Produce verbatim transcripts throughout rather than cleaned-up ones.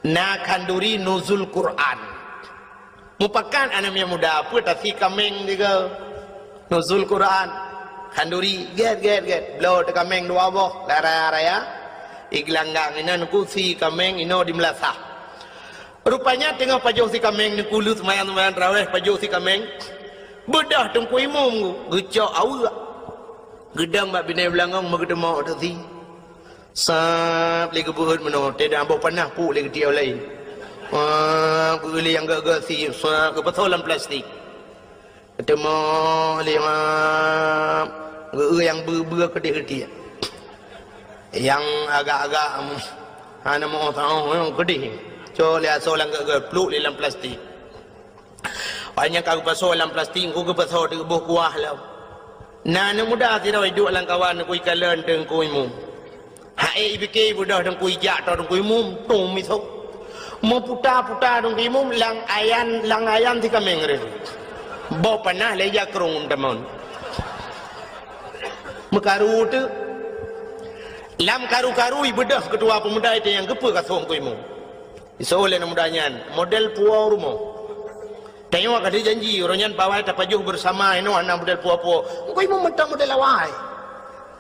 Na khanduri nuzul Quran. Mupakat aneuk miet muda, peue tasi kaméng tiga. Nuzul Quran. Khanduri, gét, gét, gét. Bloe teukaméng dua boh, lara raya. Igelanggang inan kusi kaméng inoe di meulasah. Rupanya teungoh pajoh si kaméng, neukulu seumayang-seumayang taraweh, pajoh si kaméng. Beudôh teungku imum geucok aweuek. Geudong bak binéh beulangong meugeuteumok teusi. Sab lé geubeuet meunoe, teudah boh panah puk lé geutiek laén. Sab geueu lé nyang geuet-geuet si, sab geupasoe lam plastik. Geuteumok lé, sab geueu nyang beu-beu keudeh-keudeh. Nyang agak-agak, em, hana meu-oh saôh, em, keudeh. Cok lé asoe lam geuet-geuet, pluek lé lam plastik. Awak nyan ka geupasoe lam plastik, ku geupasoe di boh kuah lom. Na aneuk muda sidroe iduek lam kawan, ku ikalon teungku imum. Hai ipike ibeudôh teungku ijak toe teungku imum, tung misok. Meuputa-puta teungku imum lam ayan, lam ayan si kaméng reh. Boh panah lé jakrong tamon. Meukaru teuk. Lam karu-karu ibeudôh keutua peumuda itu nyang geupeu kasong teungku imum. Isoe lé aneuk muda nyan, model puwoe rumoh. Tanyoe ka janji, uroe nyan pawai tapajoh beusama inoe hana model puwoe-puwoe. Teungku imum mantong model awai.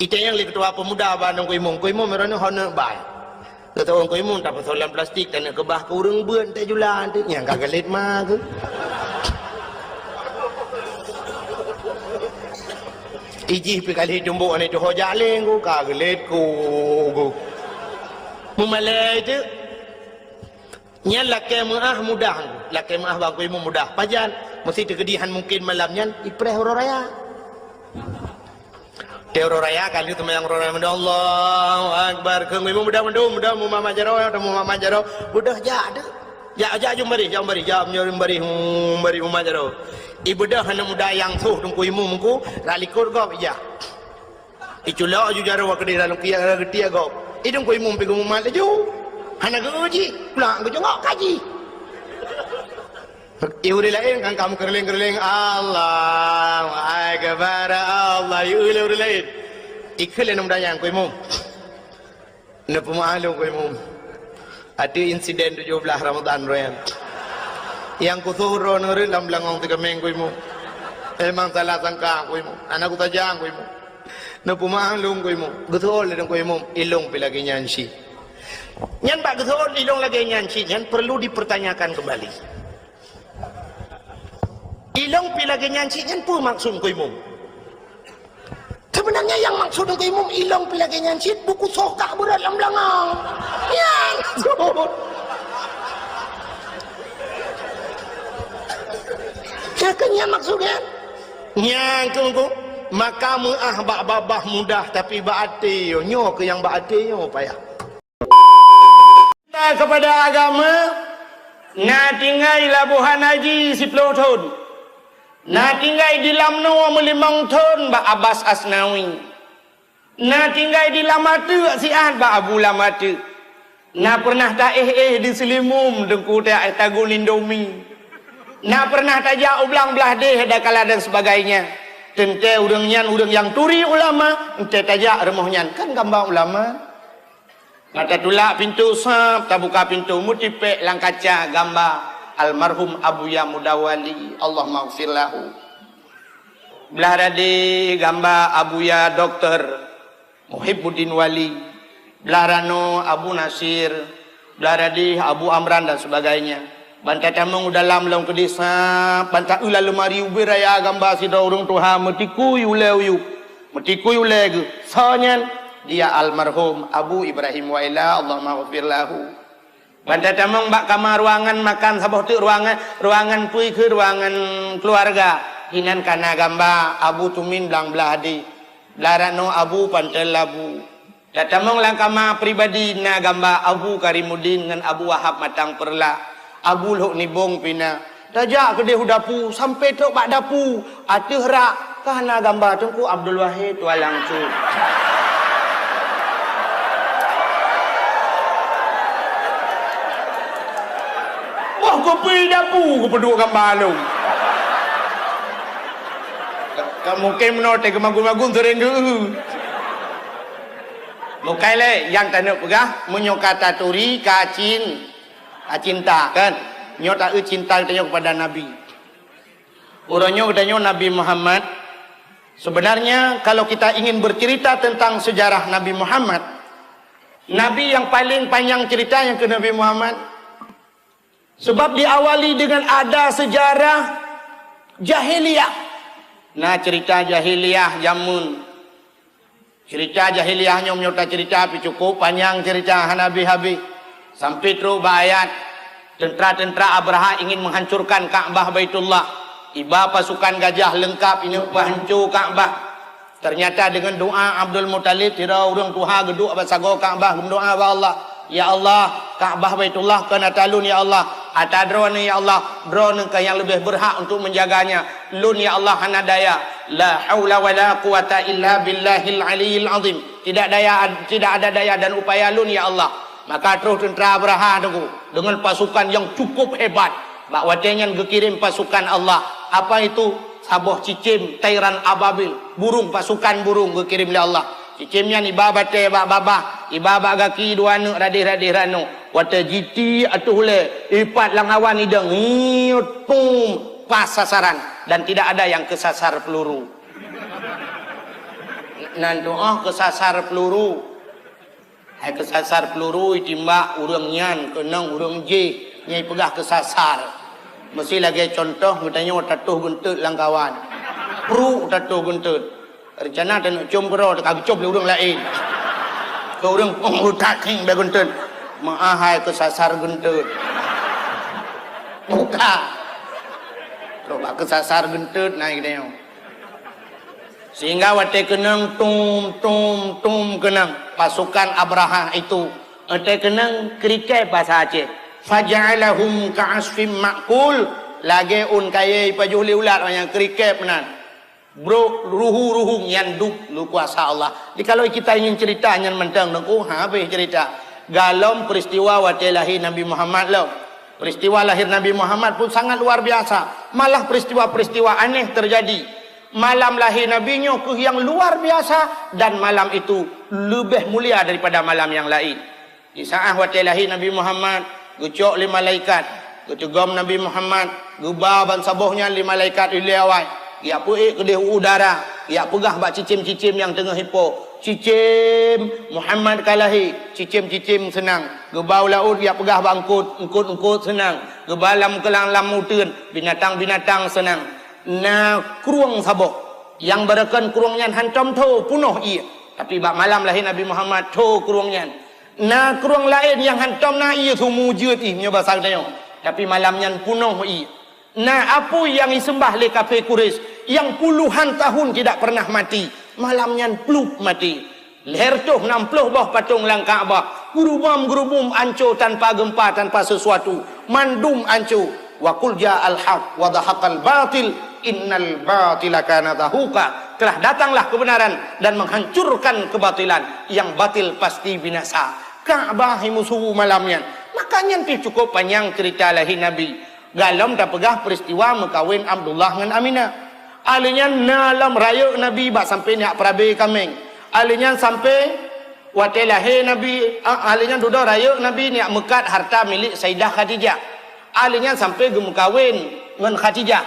Itanyong lé keutua peumuda bak teungku imum, teungku imum uroe nyoe hana bai. Geutanyoe teungku imum tapasoe lam plastik, taneuk keubah keu ureueng beuet teuh jula teuh, nyang ka geulet ma keuh. Ijih pih ka lheueh tumbok aneuk tuho jaleng ku, ka geulet ku, ku. Meumalée teuk. Nyan lakée meuáh mudah, lakée meuáh bak teungku imum mudah. Pajan? Meusé teukeudi han mungken malam nyan ipreh uroe raya. Teu uroe raya ka lheueh seumayang uroe raya, Allahu Akbar. Keu teungku imum mudah mandum, mudah mumat-mat jaroe, mumat-mat jaroe. Beudôh jak teuk. Jak, jak jeuem baréh, jak baréh, jak jeuem baréh, hmm, baréh mumat jaroe. Ibeudôh aneuk muda nyang soh teungku imum ku, rot likot gob ijak. Iculok aju jaroe keudeh lam kiak, geutiek gob. I teungku imum pih geumumat laju. Hana geu-eu jih, pulang geujongok kaji. I ureueng laén kan ka meukeureuléng-keureuléng, "Allahu Akbar, Allah," i ureueng laén. Ikheun lé aneuk muda nyan, "Teungku imum, neupeumeuáh lôn, teungku imum. Ateueh insiden tujoh blaih Ramadhan uroe nyan. Nyang kusoh droeneuh rhot lam beulangong teukaméng, teungku imum. Memang salah sangka, teungku imum. Hana kutajang, teungku imum. Neupeumeuáh lôn, teungku imum." Geuseuôt lé teungku imum, "Ilôn pih lagée nyan cit." Nyan bak geuseuôt ilôn lagée nyan cit nyan perlu dipertanyakan kembali. Ilôn pih lagée nyan cit nyan peue maksud teungku imum? Sebenarnya nyang maksud teungku imum, ilôn pih lagée nyan cit, buku soh kah beurot lam beulangong. Nyan maksud. Nyan keuh nyan maksud nyan. Nyan keuh, maka meuáh bak babah mudah, tapi bak até nyoe, nyoe keuh nyang bak até nyoe payah. Cinta kepada agama, na tinggai Labuhan Haji siplôh thon. Na tinggai di Lamno meulimong thon bak Abbas Asnawi. Na tinggai di Lamateuk siat bak Abu Lamateuk. Na pernah taéh-éh di Seulimum deungon tagun Indomie. Na pernah tajak u Blang Blahdeh, Dakala dan sebagainya. Teuntée ureuëng nyan ureuëng nyang turi ulama, entée tajak rumoh nyan kan gamba ulama. Ka tatulak pintoe sab, tabuka pintoe, meutipék lam kaca gamba almarhum Abuya Mudawali, Allahumma ghfir lahu. Blah radé gamba Abuya Doktor Muhibbuddin Wali, blah ranoe Abu Nasir, blah radéh Abu Amran dan sebagainya. Ban tatamong u dalam lom keudéh sab, ban taeu lam leumari ubé raya gamba sidroe ureuëng tuha meutikui ulée uyueb, meutikui ulée geuh. Soe nyan? Dia almarhum Abu Ibrahim Waila, Allahumma ghfir lahu. Ban tatamong bak kama ruangan makan saboh teuk ruangan, ruangan peue keuh ruangan keuluwarga. Inan ka na gamba Abu Tumin Blang Blahdeh, blah ranoe Abu Pantel Labu. Tatamong lam kama pribadi na gamba Abu Karimuddin ngon Abu Wahab Matang Peurla, Abu Lhok Nibong pih na. Tajak keudéh u dapu, sampoe trok bak dapu, ateueh rak ka na gamba Teungku Abdul Wahid Tualang Cut. Boh kupi dapu geupeuduek gamba lom. Ka mungken meunoe teuh geumagun-magun seuréng geu. Bukai lé nyang taneuk peugah, meunyoe ka taturi, ka cin, Ah, cinta, kan? Nyoe taeu cinta geutanyoe kepada Nabi. Uroe nyoe geutanyoe Nabi Muhammad. Sebenarnya, kalau kita ingin bercerita tentang sejarah Nabi Muhammad, Nabi yang paling panjang cerita yang ke Nabi Muhammad. Sebab diawali dengan ada sejarah jahiliyah. Nah, cerita jahiliyah jameun. Cerita jahiliyah nyoe meunyoe tacerita pih cukup panyang cerita hana habéh-habéh. Sampai trok bak ayat, tentara-tentara Abrahah ingin menghancurkan Ka'bah Baitullah. Iba pasukan gajah leungkap ineuk peuhanco Ka'bah. Ternyata dengan doa Abdul Muthalib, sidroe ureuëng tuha geuduek bak sagoe Ka'bah geumeudoa bak Allah, "Ya Allah, Ka'bah Baitullah kon ata lôn ya Allah, ata Droeneuh ya Allah, Droeneuh kah nyang leubeh beurhak untuk menjaganya. Lôn ya Allah hana daya. La haula wala quwata illa billahil aliyil azim. Tidak daya, tidak ada daya dan upaya lôn ya Allah." Maka troh tentara Abrahah teungku dengan pasukan yang cukup hebat. Bak watée nyan geukirém pasukan Allah. Apa itu? Saboh cicém, tairan ababil, burung, pasukan burung geukirém lé Allah. Cicém nyan iba batée bak babah, iba bak gaki dua aneuk radeh-radeh ranoe. Watée jitiek ateueh ulée, ipat lam awan idong, ngiut, pum, pas sasaran dan tidak ada yang kesasar peluru. Nan tuoh kesasar peluru. Hai keusasar peuluru itimbak ureuëng nyan keunong ureuëng jéh nyang ipeugah keusasar. Meusi lagée cuntoh geutanyoe tatoh geunteut lam kawan. Pruk tatoh geunteut. Reuncana taneuk com keudroe teuka geucom lé ureuëng laén. Keu ureuëng pong utak keng bak geunteut. Meuah hai keusasar geunteut. Buka. Trok bak keusasar geunteut na geutanyoe. Sehingga watée keunong tum, tum, tum keunong pasukan Abrahah itu, watée keunong kriket bahasa Aceh. Faja'alahum ka'asfim ma'kul, lagée ôn kayée ipajoh lé ulat nyang kriket meunan. Brok ruhu-ruhu nyan dub lukuasa Allah. Jadi kalau kita ingin cerita nyan mantong nungku habéh cerita. Galom peristiwa watée lahé Nabi Muhammad lom. Peristiwa lahir Nabi Muhammad pun sangat luar biasa. Malah peristiwa-peristiwa aneh terjadi. Malam lahé Nabi nyoe keuh nyang luar biasa dan malam itu leubeh mulia daripada malam nyang laén. Di saat watée lahé Nabi Muhammad, geucok lé malaikat, geuteugom Nabi Muhammad, geuba bansaboh nyan lé malaikat ilée awai, geujak peuék keudeh u udara, geujak peugah bak cicém-cicém nyang teungoh ipo, "Cicém, Muhammad ka lahé." Cicém-cicém seunang. Geuba u laôt geujak peugah bak eungkot, eungkot-eungkot seunang. Geuba lam keulang lam uteuen, binatang-binatang seunang. Na krueng saboh. Nyang barokon krueng nyan hantom tho punoh ié. Tapi bak malam lahé Nabi Muhammad tho krueng nyan. Na krueng laén nyang hantom na ié sumu jeuet ih meunyoe basa geutanyoe. Tapi malam nyan punoh ié. Na apui nyang iseumbah lé kafé Quraisy nyang puluhan tahun tidak pernah mati. Malam nyan plup mati. Lhèe reutôh nam ploh boh patong lam Ka'bah, geurubom-geurubum anco tanpa geumpa, tanpa sesuatu, mandum anco. Wa qul ja'al haq wa zahaqal batil, innal batila kana zahuqa. Telah datanglah kebenaran dan menghancurkan kebatilan, yang batil pasti binasa. Ka'bah imusu malam nyan. Maka nyan pih cukup panyang cerita lahé Nabi. Galom tapeugah peristiwa meukawen Abdullah ngon Aminah. Ahli nyan na lom rayeuk Nabi bak sampai neujak peurabe kaméng. Ahli nyan sampai watée lahé Nabi, ah, ahli nyan dudoe rayeuk Nabi neujak meukat harta milék Saidah Khadijah. Ahli nyan sampai geumeukawen ngon Khadijah.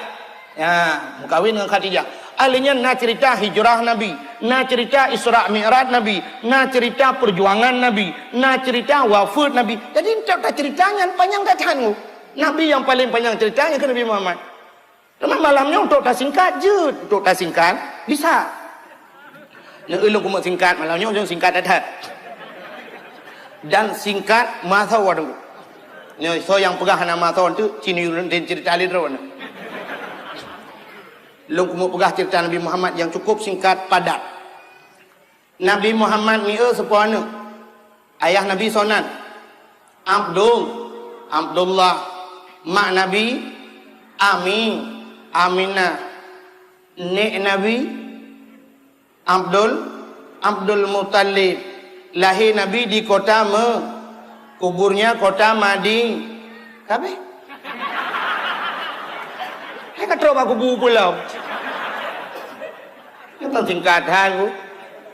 Ya, meukawen ngon Khadijah. Ahli nyan na cerita hijrah Nabi, na cerita Isra Mi'raj Nabi, na cerita perjuangan Nabi, na cerita wafeuet Nabi. Jadi, entok tacerita nyan panyang that-that. Nabi nyang paleng panyang cerita nyang keu Nabi Muhammad. Teuma malam nyoe untuk tasingkat jeuet, untuk tasingkat bisa. Nyoe ulôn keumeuk singkat, malam nyoe ulôn singkat that-that. Dan singkat masa waduh. Nyoe soe nyang peugah hana masa tu, cini ulôn cerita lé droe. Lôn keumeuk peugah cerita Nabi Muhammad yang cukup singkat, padat. Nabi Muhammad mieu seupôt aneuk. Ayah Nabi soe nan? Abdul, Abdullah. Mak Nabi, Ami, Aminah. Nek Nabi, Abdul, Abdul Muttalib. Lahé Nabi di kota Me-, kuburnya kota Madin. Ka habéh? Hai ka trok bak kubu pulo. Nyoe singkat that, Bu.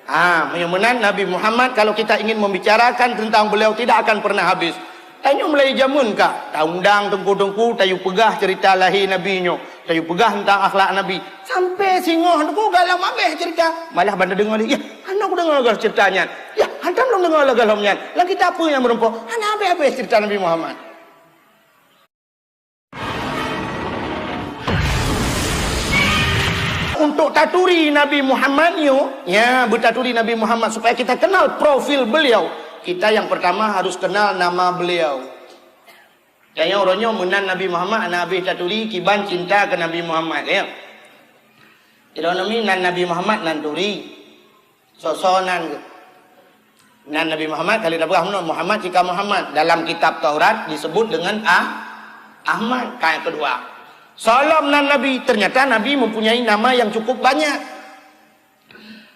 Ha, meunyoe meunan Nabi Muhammad, kalau kita ingin membicarakan tentang beliau, tidak akan pernah habis. Tanyoe mulai jameun ka, ta-undang teungku-teungku, tayue peugah ceurita lahé Nabi nyoe, tayue peugah teuntang akhlak Nabi. Sampai singoh teungku galom habéh ceurita. Malah ban tadeungoe lé, "Yah, hana kudeungoe goh ceurita nyan. Yah, hantom lôn deungoe lagée lom nyan. Lam kitab peue nyang meureumpok?" Hana habéh-habéh ceurita Nabi Muhammad. Untuk taturi Nabi Muhammad nyoe, ya, beutaturi Nabi Muhammad supaya kita kenal profil beliau, kita yang pertama harus kenal nama beliau. Tanyoe uroe nyoe meunan Nabi Muhammad hana habéh taturi kiban cinta keu Nabi Muhammad, ya. Sidroe nami nan Nabi Muhammad nan turi. Soe-soe nan geuh. Nan Nabi Muhammad, ka lheueh tapeugah meunoe, Muhammad cit ka Muhammad. Dalam kitab Taurat disebut dengan Ah-, Ahmad. Ka nyang keudua. Soe lom nan Nabi, ternyata Nabi mempunyai nama yang cukup banyak.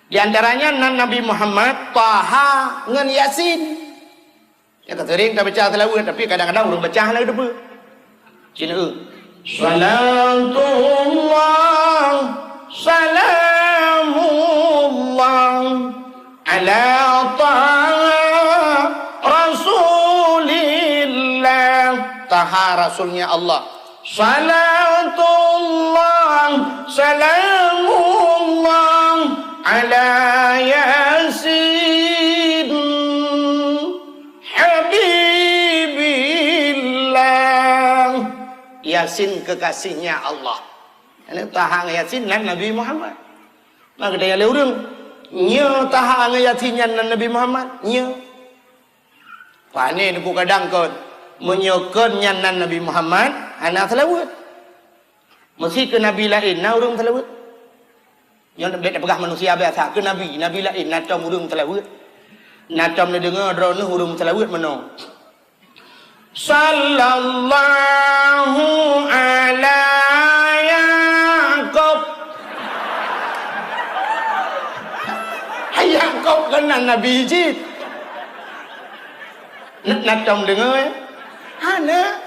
Di antaranya nan Nabi Muhammad, Taha ngon Yasin. Ya, ka sering tabaca seulaweuet, tapi kadang-kadang ureuëng baca hana geuteupeue. Cina, eh. Salatullah, salamullah, ala Taha Rasulillah. Taha Rasulnya Allah. Salatullah, salamullah, ala Yasin. Habibillah. Yasin kekasihnya Allah. Ini Taha Yasin nan Nabi Muhammad. Maka tanya lé ureuëng, "Nyoe Taha Yasin nyan nan Nabi Muhammad?" "Nyoe." Pane neupeu kadang kon. Meunyoe kon nyan nan Nabi Muhammad, hana seulaweuet. Meusi keu nabi laén na ureuëng seulaweuet. Nyoe bèk tapeugah manusia biasa, keu nabi, nabi laén na tom ureuëng seulaweuet. Na tom neudeungoe droeneuh ureuëng seulaweuet meunoe. Sallallahu ala Yakub. Hai Yakub kan nabi cit. Na, na tom deungoe, eh? Hana.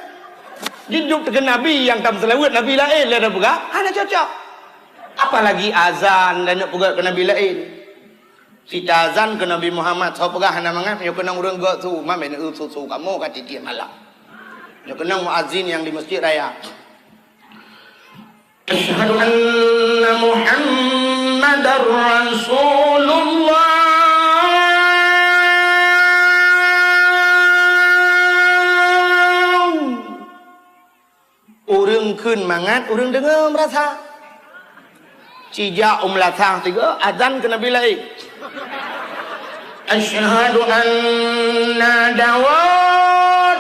Jiduek keu nabi nyang tom seulaweuet nabi laén lé tapeugah, hana cocok. Apalagi azan dan nak peugah keu nabi laén. Sita azan keu Nabi Muhammad, soe peugah hana mangat, nyoe keunong ureuëng gok su, ma meuneue su-su kamoe ka tiep malam. Nyoe keunong muazin nyang di Masjid Raya. Asyhadu anna Muhammadar Rasulullah. Ureuëng kheun mangat, ureuëng deungoe meurasa. Cijak u meulasah tiga, azan keu nabi laén. Asyhadu anna Dawud.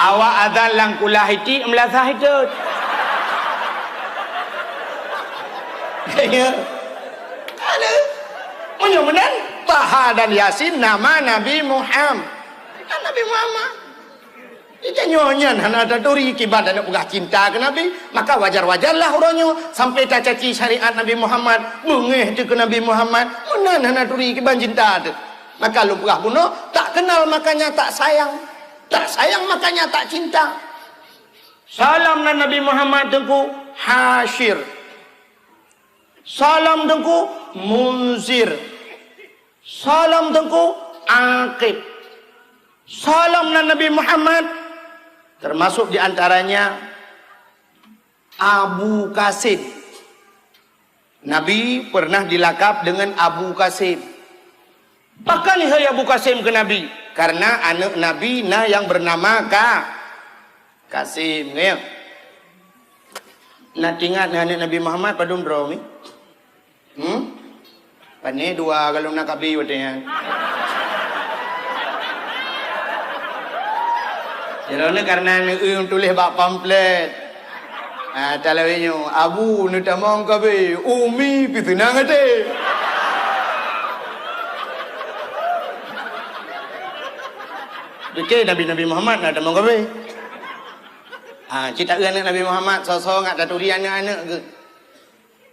Awak azan lam kulah iti, meulasah itu. Ya. Ada. Meunyoe meunan, Taha dan Yasin nama Nabi Muhammad. Kan Nabi Muhammad. Jika nyoe nyan hana taturi kiban dan peugah cinta keu Nabi, maka wajar-wajarlah uroe nyoe sampai tacaci syariat Nabi Muhammad, beungéh teuh keu Nabi Muhammad, meunan hana turi kiban cinta teuh. Maka lôn peugah bunoe, tak kenal makanya tak sayang, tak sayang makanya tak cinta. Salam nan Nabi Muhammad teungku Hasyir. Salam teungku Munzir. Salam teungku Aqib. Salam nan Nabi Muhammad, termasuk di antaranya Abu Qasim. Nabi pernah dilakab dengan Abu Qasim. Pakon hai Abu Qasim keu Nabi? Karena aneuk Nabi na yang bernama Ka-, Qasim, ya. Na tingat ngon aneuk Nabi Muhammad padum droe mi? Hmm? Pane dua galom na kabi watée nyan. Jinoe karena neueu tuléh bak pamflet. Ah, talawe nyoe, Abu neutamong kabi, Umi pi seunang até. Pike Nabi-Nabi Muhammad na tamong kabi. Ha, cit taeu aneuk Nabi Muhammad, soe-soe ngat taturi aneuk-aneuk geuh.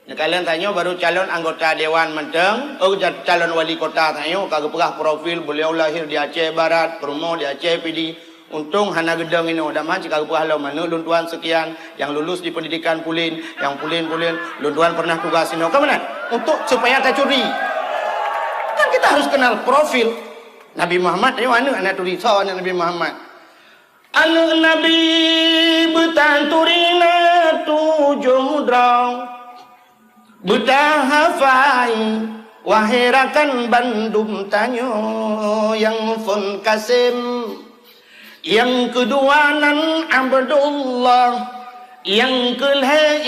Neukalon tanyoe baru calon anggota dewan mantong, oh, ja-, calon wali kota tanyoe ka geupeugah profil beliau lahir di Aceh Barat, peurumoh di Aceh Pidie. Untông hana geudong inoe, dama cit ka geupeugah lom aneuk lôn tuan sekian, yang lulus di pendidikan pulen, yang pulen-pulen, lôn tuan pernah tugas inoe. Ka meunan? Untuk supaya tacuri. Kan kita Harus kenal profil Nabi Muhammad. Ayo, aneuk, aneuk turi, soe aneuk Nabi Muhammad? Aneuk Nabi beutanturi na tujoh droe. Beutahafai, wahé rakan bandum tanyoe, nyang phôn Kasem, nyang keudua nan Abdullah, nyang keulhée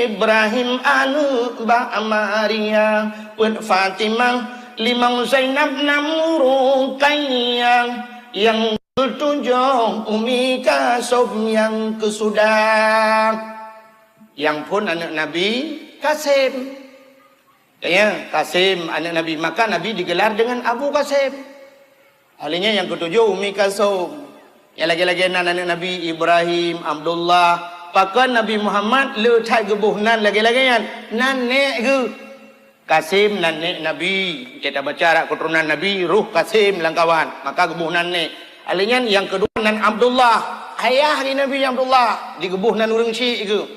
Ibrahim aneuk bak Maria, peuet Fatimah, limong Zainab, nam Ruqayyah, nyang keutujoh Ummi Kalsum, nyang keusudah. Nyang phôn aneuk Nabi Kasem. Ya, Kasem aneuk Nabi, maka Nabi digelar dengan Abu Kasem. Ahlinya nyang keutujoh Ummi Kalsum. Nyang lagée-lagée nan aneuk Nabi Ibrahim, Abdullah, pakon Nabi Muhammad le that geuboh nan lagée-lagée nyan. Nan nék geuh. Kasem nan nék Nabi. Kita baca rak keuturonan Nabi, roh Kasem lam kawan. Maka geuboh nan nék. Ahlinya nyang keudua nan Abdullah. Ayah di Nabi Abdullah. Digeuboh nan ureuëng syik geuh.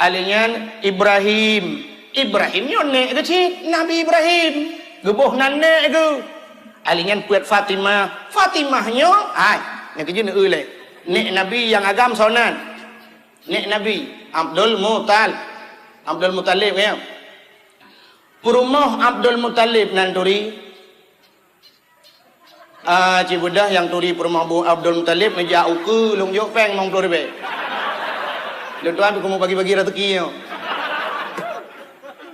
Ahlinya Ibrahim. Ibrahim nyoe nék geuh cit, Nabi Ibrahim. Geuboh nan nék geuh. Ahlinya peuet Fatimah. Fatimah nyoe, hai, nyang keujeuet neueu lé. Nék Nabi nyang agam soe nan? Nék Nabi, Abdul Mutal-, Abdul Mutalib, ya. Peurumoh Abdul Mutalib nan turi. Ah, ci beudoh nyang turi peurumoh Abu Abdul Mutalib neujak ukeue lôn jok péng limong ploh ribée. Lôn tuan keumu bagi-bagi rezeki nyoe.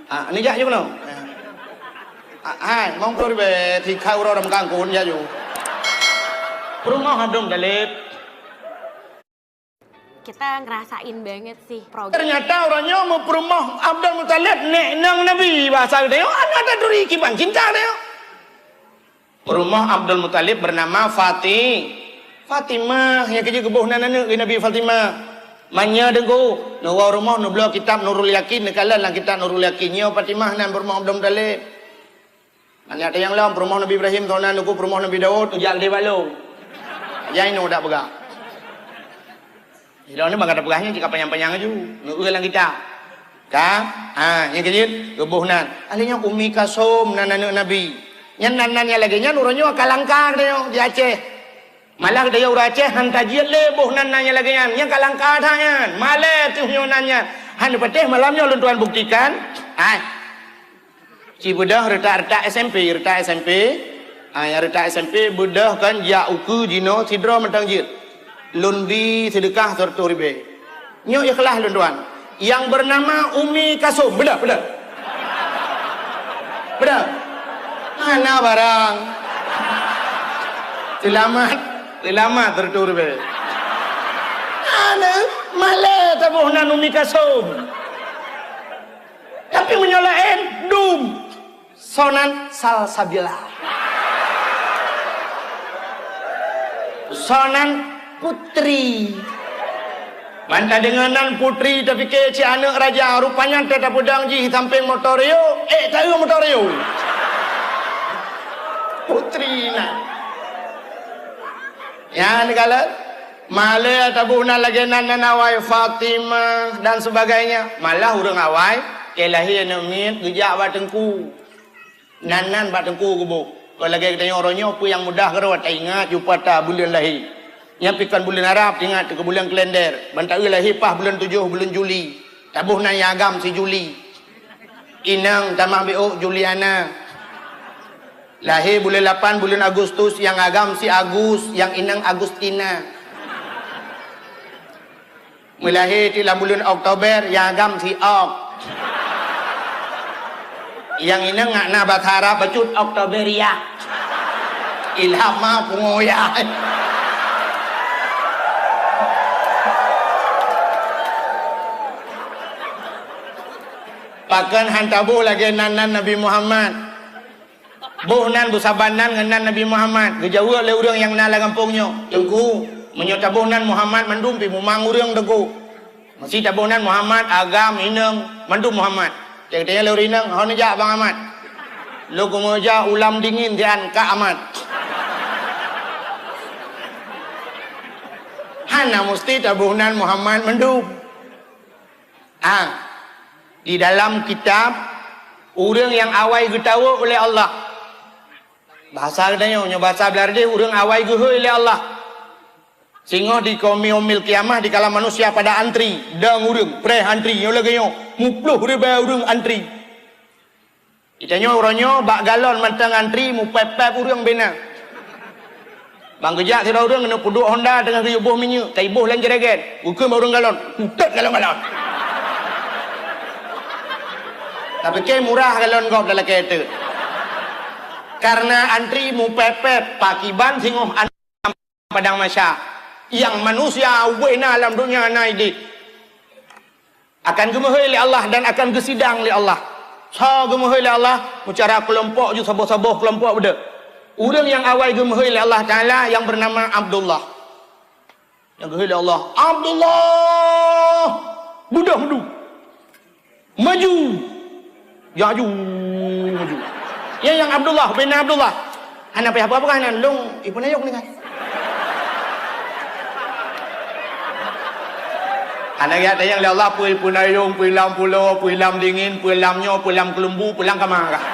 Ah, neujak ju keunoe. Ah, hai, limong ploh ribée, tikai uroe lam kangkon jak ju. Peurumoh Abdul Mutalib. Kita ngerasain banget sih program. Ternyata uroe nyoe meupeurumoh Abdul Muthalib, nék inong Nabi, bahasa geutanyoe, aneuk taturi kiban cinta geutanyoe. Peurumoh Abdul Muthalib bernama Fati-, Fatimah, nyang keujeuet geuboh nan aneuk keu Nabi Fatimah. Manyang deungo, neuwoe rumoh neubloe kitab Nurul Yakin, neukalon lam kitab Nurul Yakin, nyoe Fatimah nan peurumoh Abdul Muthalib. Aneuk nyang lom, peurumoh Nabi Ibrahim, tonan uku peurumoh Nabi Daud, ujak geude balo. Jai nu dak peugah. Ilong ni bang kata peugah nyan cit ka panyang-panyang laju. Neueu lam kitab. Ka? Ha, nyang keujeuet geuboh nan. Ahli nyoe Ummi Kalsum nan aneuk Nabi. Nyan nan-nan nyang lagée nyan uroe nyoe ka langka geutanyoe di Aceh. Malah geutanyoe ureuëng Aceh han tajeuet lé boh nan-nan nyang lagée nyan. Nyang ka langka that nyan. Malée teuh nyoe nan nyan. Han neupatéh malam nyoe lôn tuan buktikan. Hai. Ci beudoh reutak-reutak S M P, reutak S M P. Ah, nyang reutak S M P beudoh kan jak ukeue jinoe sidroe mantong jeuet. Lôn bi seudeukah seureutôh ribée. Nyoe ikhlas lôn tuan. Nyang beunama Umi Kasum, beudoh, beudoh. Beudoh. Hana barang. Seulamat, seulamat seureutôh ribée. Hana, malée taboh nan Umi Kasum. Tapi meunyoe laén, dum. Soe nan Salsabila. Soe nan Putri. Ban tadeungoe nan Putri, tapike cit aneuk raja, rupanya teuh tapeudong jih sampéng motor yo, ék taeu motor yo. Putri nan. Nyan kalon, malée taboh nan lagée nan, nan awai Fatimah dan sebagainya. Malah ureuëng awai, ék lahé aneuk miet geujak bak teungku. Nan-nan bak teungku geuboh. Kon lagée geutanyoe uroe nyoe peue nyang mudah keudroe taingat jumpa ta buleuen lahé. Nyan pih kon buleuen Arab, taingat keu buleuen kalender. Ban taeu lahé paih buleuen tujoh, buleuen Juli. Taboh nan nyang agam si Juli. Inong tamah biôk Juliana. Lahé buleuen lapan buleuen Agustus, nyang agam si Agus, nyang inong Agustina. Meulahé cit lam buleuen Oktober, nyang agam si Ok. Nyang inong ngak na basa Arab bacut Oktoberia. Ilham ma pungo ya. Pakon han taboh lagée nan-nan Nabi Muhammad. Boh nan beusaban nan ngon nan Nabi Muhammad. Geujaweueb lé ureuëng nyang na lam gampông nyoe, "Teungku, meunyoe taboh nan Muhammad mandum pih mumang ureuëng, Teungku." Meusé taboh nan Muhammad, agam, inong, mandum Muhammad. Teuntée lé ureuëng inong, "Ho neujak Bang Ahmad?" "Lôn keumeujak ulam dingin sian Kak Ahmad." Hana musti taboh nan Muhammad mandum. Ah, di dalam kitab, ureuëng nyang awai geutawök ulée Allah, Bahasa geutanyoe, nyoe bahasa Beularédeh, ureuëng awai geuhôi lé Allah. Singoh di Yaumil Qiyamah, dikala manusia pada antri, dong ureuëng preh antri, nyoe lagée nyoe, muploh ribée ureuëng antri. Geutanyoe uroe nyoe bak galon mantong antri, mupép-pép ureuëng bina. Ban geujak sidroe ureuëng keuneuk peuduek honda teungoh geuyue boh minyeuk, ka iboh lam jreget, geukheun bak ureuëng galon, "Utot galon-galon!" Tapike murah galon gob lalakée teuk. Karena antri mupép-pép, pakiban singoh padang mahsyar, nyang manusia ubé na lam donya na idéh, akan geumeuhôi lé Allah dan akan geusidang lé Allah. Soe geumeuhôi lé Allah? Meucara keulompok ju saboh-saboh keulompok beudôh. Ureuëng nyang awai geumeuhôi lé Allah Taala nyang beunama Abdullah. Nyang geuhôi lé Allah, "Abdullah! Beudôh meudu! Maju!" Jaju maju. Ya, nyang Abdullah, bina Abdullah. Hana payah peugah-peugah nan, lôn ipeunayong ni kan. Hana geutanyong lé Allah, peue ipeunayong, peue lam pulo, peue lam dingin, peue lam nyoe, peue lam keulumbu, peue lam kama kah.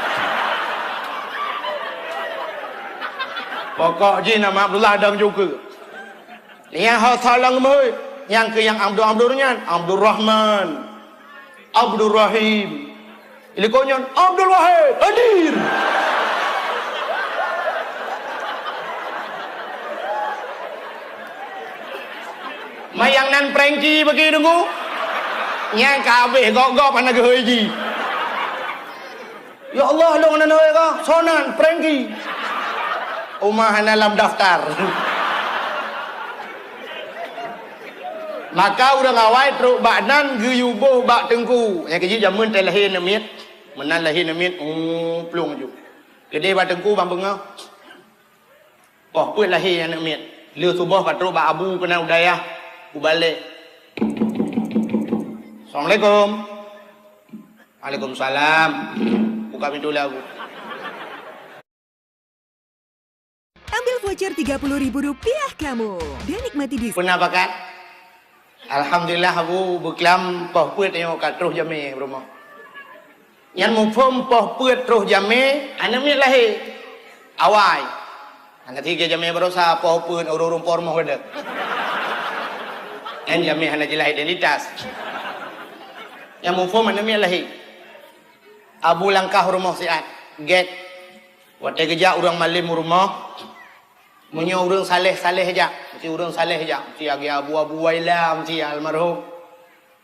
Pokok jih nama Abdullah dong juga. Nyang ho tholong meuhôi, nyang keu nyang Abdul Abdul nyan, Abdul Rahman, Abdul Rahim. Ilikot nyan, Abdul Wahid, hadir. Mayang nan Frankie bagi deungoe. Nyang ka habéh gop-gop hana geuhôi jih. Ya Allah, lôn hana neuhôi ka, soe nan, Frankie. Uma hana lam daftar. Maka ureuëng awai trok bak nan geuyue boh bak teungku. Nyang keujih jameun teu lahé aneuk miet. Meunan lahé aneuk miet, uh, plueng ju. Keudeh bak teungku ban beungoh. Poh peuet lahé aneuk miet. Lheueh suboh ka trok bak abu keunan u dayah, u balée. Assalamualaikum. Waalaikumsalam. Buka pintu lé abu. Ambil voucher tiga puluh ribu rupiah kamu dan nikmati diskon. Peuna pakat? Alhamdulillah, abu beuklam poh peuet nyoe ka troh jamé rumoh. Nyan muphom poh peuet troh jamé, aneuk miet lahé. Awai. Hana tiga jamé barosa poh peuet ureuëng-ureuëng por moh geude. Nyan jamé hana jeulaih identitas. Nyan muphom aneuk miet lahé. Abu langkah rumoh siat, gét. Watée geujak ureuëng malém u rumoh, meunyoe ureuëng saléh-saléh jak, meusti ureuëng saléh jak, meusti lagée abu-abu Waila, meusti almarhum.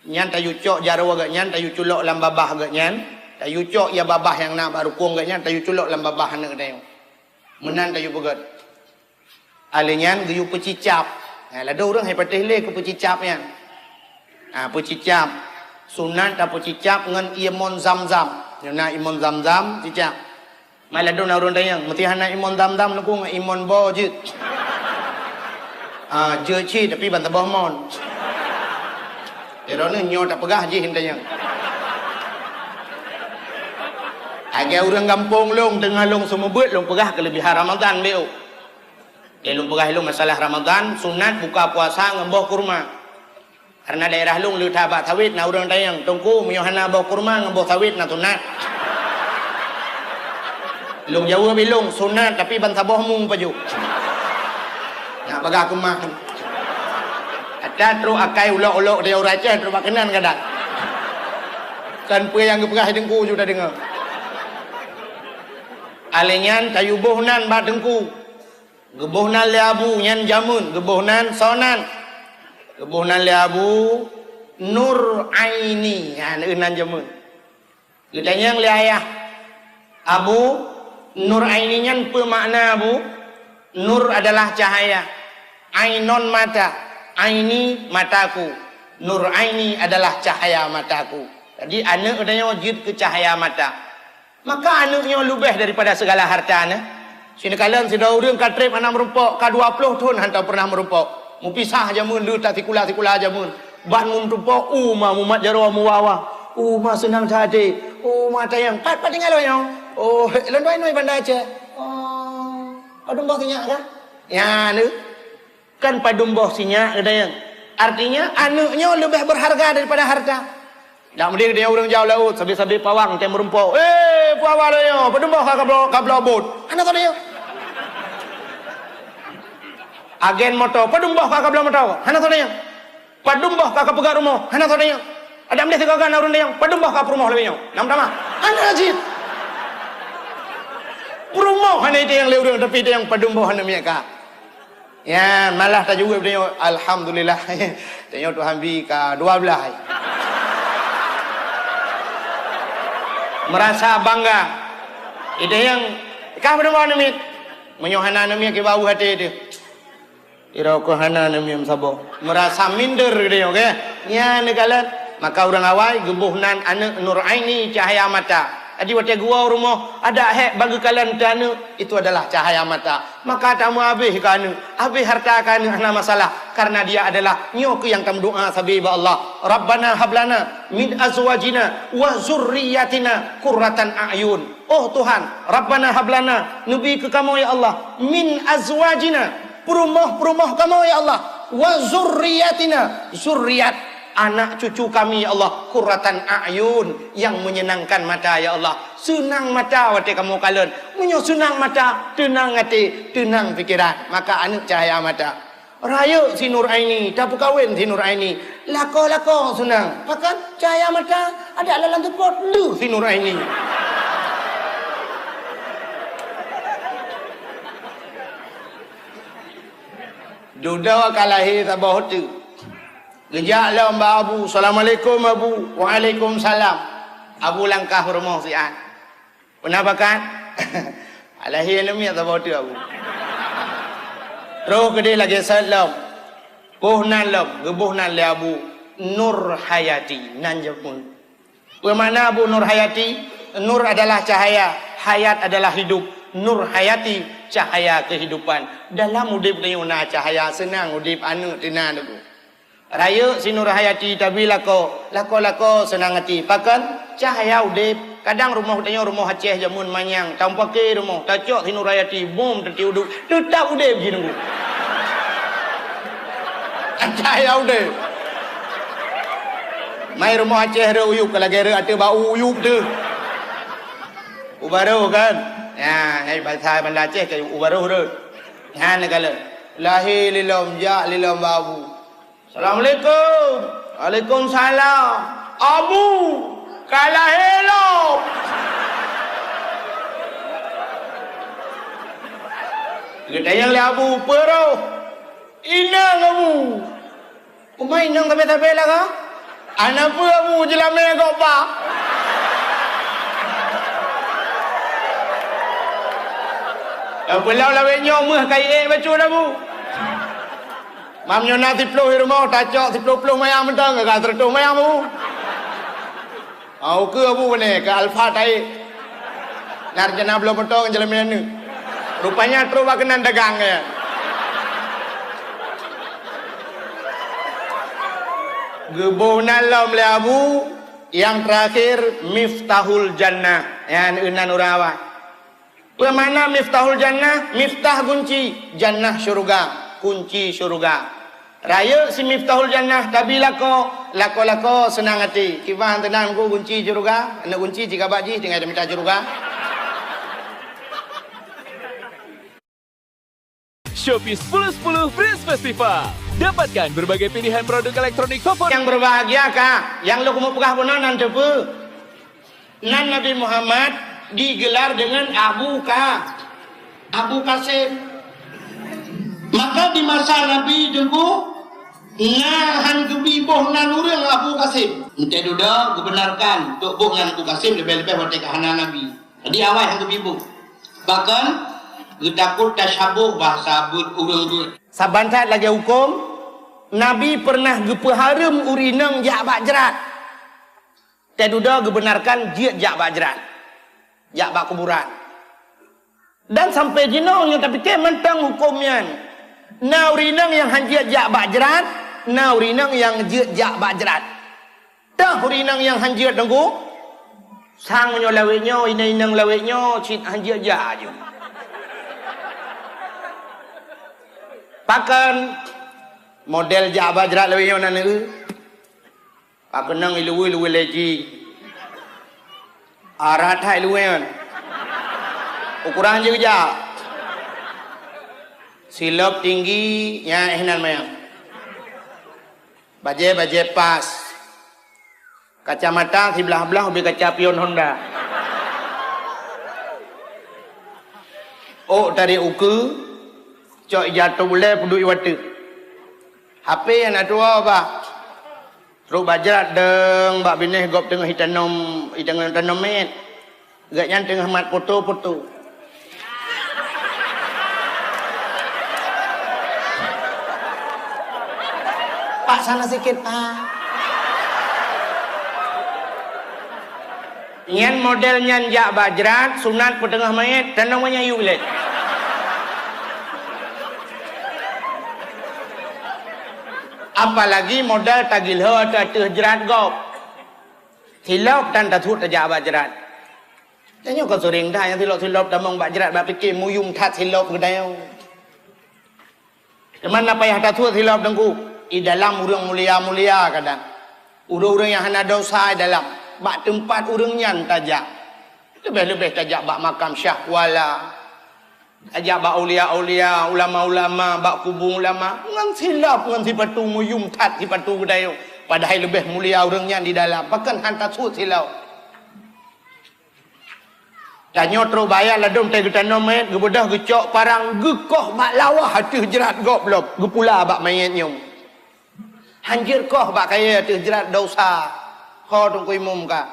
Nyan tayue cok jaroe geuh nyan, tayue culok lam babah geuh nyan, tayue cok ya babah nyang na bak rukong geuh nyan, tayue culok lam babah aneuk tanyoe. Meunan tayue peugét. Alèh nyan geuyue peucicab. Ha, ladôm ureuëng hai patéh lé keu peucicab nyan. Ha, peucicab. Sunat tapeucicab ngon ié mon zam-zam. Nyoe na ié mon zam-zam, cicab. Mai ladôm na ureuëng tanyong, meusti hana ié mon zam-zam leuku ngon ié mon bo jeuet. Ha, jeuet cit, tapi ban saboh mon. Di droeneuh nyoe tapeugah jih tanyong. Lagée ureuëng gampông lôn, teungoh lôn seumeubeuet lôn peugah keulebihan Ramadhan beu. Lé lôn peugah lôn masalah Ramadhan, sunat buka puasa ngon boh kurma. Karena daerah lôn le that bak sawét na ureuëng tanyong, "Teungku, meunyoe hana boh kurma ngon boh sawét na sunat?" Lôn jaweueb ilôn, "Sunat, tapi ban saboh mu pajoh." Nak bagah keumah. Ata trok akai ulok-ulok di ureuëng Aceh trok bak keunan kadang. Kan peue nyang geupeugah teungku ju tadeungoe. Alèh nyan tayue boh nan bak teungku. Geuboh nan lé abu nyan jameun, geuboh nan soe nan. Geuboh nan lé abu Nur Aini, nyan nan jameun. Geutanyong lé ayah, "Abu, Nur Aini nyan peue makna, Abu?" Nur adalah cahaya, ainon mata, aini mataku. Nur Aini adalah cahaya mataku. Jadi aneuk geutanyoe jeuet keu cahaya mata. Maka aneuk nyoe leubeh daripada segala harta nyoe. Sineukala sidroe ureuëng ka treb hana meurumpok, ka dua ploh thon hantom peureunah meurumpok. Meupisah jameun le that sikula-sikula jameun. Ban meurumpok, uma mumat jaroe muwa-wa. Uma seunang that até. Uma tanyong, "Pat, pat tinggai lôn nyoe?" "Oh, lôn dua inoe Banda Aceh." "Oh, padum boh sinyak kah?" "Ya, nyoe." Kan padum boh sinyak geutanyoe. Artinya, aneuk nyoe leubeh berharga daripada harta. Dak meudeh geutanyoe ureuëng jaoe laôt, sabe-sabe pawang tém meurumpok. "Eh, peue haba lôn nyoe? Padum boh ka bloe, ka bloe bot?" Hana tanyong. Agen moto, padum boh ka kabloe moto? Hana soe tanyong. Padum boh ka kapeugah rumoh? Hana soe tanyong. Adak meuliah sigoe na ureuëng tanyong, padum boh ka peurumoh lagée nyoe? Nam tamah. Hana cit. Peurumoh hana itanyong lé ureuëng, tapi itanyong padum boh aneuk miet ka. Ya, malah tajaweueb tanyoe, "Alhamdulillah." Tanyoe Tuhan bi ka dua belas. Merasa bangga. Itanyong, "Ka padum boh aneuk miet?" Meunyoe hana aneuk miet, kiban u até teuh. Sidroe keuh hana aneuk miet meusaboh. Meurasa minder geutanyoe, keu? Nyan neukalon. Maka ureuëng awai geuboh nan aneuk Nur Aini cahya mata. Jadi watée geuwoe u rumoh, adak hék bak geukalon teuh aneuk, itu adalah cahaya mata. Maka tameuhabéh keu aneuk, habéh hareuta keu aneuk hana masalah, karena dia adalah nyoe keuh nyang tameudoá sabe bak Allah, "Rabbana hablana min azwajina wa zurriyatina qurratan a'yun." Oh Tuhan, Rabbana hablana, neubi keu kamoe ya Allah, min azwajina, peurumoh-peurumoh kamoe ya Allah, wa zurriyatina, zuriat, anak cucu kami ya Allah, qurratan a'yun, yang menyenangkan mata ya Allah. Seunang mata watée kamoe kalon. Meunyoe seunang mata, teunang até, teunang pikeran, maka aneuk cahya mata. Rayeuk si Nur Aini, tapeukawen si Nur Aini. Lakoe-lakoe seunang. Pakon cahya mata adak lam seupôt lheueh si Nur Aini. Dudoe ka lahé saboh teuk. Geujak lom bak Abu, "Assalamualaikum, Abu." "Waalaikumsalam." Abu langkah u rumoh siat. Peuna pakat? Alahé aneuk miet saboh teuk Abu. Troh keudeh lagée sot lom. Boh nan lom, geuboh nan lé Abu Nur Hayati, nan jameun. Peue makna Abu Nur Hayati? Nur adalah cahaya, hayat adalah hidup. Nur Hayati, cahaya kehidupan. Dalam udeb tanyoe na cahaya, seunang udeb aneuk teunan Abu. Rayeuk si Nur Hayati tabi lakoe, lakoe-lakoe seunang até. Pakon? Cahya udeb. Kadang rumoh tanyoe rumoh Aceh jameun manyang, tameupaké rumoh, tacok si Nur Hayati, bom teuti udeb, teutap udeb jih nunggu. Cahya udeb. Mai rumoh Aceh rhot u yup, ka lagée rhot ateueh bak u yup teuh. U barôh kan? Ya, hai bahasa Banda Aceh ka u barôh rhot. Nyan neukalon. Lahé lé lom, jak lé lom bak Abu. "Assalamualaikum." "Waalaikumsalam." "Abu, ka lahé lom." Geutanyong lé Abu, "Peue roh?" "Inong, Abu." "Uma inong sabe-sabe lah ka?" "Hana peue, Abu, jeulamé gok ba." Peulom lawét nyoe meuh ka iék bacut, Abu. Mam nyoe na siploh di rumoh, tacok siploh-ploh mayang mantong, ka seureutôh mayang, Abu. Ah, ukeue Abu beuné, keu Alfa taék. Na rencana bloe moto ngon jalan meunan. Rupanya trok bak keunan dagang, ya. Geuboh nan lom lé Abu, nyang teurakhir Miftahul Jannah. Nyan inan ureuëng awai. Peue makna Miftahul Jannah? Miftah gunci, Jannah syeuruga, kunci syeuruga. Rayeuk si Miftahul Jannah tabi lakoe, lakoe-lakoe seunang até. Kiban teunang ku gunci syeuruga, aneuk gunci jih ka bak jih tinggai tamita syeuruga. Shopee sepuluh sepuluh Frizz Festival. Dapatkan berbagai pilihan produk elektronik favorit. Nyang berbahagia ka, nyang lôn keumeung peugah bunoe nan teupeu. Nan Nabi Muhammad digelar dengan Abu Ka-, Abu Qasim. Maka di masa Nabi teungku, na han geubi boh nan ureuëng Abu Qasim. Entah dudoe geubenarkan untuk boh nan Abu Qasim leubeh-leubeh watée ka hana Nabi. Jadi awai han geubi boh. Bahkan geutakot tasyaboh bahasa buet ureuëng buet. Saban that lagée huköm, Nabi peureunah geupeuhareuem ureuëng inong jak bak jrat. Teududoe geubenarkan jeuet jak bak jrat, jak bak kuburan. Dan sampai jinoe nyang tapike mantong huköm nyan. Na ureuëng inong nyang han jeuet jak bak jrat, na ureuëng inong nyang jeuet jak bak jrat. Teuh ureuëng inong nyang han jeuet teungku, sang meunyoe lawét nyoe, inong-inong lawét nyoe cit han jeuet jak aju. Pakon model jak bak jrat lawét nyoe na neu? Pakeunong iluwi-luwi leji. Arat hai luwi nyan. Ukuran jeuet jak. Silop tinggi, nyan eh nan manyang. Bajée-bajée pas. Kacamata siblah-blah ubé kaca pion Honda. Ôk tarék ukeue, cok ija tôb ulée peuduek i wateuk. H P aneuk tuha bah. Trok bak jrat deueng bak binéh gob teungoh itanom, itanom mét. Gobnyan teungoh mat foto-foto. Pak, sana sikit, Pak. Nyan model nyan jak bak jrat, sunat peuteungoh manyét, tanong manyét yue lé. Apalagi model tagilho ateueh jrat gob. Silop tan tasuet tajak bak jrat. Tanyoe kon seuring that nyang silop-silop tamong bak jrat bak pike muyum that silop geutanyoe. Teuma na payah tasuet silop teungku, i dalam ureuëng mulia-mulia kadang. Ureuëng-ureuëng nyang hana desya i dalam, bak teumpat ureuëng nyan tajak. Leubeh-leubeh tajak bak makam syahwala. Tajak bak aulia-aulia, ulama-ulama, bak kubu ulama, ngon silop, ngon sipatu muyum that sipatu geutanyoe. Padahai leubeh mulia ureuëng nyan di dalam, pakon han tasuet silop. Tanyoe trok bak ayat ladôm teuh geutanom manyét, geubeudôh geucok parang, geukoh bak lawah ateueh jrat gob lom, geupula bak manyét nyoe. Han jeuet koh bak kayée ateueh jrat desya, ho teungku imum ka.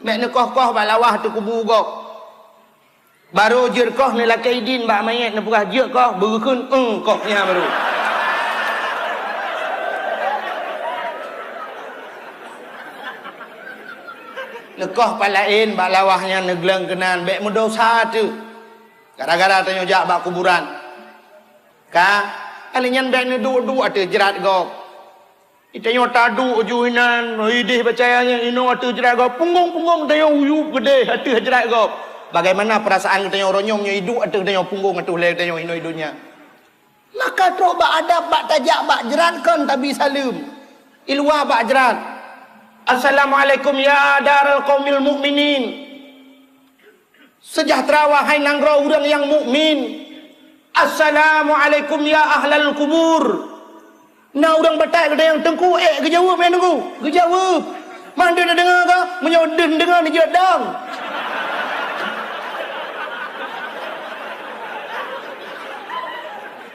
Bék neukoh-koh bak lawah ateueh kubu gob. Barô jeuet koh neulakée idin bak manyét neupeugah jeuet koh, beugeukheun, "Eung," koh nyan barô. Neukoh pat laén bak lawah nyan neugleueng keunan, bék meudesya teuh. Gara-gara tanyoe jak bak kuburan. Ka, kali nyan bék neuduek-duek ateueh jrat gob. Geutanyoe taduek ju inan, ideh bacaya nyan inoe ateueh jrat gob, punggong-punggong tanyoe uyueb geudeh ateueh jrat gob. Bagaimana perasaan geutanyoe uroe nyoe meunyoe iduek ateueh tanyoe punggong ateueh lhée tanyoe inoe i donya? Maka trok bak adab bak tajak bak jrat kon tabi saleuem. I luwa bak jrat. Assalamualaikum ya daral qaumil mukminin. Sejahtera wahai nanggroe ureuëng nyang mukmin. Assalamualaikum ya ahlal kubur. Na ureuëng batat geutanyoe teungku ék geujaweueb ya teungku? Geujaweueb. Mandum na deungoe ka? Meunyoe deuh deungoe neujeuet dong.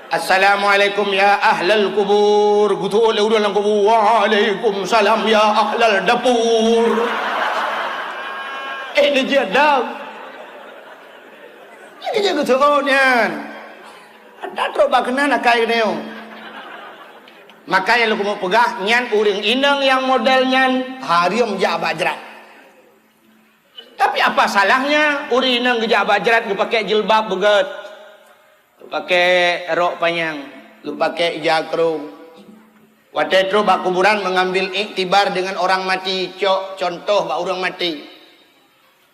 Assalamualaikum ya ahlal kubur. Geutu'oh lé ureuëng lam kubu. Waalaikumsalam ya ahlal dapur. Eh, neujeuet dong. Nyan keuh geutu'oh nyan. Ata trok bak keunan akai geutanyoe. Maka nyang lôn keumeung peugah, nyan ureuëng inong nyang model nyan hareuem jak bak jrat. Tapi apa salahnya ureuëng inong geujak bak jrat geupakée jilbab beugét, geupakée rok panyang, geupakée ija krông? Watée trok bak kuburan mengambil iktibar dengan orang mati, cok contoh bak ureuëng maté.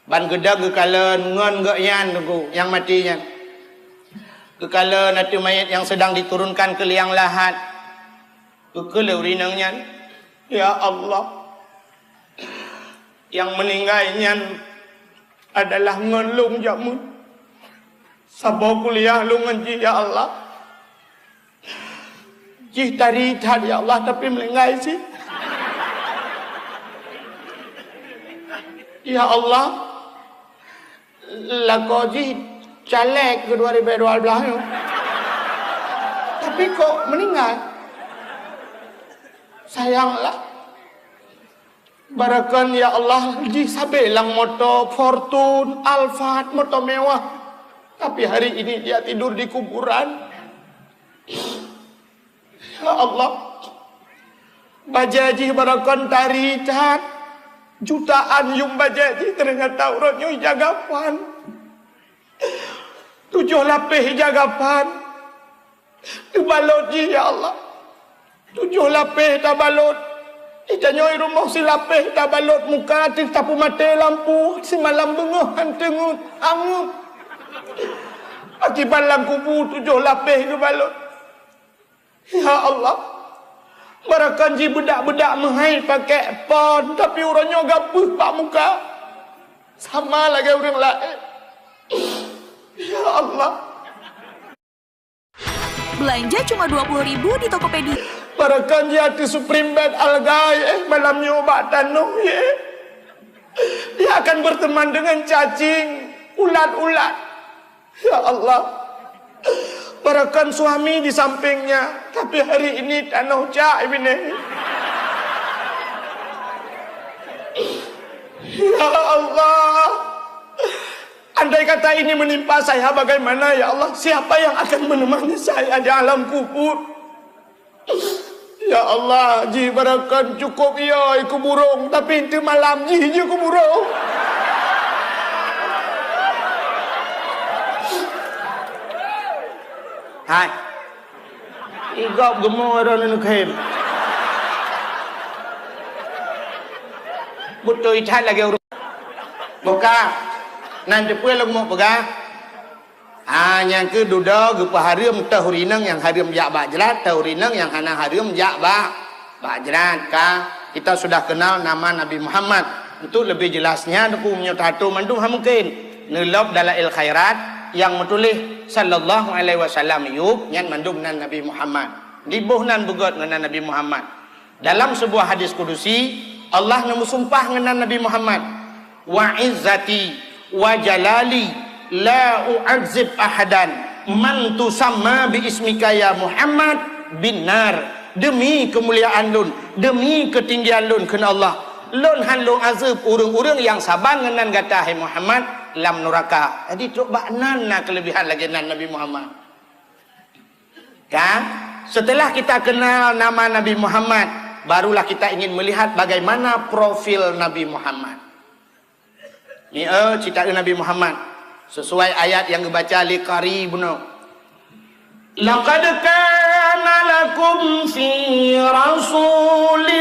Ban geudong geukalon ngon gobnyan teungku nyang maté nyan. Geukalon ateueh manyét nyang sedang diturunkan keu liang lahat. Geukheun lé ureuëng inong nyan, "Ya Allah, nyang meuninggai nyan adalah ngon lôn jameun. Saboh kuliah lôn ngon jih, ya Allah. Jih tari that, ya Allah, tapi meuninggai cit. Ya Allah, lakoe jih caleg keu dua ribée dua belas nyoe. Tapi kok meuninggai? Sayang lah." Barakon, ya Allah, jih sabé lam moto Fortune, Alphard, moto mewah. Tapi hari ini dia tidur di kuburan. Ya Allah, bajée jih barakon tari that. Jutaan yuem bajée jih, ternyata uroe nyoe ija gapan. Tujoh lapéh ija gapan. Teubalot jih, ya Allah. Tujoh lapéh tabalot. Di tanyoe rumoh silapéh tabalot muka, teuh tapeumaté lampu, simalam beungoh han teungeut, angeuk. Akibat lam kubu tujoh lapéh geubalot. Ya Allah, barakon jih beudak-beudak meuhai pakék pon, tapi uroe nyoe gabeuh bak muka. Sama lagée ureuëng laén. Ya Allah. Belanja cuma dua puluh ribu di Tokopedia. Barokon jih ateueh Supreme Bed Algae, eh, malam nyoe bak tanoh, ye. Dia akan berteman dengan cacing, ulat-ulat. Ya Allah, barokon suami di sampingnya, tapi hari ini tanoh cak, Ibine. Ya Allah, andai kata ini menimpa saya, bagaimana, ya Allah? Siapa yang akan menemani saya di alam kubur? Ya Allah, jih barokon cukup yo ikeu burong, tapi teumalam jih jih keu burong. Hai. Igop geumo ron neukhem. Beutôi that lagèe ureueng. Buka. Nan teupeu lom mok peugah. Ha, nyang keu dudoe geupeuhareuem teuh ureueng inong nyang hareuem jak bak jrat, teuh ureueng inong nyang hana hareuem jak bak, bak jrat. Ka, kita sudah kenal nama Nabi Muhammad. Untuk lebih jelasnya, Teungku, meunyoe tato mandum hana mungken. Neulop Dalail Khairat nyang meutuléh sallallahu alaihi wasallam yub nyan mandum nan Nabi Muhammad. Diboh nan beugöt ngon nan Nabi Muhammad. Dalam sebuah hadis kudusi, Allah neumeusumpah ngon nan Nabi Muhammad, "Wa izzati wa jalali la u'adzib ahadan man tusamma bi ismika ya Muhammad bin nar." Demi keumuliaan lôn, demi keutinggian lôn, kheun Allah, lôn han lôn azeueb ureueng-ureueng nyang saban ngon nan gata, hai Muhammad, lam nuraka. Jadi, trok bak nan na keulebihan lagèe nan Nabi Muhammad. Kan? Setelah kita kenal nama Nabi Muhammad, barulah kita ingin melihat bagaimana profil Nabi Muhammad. Ni, eh, cerita Nabi Muhammad. Sesuai ayat nyang geubaca lé qari bunoe. "Laqad kana lakum fi Rasulillahi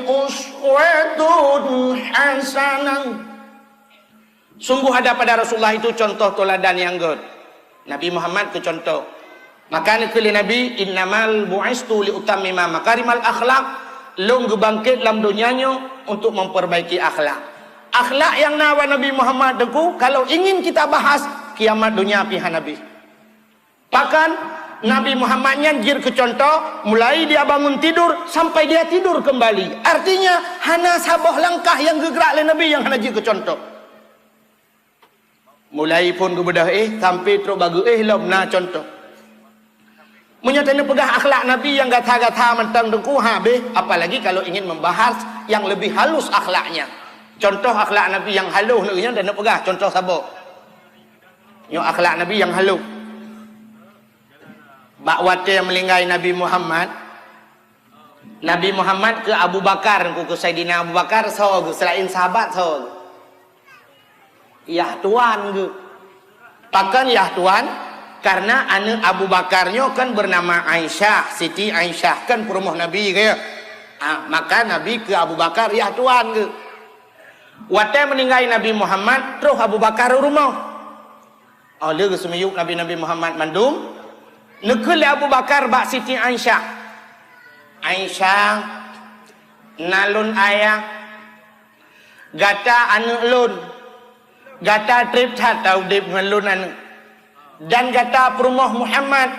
uswatun hasanah." Sungguh ada pada Rasulullah itu contoh teladan nyang göt. Nabi Muhammad keu contoh. Maka neukheun lé Nabi, "Innamal bu'istu li utammima makarimal akhlak." Lôn geubangket lam donya nyoe untuk memperbaiki akhlak. Akhlak nyang na bak Nabi Muhammad, Teungku, kalau ingin kita bahas, kiamat donya pih hana bih. Bahkan, Nabi Muhammad nyan jeuet keu contoh, mulai dia bangun tidur sampai dia tidur kembali. Artinya, hana saboh langkah nyang geugrak lé Nabi nyang hana jeuet keu contoh. Mulai phon geubeudôh éh sampai trok bak geuéh lom na contoh. Meunyoe taneuk peugah akhlak Nabi nyang gata-gata mantong, Teungku, habéh, apalagi kalau ingin membahas yang lebih halus akhlaknya. Contoh akhlak Nabi nyang halus nyoe taneuk peugah, contoh saboh. Nyoe akhlak Nabi nyang halus. Bak watèe meuninggai Nabi Muhammad, Nabi Muhammad keu Abu Bakar, keu Saidina Abu Bakar soe geuh, seulaén sahabat soe geuh? Yah tuan geuh. Pakon yah tuan? Karena aneuk Abu Bakar nyoe kan bernama Aisyah, Siti Aisyah, kan peurumoh Nabi geuh. Ah, maka Nabi keu Abu Bakar yah tuan geuh. Watèe meuninggai Nabi Muhammad, troh Abu Bakar u rumoh. Oh, lheueh geuseumiyueb Nabi-Nabi Muhammad mandum, neukheun lé Abu Bakar bak Siti Aisyah, "Aisyah, na lôn ayah, gata aneuk lôn, gata trép that taudép ngon lôn aneuk, dan gata peurumoh Muhammad.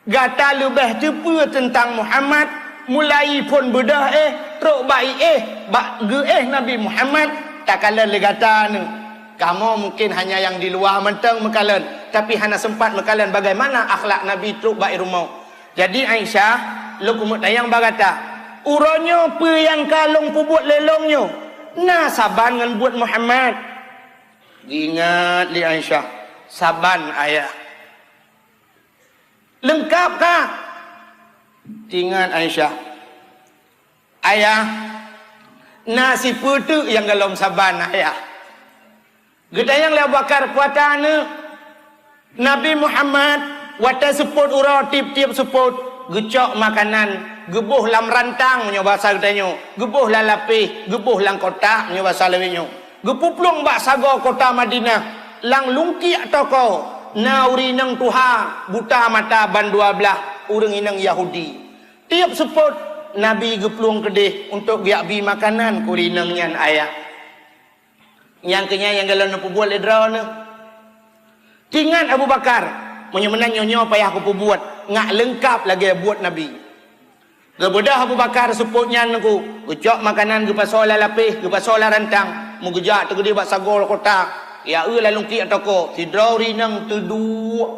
Gata leubeh teupeue teuntang Muhammad, mulai phon beudôh éh, trok bak iéh, bak geuéh Nabi Muhammad, takalon lé gata nyoe. Kamoe mungken hanya nyang di luwa mantong meukalon, tapi hana seumpat meukalon bagaimana akhlak Nabi trok bak i rumoh. Jadi, Aisyah, lôn keumeung tanyong bak gata, uroe nyoe peue nyang ka lôn peubuet lé lôn nyoe, na saban ngon buet Muhammad?" Geuingat lé Aisyah, "Saban, Ayah." "Leungkap kah?" Teuingat Aisyah, "Ayah, na sipeue teuk nyang gohlom saban, Ayah." Geutanyong lé Abu Bakar, "Peue ata aneuk?" "Nabi Muhammad, watèe seupôt uroe, tiep-tiep seupôt, geucok makanan, geuboh lam rantang meunyoe basa geutanyoe, geuboh lam lapéh, geuboh lam kotak meunyoe basa lawét nyoe. Geupeuplueng bak sagoe kota Madinah, lam lungkiek toko, na ureueng inong tuha, buta mata bandua blaih, ureueng inong Yahudi. Tiep seupôt, Nabi geuplueng keudéh untuk geujak bi makanan keu ureueng inong nyan, Ayah." Nyang keu nyan nyang gohlom neupeubuet lé droeneuh. Teuingat Abu Bakar, Meunyoe meunan nyoe-nyoe payah kupeubuet, ngat leungkab lagée buet Nabi. Geubeudôh Abu Bakar seupôt nyan Teungku, geucok makanan geupasoe lam lapéh, geupasoe lam rantang, meugeujak teugeudeh bak sagoe kota, ya eu lam lungkiek toko, sidroe ureuëng inong teuduek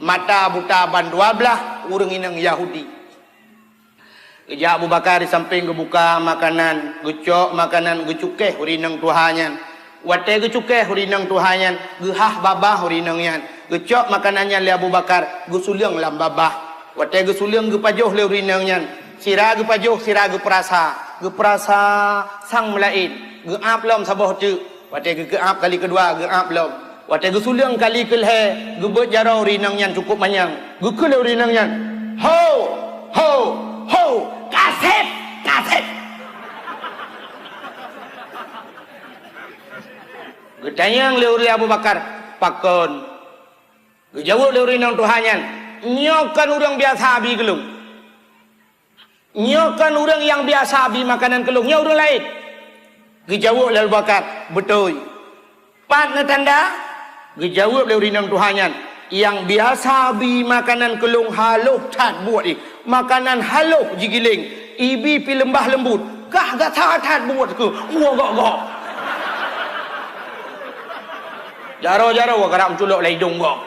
mata buta ban dua blaih ureuëng inong Yahudi. Geujak Abu Bakar di sampéng geubuka makanan, geucok makanan geucukéh ureuëng inong tuha nyan. Watée geucukéh ureuëng inong tuha nyan, geuhah babah ureuëng inong nyan. Geucok makanan nyan lé Abu Bakar, geusuleueng lam babah. Watée geusuleueng geupajoh lé ureuëng inong nyan. Sira geupajoh, sira geupeurasa. Geupeurasa sang meulaén. Geuab lom saboh teuk. Watée geukeuab kali keudua, geuab lom. Watée geusuleueng kali keulhée, geubeuet jaroe ureuëng inong nyan cukup manyang. Geukheun lé ureuëng inong nyan, "Ho! Ho! Ho! Kaseb! Kaseb!" Geutanyong lé ureuëng Abu Bakar, "Pakon?" Geujaweueb lé ureuëng inong tuha nyan, "Nyoe kon ureuëng biasa abi keu lôn. Nyoe kon ureuëng nyang biasa abi makanan keu lôn, nyoe ureuëng laén." Geujaweueb lé Abu Bakar, "Beutôi." "Pat na tanda?" Geujaweueb lé ureuëng inong tuha nyan, "Nyang biasa abi makanan keu lôn halôh that buet jih. Makanan halôh jigiléng, ibi pih leumbah leumbut, kah gata that buet keuh, woe gok-gok." Jaroe-jaroe karab meuculok lam idong gok.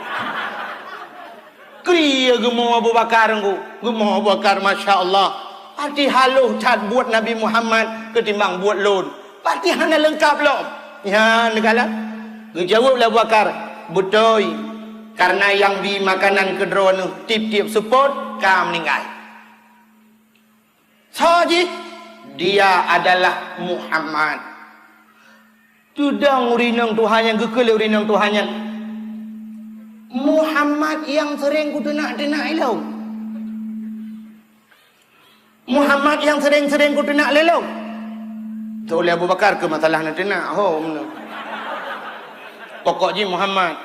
Kri geumoe Abu Bakar Teungku. Geumoe Abu Bakar, "Masya Allah. Pati halôh that buet Nabi Muhammad keutimbang buet lôn. Pati hana leungkab lom." Nyan neukalon. Geujaweueb lé Abu Bakar, "Beutôi. Kareuna nyang bi makanan keu droeneuh tieb-tieb seupôt ka meuninggai." Soe jih? Dia adalah Muhammad. Teudong ureuëng inong tuha nyan, geukheun lé ureuëng inong tuha nyan, "Muhammad nyang seuréng kuteunak-teunak ilong. Muhammad nyang seuréng-seuréng kuteunak lé lôn." Teuh lé Abu Bakar keu masalah na teunak, ho, meunoe. Pokok jih Muhammad.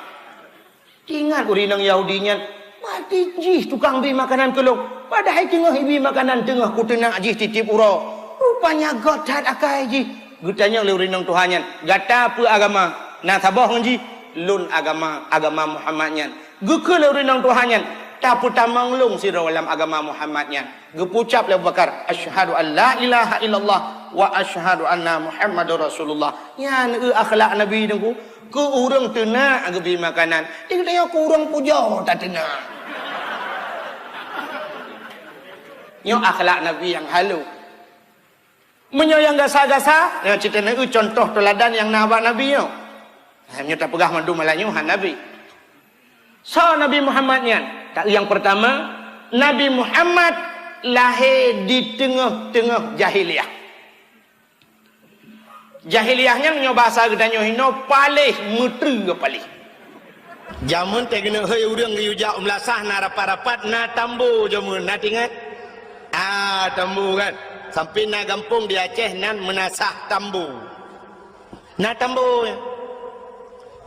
Ingat ureuëng inong Yahudi nyan, "Pati jih tukang bi makanan keu lôn, padahai teungoh ibi makanan teungoh kuteunak jih tieb-tieb uroe. Rupanya göt that akai jih." Geutanyong lé ureuëng inong tuha nyan, "Gata peue agama?" "Na saboh ngon jih." "Lôn agama, agama Muhammad nyan." Geukheun lé ureuëng inong tuha nyan, "Tapeutamong lôn sidroe lam agama Muhammad nyan." Geupeucab lé Abu Bakar, "Asyhadu an la ilaha illallah wa asyhadu anna Muhammadar Rasulullah." Nyan eu akhlak Nabi Teungku. Keu ureuëng teunak geubi makanan, di geutanyoe keu ureuëng pujoe tateunak. Nyoe akhlak Nabi nyang halôh. Meunyoe nyang gasa-gasa, nyoe cit na eu contoh teuladan nyang na bak Nabi nyoe. Nyoe tapeugah mandum malam nyoe han Nabi. Soe Nabi Muhammad nyan? Taeu nyang peurtama, Nabi Muhammad lahé di teungoh-teungoh jahiliyah. Jahiliyah nyan nyoe basa geutanyoe hinoe paléh, meutreue paléh. Jameun teuh keuneuk hei ureuëng geuyue jak u meulasah na rapat-rapat, na tambo jameun, na teuingat? Ah, tambo kan? Sampoe na gampông di Aceh nan Meunasah Tambo. Na tambo nyan.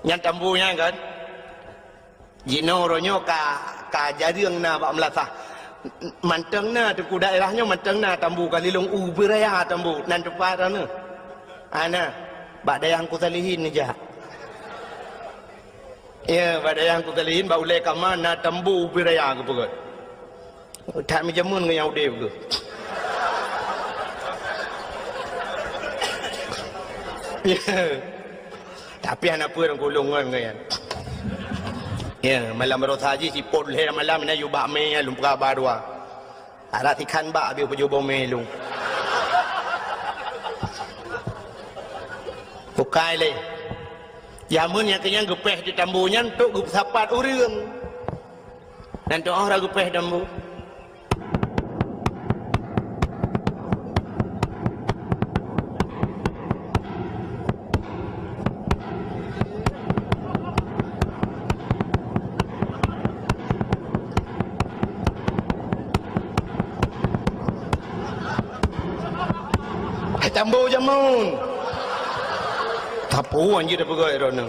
Nyan tambo nyan kan? Jinoe uroe nyoe ka, ka jareueng na bak meulasah. Mantong na teungku daerah nyoe, mantong na tambo ka lilong u beuraya tambo nan teumpat na. Ana, bak dayah Teungku Salihin neujak. Ya, bak dayah Teungku Salihin, bak ulée kama na tambo u beuraya geupeugah. That meujameun ngon nyang udeb geuh. Ya. Tapi hana peue ureuëng kulong ngon nyan. Ya, malam baroesa jih sipot lhée malam na yue bak mé lôn peugah ba dua. Arak sikhan bak habéh peujoh bomé lôn. Bukai lé. Jameun nyang keunyan geupéh di tambo nyan untuk geupeusapat ureuëng. Dan teuoh ra geupéh tambo. Hai tambo jameun. Tapu anjir dah peugah droeneuh.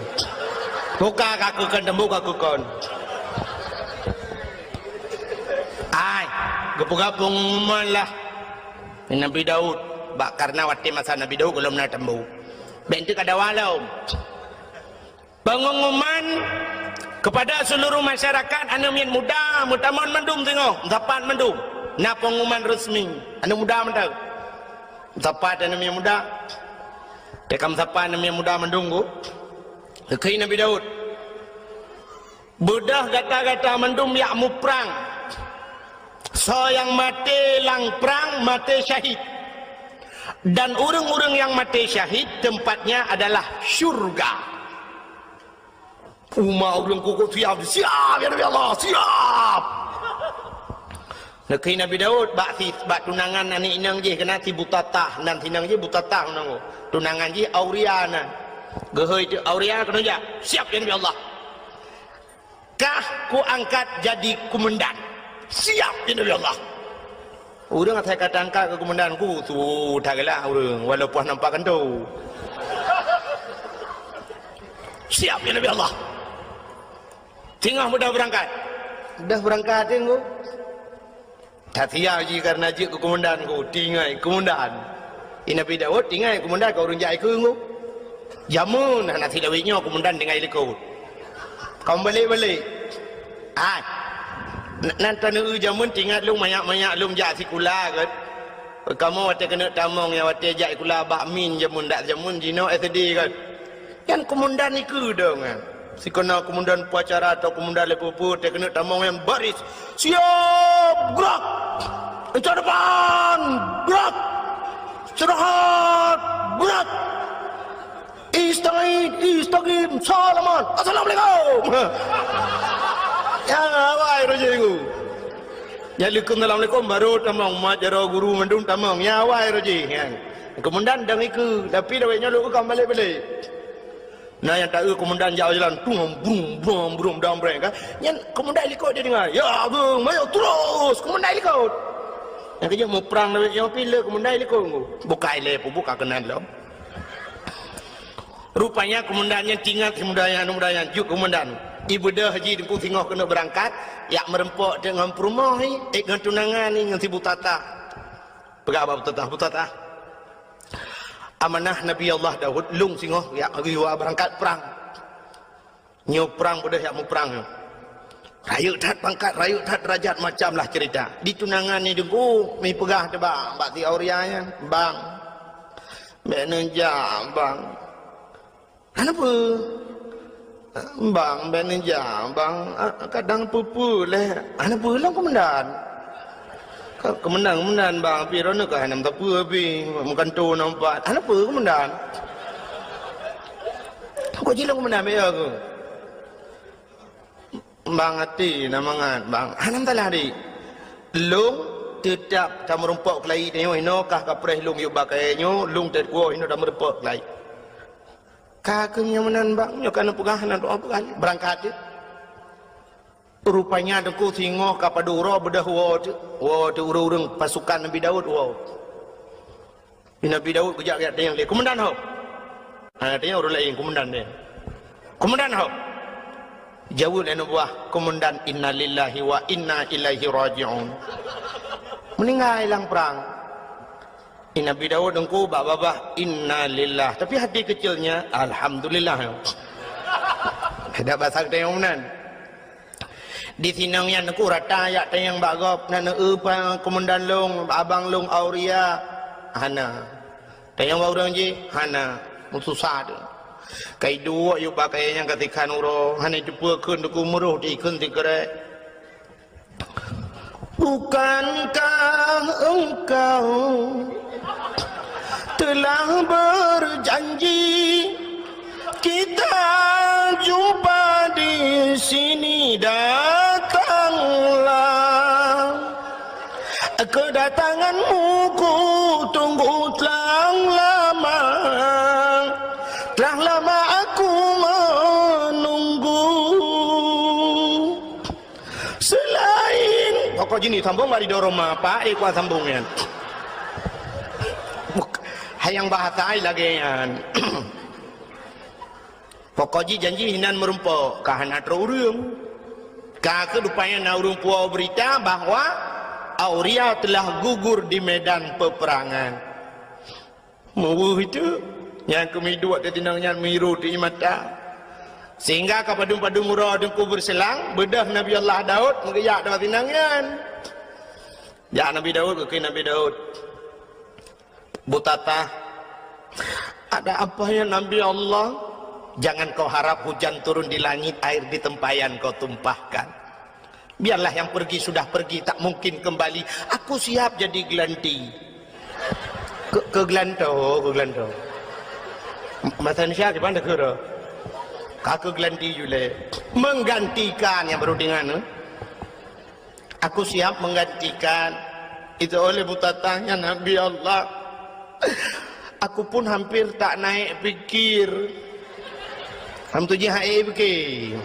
Buka kaku kon tambo kaku kon. Ai, geupeugah pengumuman lah. Nabi Daud, bak karena watée masa Nabi Daud gohlom na tambo. Bék teuk ka dawa lom. Pengumuman Kepada seluruh masyarakat, aneuk miet muda meutamong mandum singoh, meusapat mandum. Na pengumuman resmi, aneuk muda mantong. Meusapat aneuk miet muda. Teuka meusapat aneuk miet muda mandum, Bu. Kheun Nabi Daud, "Beudôh gata-gata mandum jak muprang. Soe nyang maté lam prang, maté syahid. Dan ureuëng-ureuëng nyang maté syahid, tempatnya adalah syurga." Umat ureuëng kukuk siap, "Siap, ya Nabi Allah, siap!" Neukheun Nabi Daud bak si, bak tunangan aneuk inong jih, keunan si Butatah, nan si inong jih Butatah nan. Tunangan jih Auria nan. Geuhôi teuk Auria keunoe jak, "Siap, ya Nabi Allah. Kah kuangkat jadi komandan." "Siap, ya Nabi Allah." Ureuëng asai ka tangkat keu komandan, ku su that galak ureuëng, walaupun nampak kantô. "Siap, ya Nabi Allah." Singoh mudah beurangkat. Dah beurangkat, Teungku. That siap jih kareuna jeuet keu komandan, ku tinggai komandan. Di Nabi Daud tinggai komandan keu ureuëng jak ikeu, Teungku. Jameun hana silawét nyoe komandan tinggai likot. Ka meubalek-balek. Hai. N-, nan taneuk jameun teuingat lôn manyak-manyak lôn jak sikula kan. Kamoe watée keuneuk tamong nyang watée jak sikula bak min jameun dak jameun jinoe S D kan. Nyan komandan ikeu dong kan. Sikeuna komandan upacara atau komandan leupeu-peu watée keuneuk tamong nyan baris. Siap, gerak. Incat depan, gerak. Istirahat, gerak. Istagid, istagim, salaman. Assalamualaikum. Ya, awai roh jih, Teungku. Nyang leukom assalamualaikum baru tamong, mat jaroe guru mandum tamong. Ya, awai roh jih, kan. Komandan dang ikeu, tapi lawét nyoe lôn ka balek-balek. Nah, nyang taeu komandan jak jalan, tung, brum, brum, brum, dang breng, kan. Nyan komandan likot dia dengar. "Ya, Agong, mayo terus." Komandan likot. Nyang keujeuet muprang lawét nyoe pih le komandan likot, Teungku. Bukai lé peubuka keunan lom. Rupanya komandan nyan teuingat si muda nyan, muda nyan jeuet komandan. Ibeudôh jih Teungku singoh keuneuk beurangkat, jak meurumpok teuk ngon peurumoh nyan, eh, ngon tunangan nyan, ngon si Butatah. Peugah bak Butatah, "Butatah, amanah Nabi Allah Daud, lôn singoh jak geuyue beurangkat prang. Nyoe prang beudôh jak muprang nyoe. Rayeuk that pangkat, rayeuk that deurajat, macam lah cerita." Di tunangan nyan Teungku, meupeugah teuh bak, bak si Auria nyan, "Bang, bék neujak, Bang." "Hana peue, Bang, bék neujak, Bang. Ah, kadang peue-peue lé." "Hana peue lom, Komandan." "Ka, Komandan, Komandan, Bang, pih droeneuh ka hana meusapeue pih, meugantoe na umpat." "Hana peue, Komandan." "Kok jilong, Komandan, bék ya keuh." "Bang, até na mangat, Bang." "Hana masalah, Dik. Lôn teutap tameurumpok keulayi tanyoe, inoe kah kapreh lôn yub bak kayée nyoe, lôn teukuoh inoe tameurumpok keulayi." "Ka keuh nyang meunan, Bang, nyoe ka neupeugah, hana doa peugah, beurangkat jih." Rupanya Teungku singoh ka padub uroe beudôh woe teuk, woe teuk ureuëng-ureuëng pasukan Nabi Daud woe. Nabi Daud geujak-jak tanyong lé, "Komandan ho?" Ha, tanyong ureuëng laén, "Komandan deh." "Komandan ho?" Jaweueb lé aneuk buah, "Komandan, innalillahi wa inna ilaihi raji'un." Meuninggai lam prang. Nabi Daud Teungku bak babah, "Innalillah." Tapi hati kecilnya, "Alhamdulillah." Ada bahasa geutanyoe meunan. Di sinong nyan Teungku rata jak tanyong bak gob, "Na neueu pa-, komandan lôn, abang lôn Auria?" "Hana." Tanyong bak ureuëng jih, "Hana." Meususah teuk. Ka iduek yub bak kayée nyang ka sikhan uroe, hana iteupeue kheun Teungku, meuroh teuk ikheun sikrek. "Bukankah engkau telah berjanji, kita jumpa di sini, datanglah. Kedatanganmu ku tunggu telah lama, telah lama aku menunggu." Selain, pokok jih ni sambong bak ridho Roma, Pak, eh, kuat sambong nyan. Buk-, hai nyang bahasa ai lagée nyan. Pokok jih janji hinan meurumpok, ka hana troh ureuëng. Ka keuh rupanya na ureuëng puwoe beurita bahwa Auria telah gugur di medan peperangan. Meuweuh itu, nyang keumiduek di tinong nyan miru di mata. Sehingga ka padum-padum uroe Teungku beuseulang, beudôh Nabi Allah Daud meugeujak dua sinang nyan. Jak Nabi Daud, geukheun Nabi Daud, "Butatah, ada apa ya Nabi Allah? Jangan kau harap hujan turun di langit, air di tempayan kau tumpahkan. Biarlah yang pergi sudah pergi, tak mungkin kembali. Aku siap jadi gelanti." Keu-, keugelanto, keugelanto. Masa Indonesia di mana kira? Ka keugelanti jule. Menggantikan yang baru dengan, eh? "Aku siap menggantikan." Itu oleh Butatah, "Ya Nabi Allah, aku pun hampir tak naik pikir." Ham tu jih hai pikir.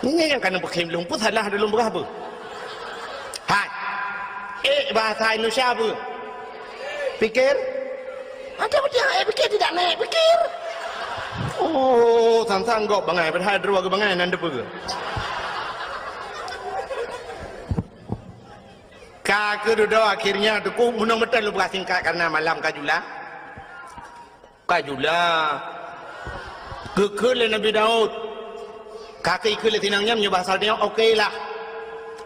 Ini yang kana pakai lung pun salah dalam berapa? Hai. Eh, bahasa Indonesia apa? Pikir? Ada betul eh pikir tidak naik pikir? Oh, sang-sang gok bangai, padahal dua ke bangai nan depa. Ka keududoe akhirnya Teungku, meunong meuteun lôn peugah singkat karena malam ka jula. Ka jula. Geukheun lé Nabi Daud. Ka keu ikheun lé sinang nyan meunyoe bahasa Indonesia, "Oke lah."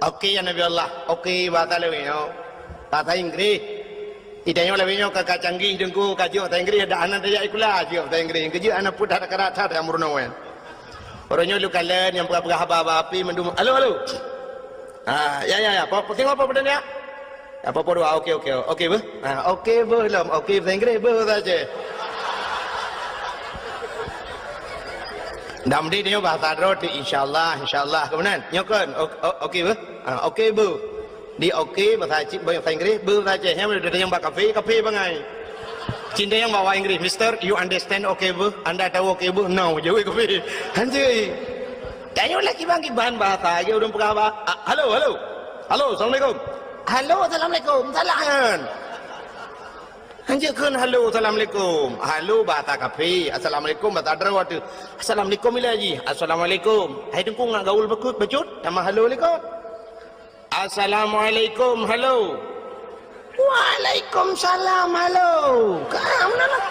"Oke ya Nabi Allah." "Oke" bahasa lawét nyoe. Bahasa Inggris. Di tanyoe lawét nyoe ka, ka canggih Teungku, ka jeuet bahasa Inggris, dak hana tajak sikula, jeuet bahasa Inggris. Keujeuet hana pun that karat that meurunoe. Uroe nyoe lôn kalon nyang peugah-peugah haba-haba api mandum. Halo, halo. Ha, ya, ya, ya. Apa, apa, apa, apa, ya? Apa, apa, dua. Oke, oke. Oke, beuh. Ha, oke, beuh, lom. Oke, bahasa Inggris, beuh, bahasa Aceh. Dam di nyoe bahasa droe tu, insyaallah, insyaallah. Kemudian, nyoe kan. O-, o-, oke, beuh. Ha, oke, beuh. Di oke, bahasa Aceh, bahasa Inggris, beuh, bahasa Aceh. Nyang udah yang bak kafe, kafe bangai. Cinta yang bawa Inggris, "Mister, you understand oke, beuh? Anda tahu oke, beuh?" "No," jawab kafe. Hanjeuet. Tanyoe lagi bang kiban bahasa, lagi ureueng peugah ba-, "Ah, halo, halo. Halo, assalamualaikum." "Halo, assalamualaikum." Salah kan? Hanjeuet kheun halo, assalamualaikum. Halo bahasa kafe, assalamualaikum bahasa droe tu. Assalamualaikum ila ji. Assalamualaikum. Hai Teungku ngat gaul bakut bacut, nama halo likot. Assalamualaikum, halo. Waalaikumsalam, halo. Ka, meunan lah.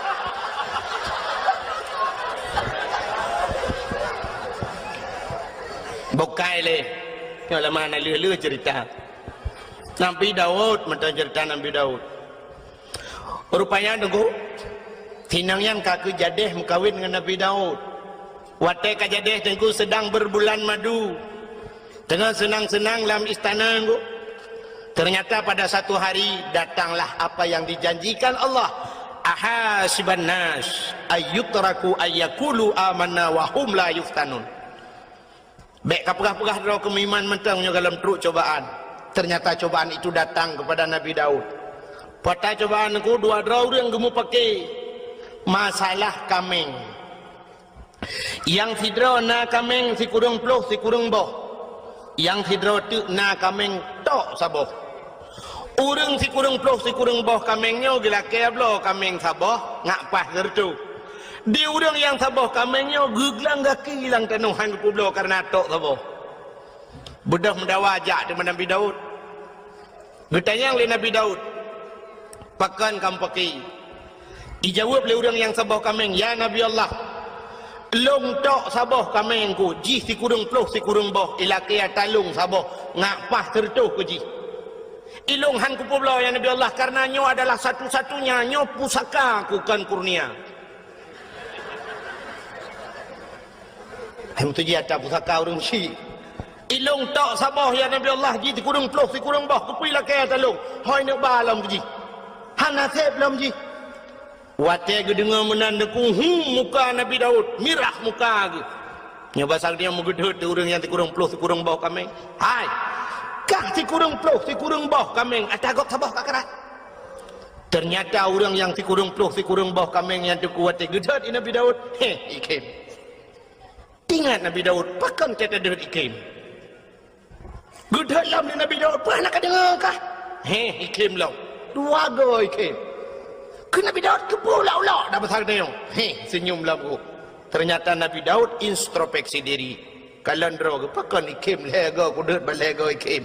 Bukai lé. Nyoe lama na leuh-leuh cerita. Nabi Daud, mantong cerita Nabi Daud. Rupanya Teungku, sinang nyan ka keu jadeh meukawen ngon Nabi Daud. Watée ka jadeh Teungku sedang berbulan madu. Teungoh seunang-seunang lam istana Teungku. Ternyata pada satu hari datanglah apa yang dijanjikan Allah. "Ahasiban nas ayyutraku ayyakulu amanna wa hum la yuftanun." Bék ka peugah-peugah droe keu meuiman mantong nyoe gohlom trok cobaan. Ternyata cobaan itu datang kepada Nabi Daud. Peue cobaan Teungku, dua droe ureueng geumupake masalah kaméng. Nyang sidroe na kaméng sikureueng ploh sikureueng boh. Nyang sidroe teuk na kaméng tok saboh. Ureueng sikureueng ploh sikureueng boh kaméng nyoe geulakée bloe kaméng saboh ngat paih sireutôh. Di ureueng nyang saboh kaméng nyoe geuglang gaki lam tanoh hán geupeubloe kareuna tok saboh. Beudôh meudawa jak teuma Nabi Daud. Geutanyong lé Nabi Daud, "Pakon kamoe pake?" Ijaweueb lé ureueng nyang saboh kaméng, "Ya Nabi Allah, lôn tok saboh kaméng ku, jih sikureueng ploh sikureueng boh, ilakée ata lôn saboh, ngat paih sireutôh ku jih. Ilôn hán kupeubloe, ya Nabi Allah, kareuna nyoe adalah satu-satunya, nyoe pusaka ku kon kurnia." Hai meutuji ata pusaka ureueng syik. "Ilôn tok saboh, ya Nabi Allah, jih sikureueng ploh sikureueng boh, keupeue ilakée ata lôn? Hôi neuk ba lom jih. Hana sép lom jih." Watée geudeungoe meunan Teungku, hum, muka Nabi Daud mirah muka geuh. Nyoe basa geutanyoe meugeudeuet di ureueng nyang sikureueng ploh sikureueng boh kaméng. "Hai, kah sikureueng ploh sikureueng boh kaméng, ata gob saboh ka karat." Ternyata ureueng nyang sikureueng ploh sikureueng boh kaméng nyan Teungku watée geudeuet di Nabi Daud, heh, ikhém. Teuingat Nabi Daud, pakon teuh tadeuet ikhém. Geudeuet lom lé Nabi Daud, "Peue hana kadeungoe kah?" Heh, ikhém lom. Dua goe ikhém. Keu Nabi Daud keupeue ulok-ulok dak basa geutanyoe? Heh, seunyum lom geuh. Ternyata Nabi Daud introspeksi diri. Kalon droe geuh, "Pakon ikhém lhée goe, kudeuet ban lhée goe ikhém."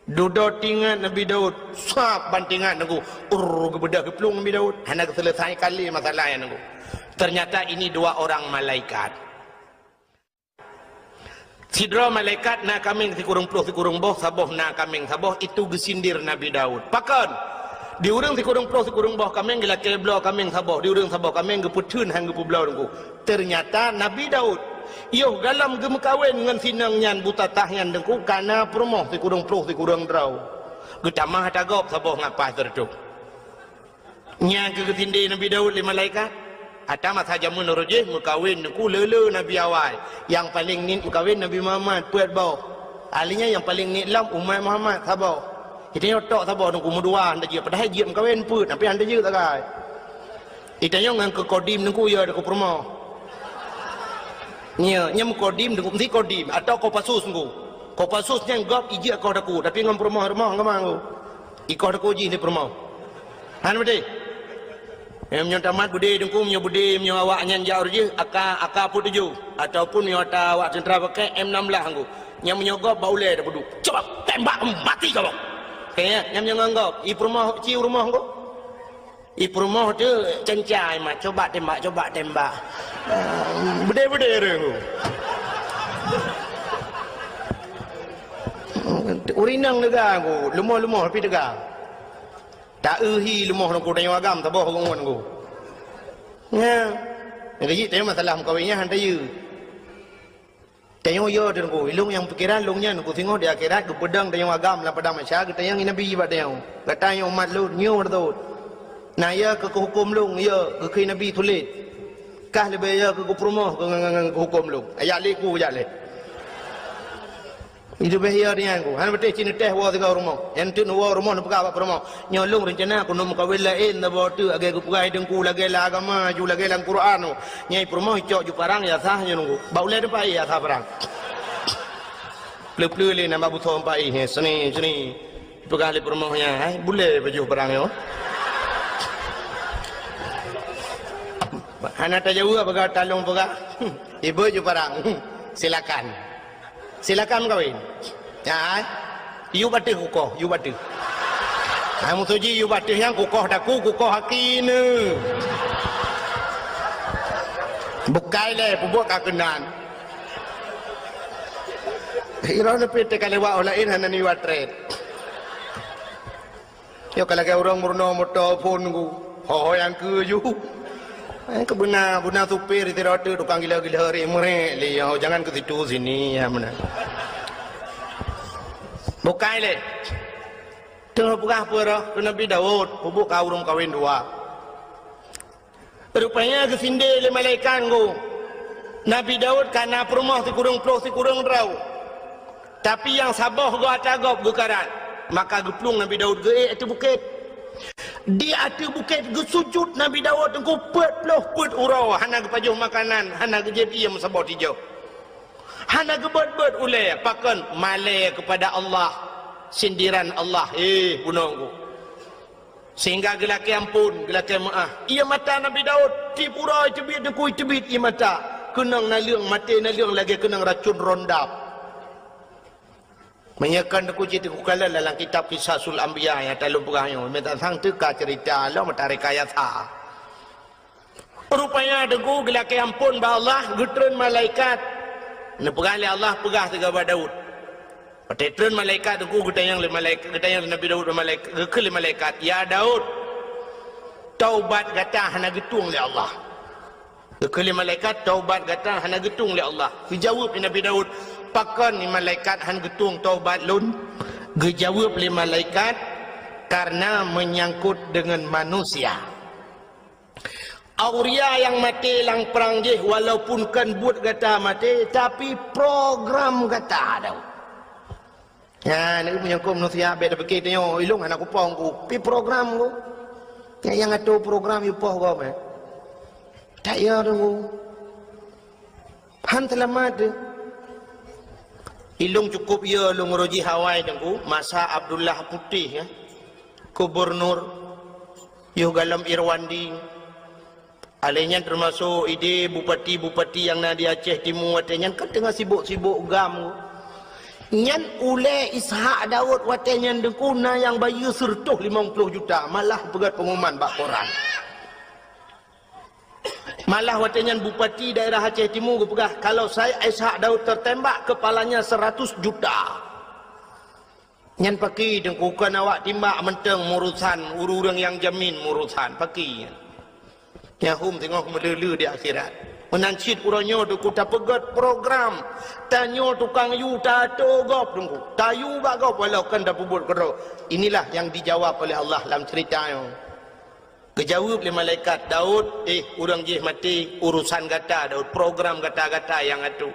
Dudoe teuingat Nabi Daud, sab ban teuingat Teungku. Urr, geubeudôh geuplueng Nabi Daud. Hana geuseuleusai kali masalah nyan Teungku. Ternyata ini dua orang malaikat. Sidroe malaikat na kaméng sikureueng ploh sikureueng boh, saboh na kaméng saboh, itu geusindir Nabi Daud. Pakon? Di ureuëng sikureueng ploh sikureueng boh kaméng geulakée bloe kaméng saboh, di ureuëng saboh kaméng geupeutheun han geupeubloe Teungku. Teunyata Nabi Daud, yoh galom geumeukawen ngon sinong nyan buta tah nyan Teungku, kana peurumoh sikureueng ploh sikureueng droe. Geutamah ata gob saboh ngat paih sireutôh. Nyan keuh geusindé Nabi Daud lé malaikat. Ata masa jameun uroe jih meukawen Teungku le-le nabi awai. Nyang paleng niet meukawen Nabi Muhammad, peuet boh. Ahli nyan nyang paleng niet lom umat Muhammad, saboh. Geutanyoe tok saboh Teungku meudua hana jeuet, padahai jeuet meukawen peuet, tapi hana jeuet sagai. Geutanyoe ngon keu kodim Teungku ya keu peurumoh. Nya, nya meukodim Teungku, meusti kodim atau Kopassus Teungku. Kopassus nyan gob ijeuet koh Teungku, tapi ngon peurumoh-rumoh ngon Teungku. Ikoh Teungku jih di peurumoh. Han beutôi? Eh, meunyoe tamat beudé Teungku, meunyoe beudé, meunyoe awak nyan jak uroe jih, aka, aka peuet tujoh. Ataupun meunyoe ata awak teuntra pakai M enam belas Teungku. Nyang meunyoe gob bak ulée tapeuduek. Coba tembak mati kau. Kayaknya nyang meunyoe ngon gob, i peurumoh, ci rumoh Teungku. I peurumoh tu cencai mat, coba tembak, coba tembak. Ah, beudé-beudé ureuëng tu. Urinang lega Teungku, leumoh-leumoh pi teuga. Ta-eu hi leumoh Teungku, tanyoe agam saboh ureuëng Teungku. Nya. Nyang keuh jih tanyoe masalah meukawen nyan han tayue. Tanyoe yo Teungku, ilong nyang pikiran lôn nyan Teungku, singoh di akhirat geupeudong tanyoe agam lam padang mahsyar, geutanyong Nabi bak tanyoe. Gata nyoe umat lôn, nyoe beutôi. Na ya keu huköm lôn, ya keu Nabi tuléh. Kah leubeh ya keu peurumoh keu ngon huköm lôn. Ajak lé ku, ajak lé. Itu beh ya nyan Teungku. Hana beuteh cit neuteh woe sigoe rumoh. Nyang teuk neuwoe rumoh neupeugah bak peurumoh. Nyoe lôn reuncana keuneuk meukawen laén saboh teuk lagée geupeugah Teungku, lagée lam agama ju, lagée lam Quran. Nyai peurumoh icok ju parang ya sah nyoe Teungku. Bak ulée teumpat ya sah parang. Pleu-pleu lé nambah busoe empat ih, seni, seni. Peugah lé peurumoh nyan, hai, bulée baju parang nyoe. Hana tajaweueb peugah talong peugah. Ibu ju parang. Silakan. Silakan meukawen. Ya, eh? Yub ateueh kukoh, yub ateueh. Hai musoji yub ateueh nyang kukoh daku, kukoh haki neu. Bukai lé, peubuet ka keunan. Iroh neupit teuka lewat oh laén hana niwa tret. Nyoe ka lagée ureuëng meurunoe moto phon Teungku. Ho-ho nyang keu ju. Eh, keu beuna, beuna supir sidroe teuk tukang gila-gila ri meurek lé, oh, jangan ke situ sini, ya, meunan. Bukai lé. Teungoh peugah peue roh keu Nabi Daud, peubuet ka ureuëng kawen dua. Rupanya geusindé lé malaikat Teungku. Nabi Daud ka na peurumoh sikureueng ploh sikureueng droe. Tapi nyang saboh goe ata gob geukarat. Maka geuplueng Nabi Daud geuék ateueh bukét. Di ateueh bukét geusujut Nabi Daud Teungku peuet ploh peuet uroe, hana geupajoh makanan, hana geujieb ié meusaboh tijoh. Hana geubeuet-beuet ulée, pakon malée keupada Allah, sindiran Allah, eh, bunoe Teungku. Sehingga geulakée amphon, geulakée meuáh. Ié mata Nabi Daud, tiep uroe teubiet Teungku, teubiet ié mata. Keunong naleueng, maté naleueng lagée keunong racun rondap. Meunyoe kon Teungku cit Teungku kalon dalam kitab Qisasul Anbiya nyang talôn peugah nyoe, meutasang teuka ceurita lom meutareka yasa. Rupanya Teungku geulakée amphon bak Allah, geutreun malaikat. Neupeugah lé Allah, peugah sigoe bak Daud. Watée treun malaikat Teungku geutanyong lé malaikat, geutanyong lé Nabi Daud bak malaikat, geukheun lé malaikat, "Ya Daud, taubat gata hana geutueng lé Allah." Geukheun lé malaikat, "Taubat gata hana geutueng lé Allah." Geujaweueb lé Nabi Daud, "Pakon ni malaikat han geutueng taubat lôn?" Geujaweueb lé malaikat, "Karena menyangkut dengan manusia." Auria nyang maté lam prang jih walaupun kon buet gata maté, tapi program gata ada. Nyan, meunyoe kon manusia bék tapike tanyoe, ilong hana kupoh Teungku, pi program Teungku. Nyang, nyang atur program yue poh gob, eh. Tak ya Teungku. Han seulamat teuh. Ilong cukup ya lôn uroe jih awai Teungku, masa Abdullah Putih, ya. Gubernur, yoh galom Irwandi. Alé nyan teumasok idé bupati-bupati nyang na di Aceh Timu watée nyan ka teungoh sibok-sibok gam. Nyan ulée Ishak Daud watée nyan Teungku na nyang bayeue sireutôh limong ploh juta, malah peugét peungumuman bak koran. Malah watée nyan bupati daerah Aceh Timu geupeugah, "Kalau Syekh Ishak Daud tertembak, kepalanya seratus juta." Nyan pakri Teungku, kon awak timbak mantong murusan, ureuëng nyang jamin murusan, pakri nyan. Nyahum teungoh meuleuleue di akhirat. Meunan cit uroe nyoe Teungku tapeugét program. Tanyoe tukang yue tato gob Teungku. Tayue bak gob walau kon tapeubuet keudroe. Inilah yang dijawab oleh Allah lam cerita nyoe. Geujaweueb lé malaikat, "Daud, eh, ureuëng jih maté, urusan gata Daud, program gata-gata nyang atoe.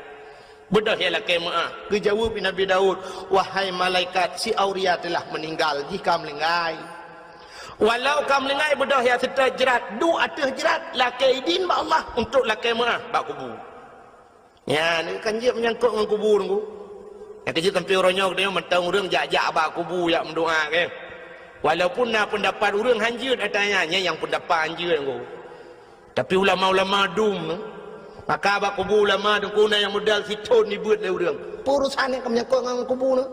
Beudôh ya lakée meuáh." Geujaweueb lé Nabi Daud, "Wahai malaikat, si Auria telah meninggal, jih ka meulinggai. Walau ka meulinggai, beudôh ya seutôt jrat, duek ateueh jrat, lakée idin bak Allah untuk lakée meuáh bak kubu." Nyan kan jeuet meunyangkot ngon kubu Teungku. Nyang keujeuet sampoe uroe nyoe geutanyoe mantong ureuëng jak-jak bak kubu jak meudoá, kan. Walaupun na peundapat ureuëng hanjeuet ata nyan, nyan nyang peundapat hanjeuet Teungku. Tapi ulama-ulama dum, maka bak kubu ulama Teungku na nyang modal sithon jibeuet lé ureuëng. Peue urusan nyang ka meunyangkot ngon kubu nyoe?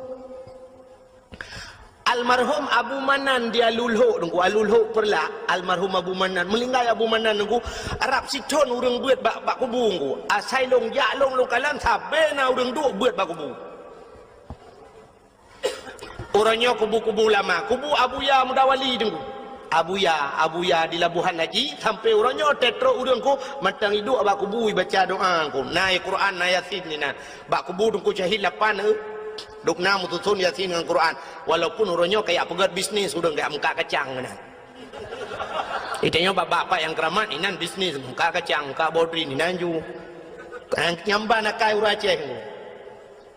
Almarhum Abu Manan di Alulhok Teungku, Alulhok Peureulak, almarhum Abu Manan, meulinggai Abu Manan Teungku, rab sithon ureuëng beuet bak, bak kubu Teungku. Asai lôn jak lôn, lôn kalon sabe na ureuëng duek beuet bak kubu. Uroe nyoe kubu-kubu lama, kubu Abuya Mudawali Teungku. Abuya, Abuya di Labuhan Haji, sampoe uroe nyoe teutrok ureuëng Teungku, mantong iduek bak kubu ibaca doá Teungku. Na Quran, na Yasin inan. Bak kubu Teungku syahid lapan, eh. Dok na meususon Yasin ngon Quran. Walaupun uroe nyoe kajak peugét bisnis ureuëng kajak meukat kacang meunan. Itanyoe bak bapak nyang keuramat inan bisnis, meukat kacang, meukat bodrin inan ju. Nyang ban akai ureuëng Aceh.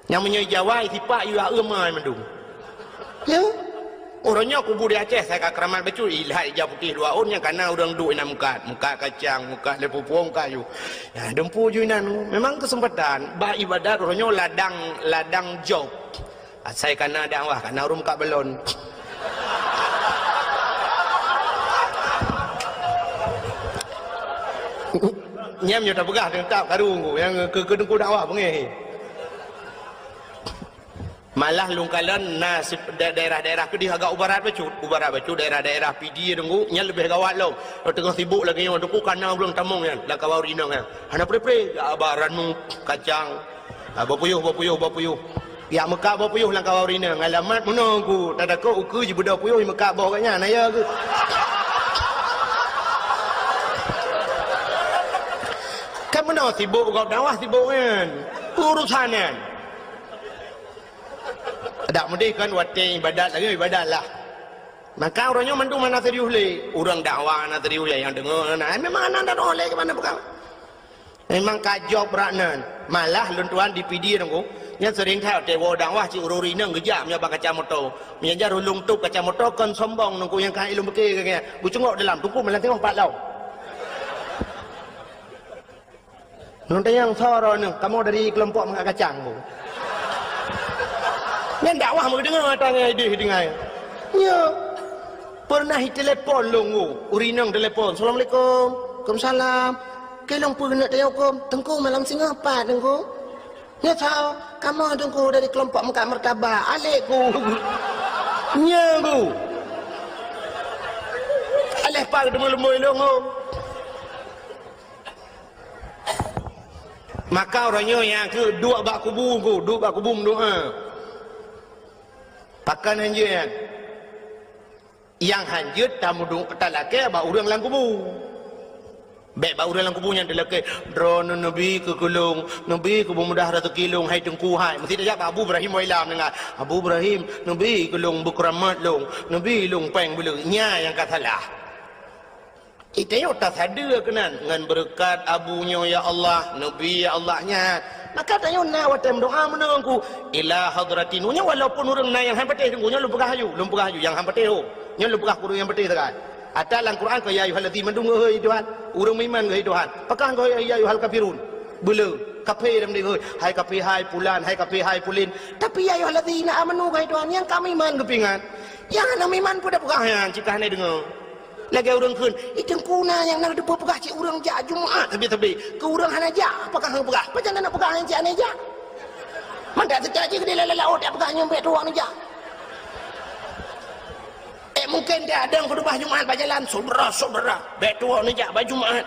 Nyang meunyoe Jawa sipak yue aeum ai mandum. Ya. Uroe nyoe kubu di Aceh sai ka keuramat bacut, ilhat ija putéh dua ôn nyang kana ureuëng duek inan meukat, meukat kacang, meukat lé pupueng kayu. Ya, dumpu ju inan. Memang keuseumpatan bak ibadat uroe nyoe ladang, ladang job. Asai kana dakwah, kana ureuëng meukat balon. Nyam nyoe tapeugah teutab karu nyang keu, keu Teungku dakwah beungéh. Malah lôn kalon na si-, da-, daerah-daerah keudeh agak u barat bacut. U barat bacut daerah-daerah Pidie Teungku, nyan leubeh gawat lom. Teungoh sibuk lagée nyoe Teungku kana ureuëng tamong nyan, lam kawan ureuëng inong nyan. Hana pre-pre, ya ba ranu, kacang. Ha, boh puyôh, boh puyôh, boh puyôh. Ya meukat boh puyôh lam kawan ureuëng inong. Alamat meunoe Teungku, tadakot ukeue jibeudôh puyôh meukat boh gobnyan, na ya keuh. Kan meunoe sibuk gob dakwah sibuk nyan. Urusan nyan. Dak meudeh kan watée ibadat lagée ibadat lah. Maka ureuëng nyoe mandum hana serius lé. Ureuëng dakwah hana serius lé, nyang deungoe hana. Memang hana, hana deungoe lé keumanö peugah. Memang ka jok brat nan. Malah lôn tuan di Pidie Teungku, nyan seuring that watée woe dakwah cit ureuëng inong geujak meunyoe bak kaca moto. Meunyoe jar ulôn tôb kaca moto kon sombong Teungku nyang ka ilôn beuke geucungok dalam Teungku malah tengok pat lom. Ngon tanyong soe droeneuh, kamoe dari keulompok meukat kacang bu. Nyan dakwah meudeungoe tangai deh dengai. Nyo. Pernah itelepon lôn ngu, ureuëng inong telepon, "Assalamualaikum." "Waalaikumsalam." "Keu lôn peue keuneuk tanyong huköm?" "Teungku malam singoh pat, Teungku." "Nyo soe?" "Kamoe Teungku dari keulompok meukat martabak." "Alek ku." Nyo ku. Aleh pat teumeu leumboi lôn ngu. Maka uroe nyoe nyang keu duek bak kubu ku, duek bak kubu meudoá. Pakon hanjeuet nyan? Nyang hanjeuet tameudu-, talakée bak ureuëng lam kubu. Bék bak ureuëng lam kubu nyan talakée, "Droeneuh neubi keu keu lôn, neubi keu beumudah raseuki lôn, hai Teungku hai." Meusti tajak bak Abu Ibrahim Wailam deungon, "Abu Ibrahim, neubi keu lôn beukeuramat lôn, neubi lôn péng beuleue." Nyan nyang ka salah. Itanyoe tasadeue keunan ngon beureukat abu nyoe, ya Allah, neubi, ya Allah, nyan. Maka tanyoe na watée meudoá meunoe ku, "Ila hadratin." Nyoe walaupun ureuëng na nyang han patéh Teungku, nyoe lôn peugah aju, lôn peugah aju nyang han patéh ho. Nyoe lôn peugah keu ureuëng nyang patéh sagai. Ata lam Quran keu, "Ya ayyuhallazina amanu," hei Tuhan. Ureuëng meuiman keu, hei Tuhan. Pakon keu, "Ya ayyuhal kafirun." Beuleue, kafé lam deh, "Hai kafé, hai pulan, hai kafé, hai pulin." Tapi, "Ya ayyuhallazina amanu," hei Tuhan, nyang ka meuiman geupeuingat. Nyang hana meuiman peue tapeugah nyan, cit ka hana deungoe. Lagée ureuëng kheun, "Ih, Teungku na nyang na teupeue peugah cit ureuëng jak Jumat sabe-sabe. Keu ureuëng hana jak, apakah hana peugah? Pajan na peugah nyang cit hana jak?" Mangat teucak jih keudeh lam laôt jak peugah nyoe bék tuwoe neujak. Eh, mungken dia dong khutubah Jumat bak jalan, "Syedara-syedara, bék tuwoe neujak bak Jumat."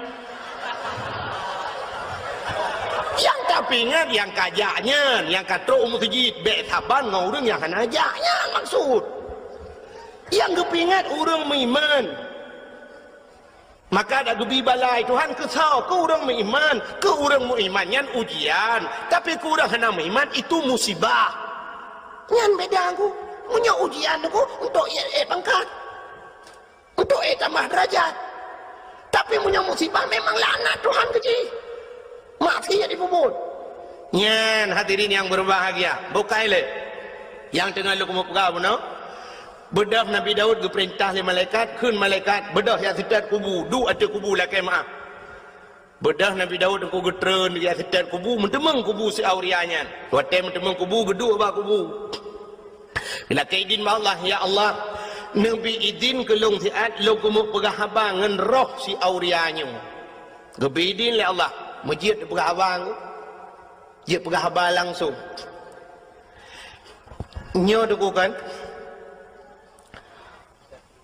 Tapi ingat, nyang ka jak nyan, nyang ka trok u meuseujid, bék saban ngon ureuëng nyang hana jak nyan maksud. Nyang geupeuingat ureuëng meuiman. Maka dak geubi balai Tuhan keu soe? Keu ureuëng meuiman. Keu ureuëng meuiman nyan ujian, tapi keu ureuëng hana meuiman itu musibah. Nyan beda ku. Meunyoe ujian ku untuk ék, ék pangkat, untuk ék tamah derajat. Tapi meunyoe musibah memang laknat Tuhan keu jih. Maksiat jipeubuet. Nyan hadirin nyang berbahagia, bukai lé nyang teungoh lôn keumeung peugah bunoe. Beudôh Nabi Daud geupeurintah lé malaikat, kheun malaikat, "Beudôh jak seutôt kubu, duek ateueh kubu lakée meuáh." Beudôh Nabi Daud teungku geutreun jak seutôt kubu, meuteumeung kubu si Auria nyan. Watée meuteumeung kubu, geuduek bak kubu. Geulakée idin bak Allah, "Ya Allah, neubi idin keu lôn siat lôn keumeung peugah haba ngon roh si Auria nyoe." Geubi idin lé Allah, meujeuet peugah haba, jeuet peugah haba langsong. Nyoe teungku kan,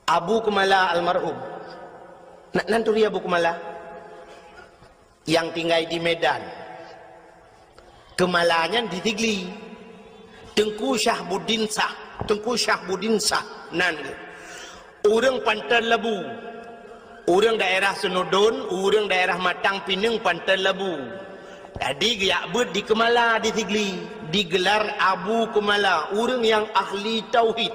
Abu Keumala almarhum. Na, nan turi Abu Keumala? Nyang tinggai di Medan. Keumala nyan di Sigli. Teungku Syahbuddin Shah, Teungku Syahbuddin Shah nan geuh. Ureuëng Panton Labu. Ureuëng daerah Seunudon, ureuëng daerah Matang Pineung Panton Labu. Jadi geujak beuet di Keumala di Sigli, digelar Abu Keumala, ureuëng nyang ahli tauhid.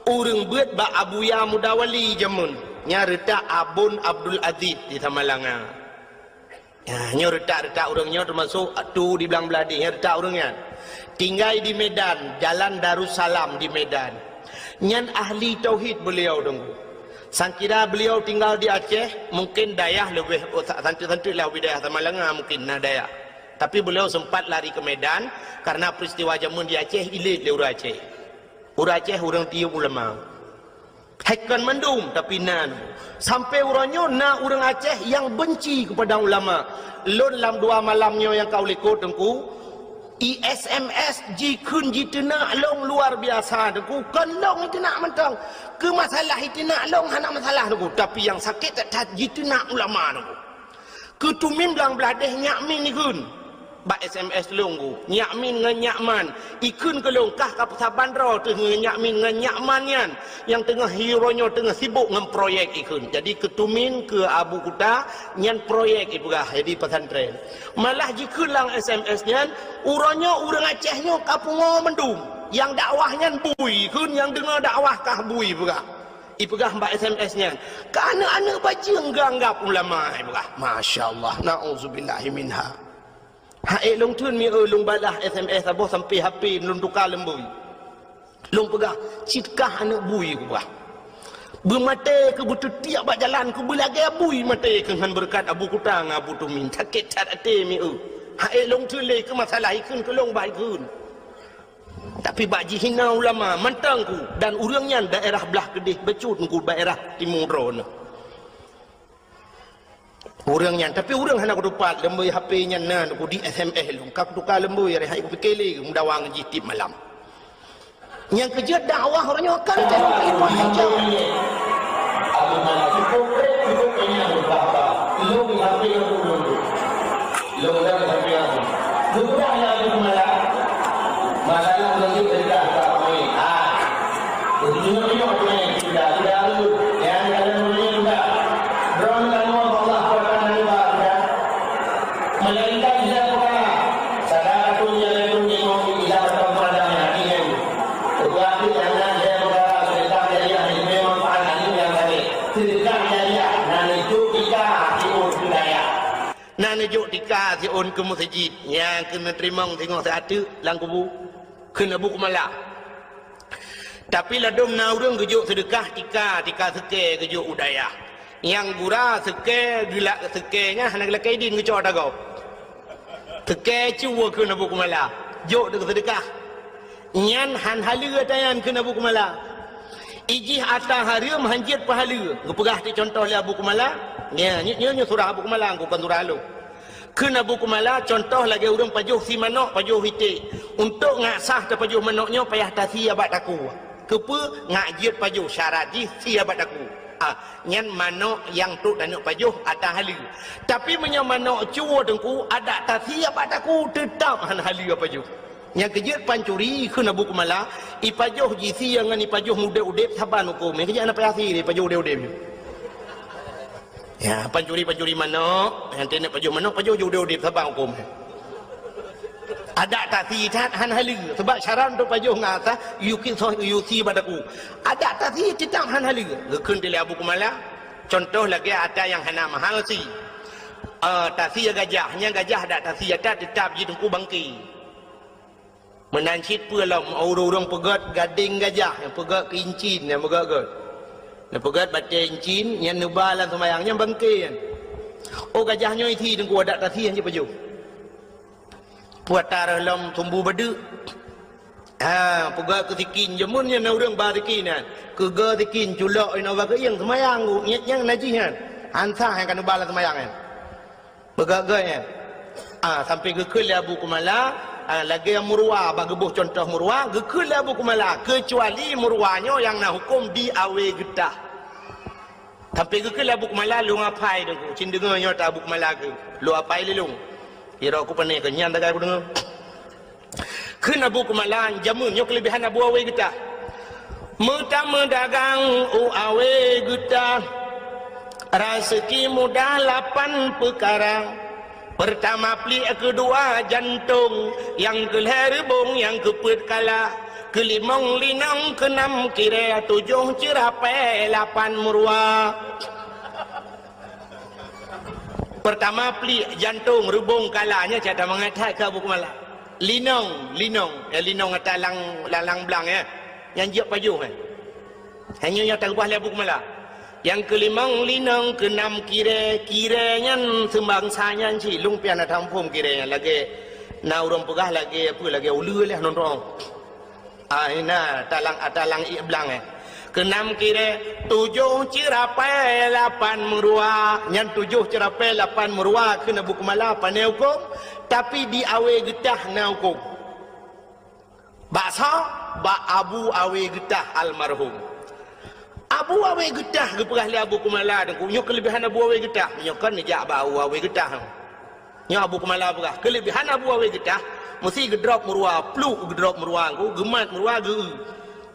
Ureuëng beuet bak Abuya Mudawali jameun, nyan reutak Abon Abdul Aziz di Samalanga. Ya, nyoe reutak-reutak ureuëng nyoe teumasok tu di Blang Bladeh, nyoe reutak ureuëng nyan. Tinggai di Medan, Jalan Darussalam di Medan. Nyan ahli tauhid beliau teungku. Sangkira beliau tinggal di Aceh, mungkin dayah leubeh, oh, sa-, santeuk-santeuk lah wilayah Samalanga mungkin na dayah. Tapi beliau sempat lari ke Medan karena peristiwa jameun di Aceh ilét lé ureuëng Aceh. Ureuëng Aceh ureuëng tiyeub ulama. Hai kon mandum, tapi nan. Sampai uroe nyoe na ureuëng Aceh nyang benci kepada ulama. Lôn lam dua malam nyoe nyang ka u likot teungku, i S M S jikheun jiteunak lôn luar biasa teungku. Kon lôn iteunak mantong. Keu masalah iteunak lôn hana masalah teungku, tapi nyang sakét that-that jiteunak ulama teungku. Keu tumin Blang Bladeh nyak min ikheun. Bak S M S lôn ku, nyak min ngon nyak man. Ikheun keu lôn kah ka peusaban droe teuh ngon nyak min ngon nyak man nyan, nyang teungoh uroe nyoe teungoh sibok ngon proyek ikheun. Jadi keu tumin keu Abu Kuta nyan proyek ipeugah jadi pesantren. Malah jikheun lam S M S nyan, uroe nyoe ureuëng Aceh nyoe ka pungo mandum. Nyang dakwah nyan bui ikheun, nyang deungoe dakwah kah bui peugah. Ipeugah bak S M S nyan, ka aneuëk-aneuëk bajeueng geuanggab ulama, ipeugah. Masya Allah, na'udzubillahi minha. Hai lôn theun mi eu lôn balah S M S saboh sampai H P lôn tuka leumbui. Lôn peugah, "Cit kah aneuëk bui," kupeugah. "Beumaté keu beuteutiek bak jalan keu beulagée bui maté keu ngon beureukat Abu Kuta ngon Abu Tumin." Sakét that até mi eu. Hai lôn theun lé keu masalah ikheun keu lôn bah ikheun. Tapi bak jihina ulama mantong ku, dan ureuëng nyan daerah blah keudeh bacut ku daerah timu droeneuh. Ureuëng nyan, tapi ureuëng hana kutupat, leumbui H P nyan na ku di S M S lôn, ka kutuka leumbui, hari hai kupike lé, meudawa ngon jih tiep malam. Nyang keujeuet dakwah uroe nyoe kan teuh ibu hijab. Aku malah cukup rek, cukup kenyang, Bapak. Lôn di H P aku dulu. Lôn dah di H P aku. Sudah ya aku malah. Masalah lôn di kerja tak main. Ah. Begitu juga punya kita, kita tu. Yang kalian boleh juga. Drone kan Allah, Allah akan menimpa kita. Melainkan dia bukan. Salah satunya itu ilmu tidak bertemu adanya. Tetapi karena dia bukan sedekah jariah, memang pahala yang tadi. Sedekah jariah, dan itu kita timbul budaya. Na neujok tika siôn keu meuseujid nyang keuneuk teurimong singoh siat teuk lam kubu, kheun Abu Keumala. Tapi ladôm na ureuëng geujok seudeukah tika, tika seukée geujok u dayah. Nyang gura seukée geulak seukée nyan hana geulakée idin geucok tagob. Seukée cuba kheun Abu Keumala, jok deuk seudeukah. Nyan han haleue ata nyan kheun Abu Keumala. Ijih ata hareuem han jeuet peuhaleue. Geupeugah ti contoh lé Abu Keumala. Nyan, nyoe, nyoe, nyoe surah Abu Keumala, kon surah lôn. Kheun Abu Keumala, contoh lagée ureuëng pajoh sie manok, pajoh iték. Untuk ngat sah tapajoh manok nyoe payah tasie bak takue. Keupeue? Ngat jeuet pajoh, syarat jih sie bak takue. Ah, nyan manok nyang trok taneuk pajoh ata haleue. Tapi meunyoe manok cue teungku, adak tasie bak takue, teutab hana haleue pajoh. Nyang keujeuet pancuri kheun Abu Kumala, ipajoh jisie ngon ipajoh udeb-udeb saban huköm. Nyang keujeuet hana payah sie ipajoh udeb-udeb. Ya, pancuri-pancuri manok, nyang taneuk pajoh manok, pajoh jiudeb-udeb saban huköm. Adak tasie that hana haleue, sabab syarat untuk pajoh ngon ata, yue sie bak takue. Adak tasie teutab hana haleue. Geukheun lé Abu Kumala, contoh lagée ata nyang hana mahal sie. Eh, tasie gajah, nyang gajah adak tasie ata teutab jiteungku bangke. Meunan cit peue lom, ureuëng-ureuëng peugét gadeng gajah, nyang peugét keu incin, nyang peugét-gét. Nyang peugét batée incin, nyang neuba lam seumayang, nyang bangke nyan. Oh, gajah nyoe sie teungku, adak tasie nyan jipajoh. Peue ata reuh lom sumbu badeuk. Ha, peugét keu sikin, jameun nyan na ureuëng ba sikin nyan. Keugeue sikin, culok inoe bak keuieng seumayang, nyang najih nyan. Ansah nyang ka neuba lam seumayang nyan. Peugét-gét nyan. Ah, sampai geukheun lé Abu Kumala, ah, lagée murwa, bak geuboh contoh murwa, geukheun lé Abu Kumala, keucuali murwa nyoe nyang na huköm di awe geutah. Sampai geukheun lé Abu Kumala, lôn apai deungoe, cit deungoe nyoe ta Abu Kumala keu, lôn apai lé lôn. Irok ku pane keu nyan tagai ku deungoe. Kheun Abu Kumala, jameun nyoe keuleubehan Abu Awe Geutah. Meutameudagang u Awe Geutah, raseuki mudah lapan peukara. Peurtama pliek, keudua jantong, nyang keulhée reubong, nyang keupeuet kala, keulimong linong, keunam kirée, tujoh ceurapée, lapan meuruwa. Peurtama pliek, jantong, reubong, kala, nyan cit that mangat that keu Abu Kumala. Linong, linong, ya, linong ata lang, lang, lang blang, ya. Nyang jeuet pajoh, ya. Hanya nyang taubah lé Abu Kumala. Nyang keulimong linong, keunam kirée, kirée nyan seubangsa nyan cit, lôn pih hana taphom kirée nyan lagée na ureuëng peugah lagée apa, lagée uleue lé nonton. Ah, ina, talang, talang ié blang, eh. Keunam kirée, tujoh ceurapée, lapan meuruwa. Nyan tujoh ceurapée, lapan meuruwa, kheun Abu Kumala, pane huköm, tapi di Awe Geutah na huköm. Bak soe? Bak Abu Awe Geutah almarhum. Abu Awe Geutah geupeugah lé Abu Kumala, deungoe, nyoe keuleubehan Abu Awe Geutah. Nyoe kon neujak bak Abu Awe Geutah. Nyoe Abu Kumala peugah, keuleubehan Abu Awe Geutah, meusti geudrop meuruwa, pluk geudrop meuruwa, geumat meuruwa, geu-eu.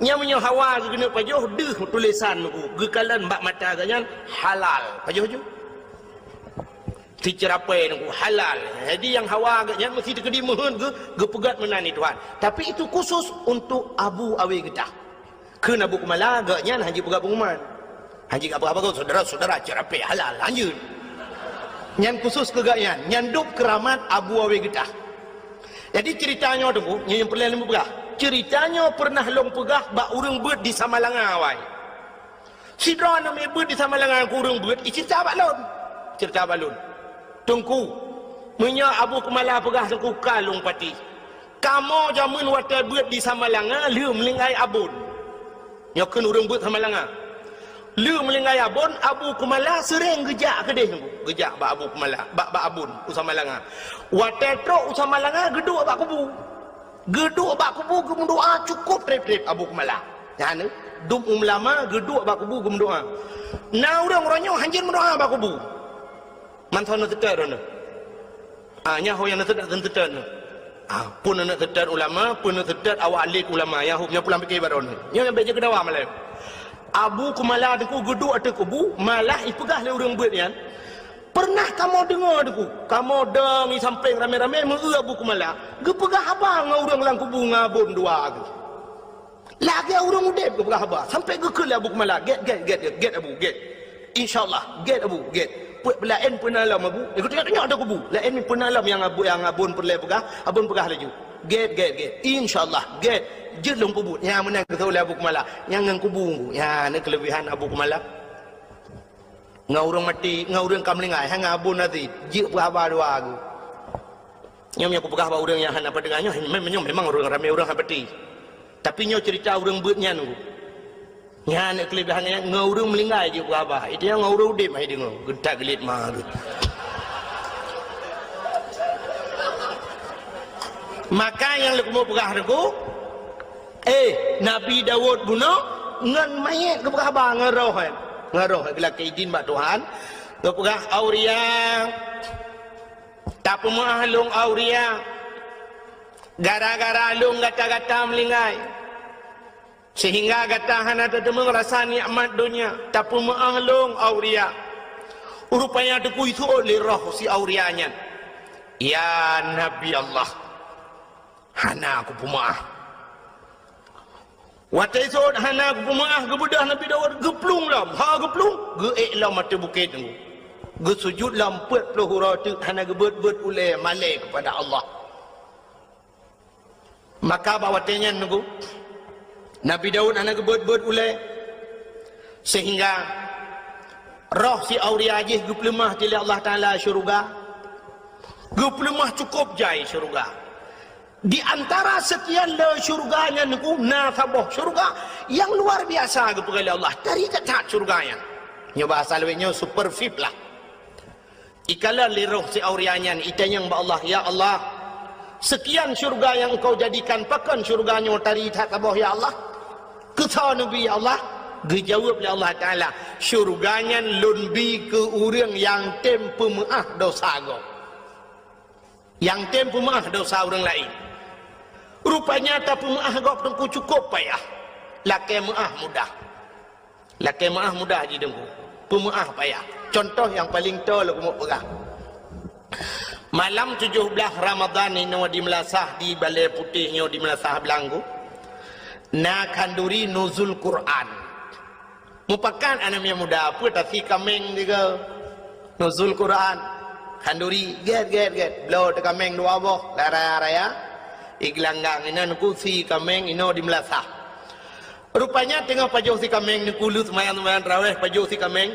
Nyan meunyoe hawa geuneuk pajoh, deuh tulésan, geukalon bak mata geuh nyan halal. Pajoh ju. Siceurapée, halal. Jadi nyang hawa geuh nyan meusti teukeudi meuheuet geu-, geupeugét meunan di Tuhan. Tapi itu khusus untuk Abu Awe Geutah. Kheun Abu Kumala, geuh nyan hana jipeugah pengumuman. Hana jipeugah apa-apa, saudara-saudara, ceurapée halal, lanjut. Nyan khusus keu geuh nyan, nyan dub keuramat Abu Awe Geutah. Jadi ceurita nyoe teungku, nyoe nyang peureulée lôn peugah. Ceurita nyoe peureunah lôn peugah bak ureuëng beuet di Samalanga awai. Sidroe aneuk miet beuet di Samalanga keu ureuëng beuet, iceurita bak lôn. Ceurita bak lôn. Teungku, meunyoe Abu Kumala peugah teungku ka lôn patéh. Kamoe jameun watée beuet di Samalanga lheueh meulinggai abon. Nyoe kheun ureuëng beuet Samalanga. Lheueh meulinggai abon, Abu Kumala seuréng geujak keudeh, geujak bak Abu Kumala, bak, bak abon u Samalanga. Watée trok u Samalanga, geuduek bak kubu. Geuduek bak kubu, geumeudoá cukôp treb-treb Abu Kumala. Nyan, dum ulama geuduek bak kubu geumeudoá. Na ureuëng uroe nyoe hanjeuet meudoá bak kubu. Mantong na teutet droeneuh. Ah, nyan ho nyang na teutet, na teutet nyoe. Ah, peue na teutet ulama, peue na teutet awak lét ulama, nyan ho nyang pulang pike bak droeneuh. Nyoe nyang bék jeuet keu dawa malam. Abu Kumala teungku geuduek ateueh kubu, malah ipeugah lé ureuëng beuet nyan, "Peureunah kamoe deungoe teungku, kamoe dong i sampéng ramé-ramé meu-eu Abu Kumala, geupeugah haba ngon ureuëng lam kubu ngon abon dua geuh." Lagée ureuëng udeb geupeugah haba, sampai geukheun lé Abu Kumala, "Gét, gét, gét, gét, gét, Abu, gét. Insya Allah, gét, Abu, gét. Peuet peulaén peue na lom, Abu." Eh, geutunyok-tunyok ateueh kubu. "Laén peue na lom nyang abu-, nyang abon peureulée peugah, abon peugah laju. Gét, gét, gét. Insya Allah, gét. Jeuet lôn peubuet." Nyan meunan geuseuôt lé Abu Kumala. Nyan ngon kubu, nyan na keuleubehan Abu Kumala. Ngon ureuëng maté, ngon ureuëng ka meulinggai, hai ngon abon até, jeuet peuhaba dua geuh. Nyoe nyang kupeugah bak ureuëng nyang hana peudeungoe nyoe, mem-, nyoe memang ureuëng ramé ureuëng hana peuti. Tapi nyoe ceurita ureuëng beuet nyan, nyan keuleubehan nyan, ngon ureuëng meulinggai jeuet peuhaba. Itu nyang ngon ureuëng udeb hai deungoe, geutak geulet ma geuh. Maka nyang leukumu peugah teungku, Eh, Nabi Daud bunoe ngon manyét geupeugah haba ngon roh, eh. Ngon roh geulakée idin bak Tuhan, geupeugah, "Auria, tapeumeuáh lôn, Auria. Gara-gara lôn gata-gata meuninggai, seuhingga gata hana tateumeung rasa nikmat donya. Tapeumeuáh lôn, Auria." Rupanya teukui seuôt lé roh si Auria nyan, "Ya Nabi Allah, hana kupeumeuáh." Watée seuôt hana kupeumeuáh, geubeudôh Nabi Daud geuplueng lom, ha geuplueng, geuék lom ateueh bukét nyoe. Geusujut lom peuet ploh uroe teuk hana geubeuet-beuet ulée malée keupada Allah. Maka bak watée nyan nyoe, Nabi Daud hana geubeuet-beuet ulée, seuhingga roh si Auria jih geupeuleumah lé Allah Taala syeuruga. Geupeuleumah cukôp jai syeuruga. Di antara seukian le syeuruga nyan nyoe na saboh syeuruga nyang luar biasa geupeugah lé Allah, tari that-that syeuruga nyan. Nyoe bahasa lawét nyoe super V I P lah. Ikalon lé roh si Auria nyan, itanyong bak Allah, "Ya Allah, seukian syeuruga nyang Engkau jadikan, pakon syeuruga nyoe tari that saboh, ya Allah? Keu soe neubi, ya Allah?" Geujaweueb lé Allah Taala, "Syeuruga nyan Lôn bi keu ureuëng nyang tem peumeuáh dosa gob." Nyang tem peumeuáh dosa ureuëng laén. Rupanya tapeumeuáh gob teungku cukôp payah. Lakée meuáh mudah. Lakée meuáh mudah jih teungku. Peumeuáh payah. Cuntoh nyang paleng toe lôn keumeung peugah. Malam tujoh blaih Ramadhan inoe di meulasah di Balée Putéh nyoe di meulasah Blanggu. Na khanduri nuzul Quran. Mupakat aneuk miet muda, peue tasi kaméng sigoe. Nuzul Quran. Khanduri, gét, gét, gét. Bloe teukaméng dua boh, lara raya. Igelanggang inan kusi kaméng inoe di meulasah. Rupanya teungoh pajoh si kaméng neukulu seumayang-seumayang tarawéh pajoh si kaméng.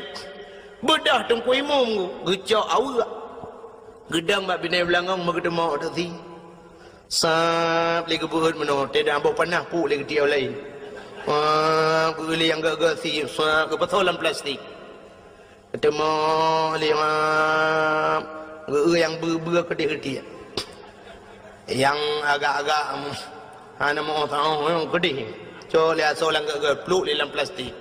Beudôh teungku imum geucok aweuek. Geudong bak binéh beulangong meugeuteumok tasi. Sab lé geubeuet meunoe, teudah boh panah puk lé geutiek laén. Wah, geueu lé nyang geuet-geuet sie, sab geupasoe lam plastik. Geuteumok lé, wah, geueu nyang beu-beu keudeh geutiek. Nyang agak-agak, hana meu saoh, keudeh. Cok lé asoe lam geuet-geuet, pluek lé lam plastik.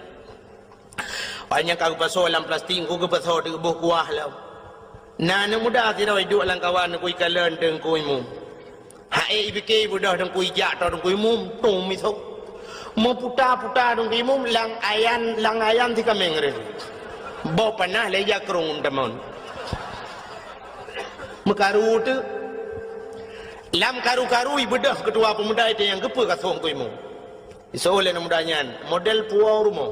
Awaknyan ka geupasoe lam plastik, ku geupasoe di boh kuah lom. Na aneuk muda sidroe iduek lam kawan, ku ikalon teungku imum. Hai ipike ibeudôh teungku ijak toe teungku imum, tung misok. Meuputa-puta teungku imum lam ayan, lam ayan si kaméng reh. Boh panah lé jakrong tamon. Meukaru teuk. Lam karu-karu ibeudôh keutua peumuda itu nyang geupeu kasong teungku imum. Isoe lé aneuk muda nyan, model puwoe rumoh.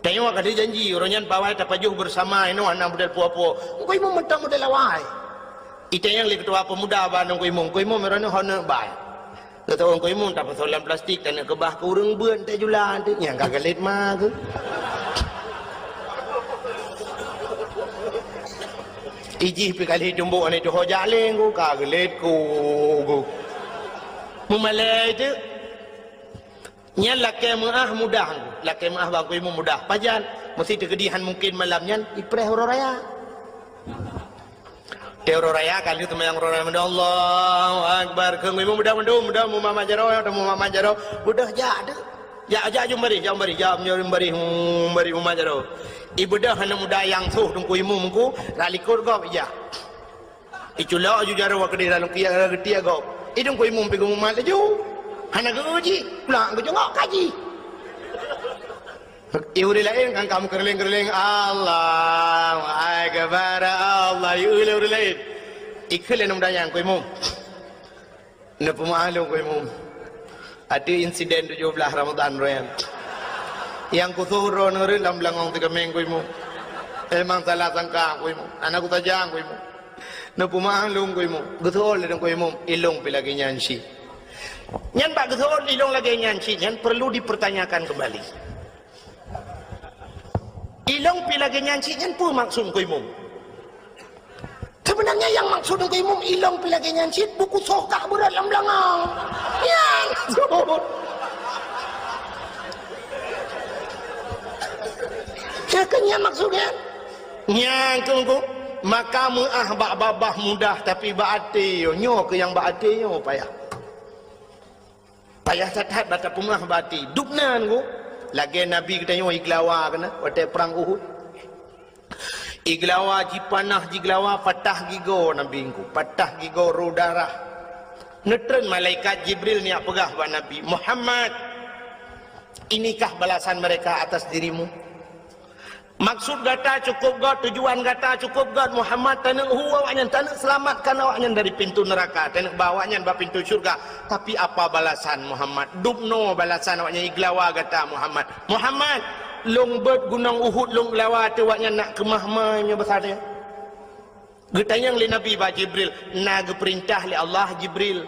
Tanyoe ka jijanji, uroe nyan pawai tapajoh beusama inoe hana model puwoe-puwoe. Teungku imum mantong model awai. Itanyong lé keutua peumuda bak teungku imum, "Teungku imum, uroe nyoe hana bai." Geutanyong teungku imum, "Tapasoe lam plastik, taneuk keubah keu ureuëng beuet, tajula." Nyang ka geulet ma keuh. Ijih pi kali tumbok aneuk tuho jaleng ku, ka geulet ku. Meumalée teuk. Nyan lakée meuáh mudah, lakée meuáh bak teungku imum mudah. Pajan? Meusti teukeudi han mungken malam nyan ipreh uroe raya. Teu uroe raya ka lheueh seumayang uroe raya, Allahu Akbar. Keu teungku imum mudah mandum, mudah mumat jaroe, mumat jaroe. Beudôh jak teuk. Jak, jak jom baréh, jak baréh, jak jom baréh, hmm, baréh mumat jaroe. Ibeudôh aneuk muda nyang soh teungku imum ku, rak likot gob ijak. Iculok aju jaroe keudeh lam kiak geutiek gob. Idong teungku imum pi geumumat laju. Hana geuuji, pulang geujongok kaji. I ureuëng laén kan ka meukeureuléng-keureuléng, "Allahu Akbar, Allah." I ureuëng laén. Ikheun lé aneuk muda nyan, "Teungku imum, neupeumeuáh lôn teungku imum. Ateueh insiden tujoh blaih Ramadhan uroe nyan. Nyang kusoh droeneuh rhot lam beulangong si kaméng teungku imum. Memang salah sangka teungku imum. Hana kusaja teungku imum. Neupeumeuáh lôn teungku imum." Geuseuôt lé teungku imum, "Ilôn pi lagée nyan cit." Nyan bak geuseuôt ilôn lagée nyan cit nyan perlu dipertanyakan kembali. Ilôn pi lagée nyan cit nyan peue maksud teungku imum? Sebenarnya nyang maksud teungku imum, ilôn pi lagée nyan cit, buku soh kah beurot lam beulangong. Nyan maksud. Nyan keuh nyan maksud nyan. Nyan keuh, maka meuáh bak babah mudah, tapi bak até nyoe, nyoe keuh nyang bak até nyoe payah. Payah that-that bak tapeumeuáh bak até. Dubna nyoe, Lagée Nabi geutanyoe igeulawa keunan watée prang Uhud. Igeulawa, jipanah, jigeulawa, patah gigoe Nabi Teungku, patah gigoe, rô darah. Neutreun malaikat Jibril neujak peugah bak Nabi, "Muhammad, inikah balasan mereka atas dirimu? Maksud gata cukup göt, tujuan gata cukup göt, Muhammad, taneuk hu awaknyan, taneuk seulamatkan awaknyan dari pintu neuraka, taneuk ba awaknyan bak pintu syeuruga. Tapi apa balasan, Muhammad? Dubnoe balasan awaknyan igeulawa gata, Muhammad." "Muhammad, lôn beuet gunong Uhud lôn geulawa ateueh awaknyan nak keumah-mah nyoe basa nyoe." Geutanyong lé Nabi bak Jibril, "Na geupeurintah lé Allah, Jibril?"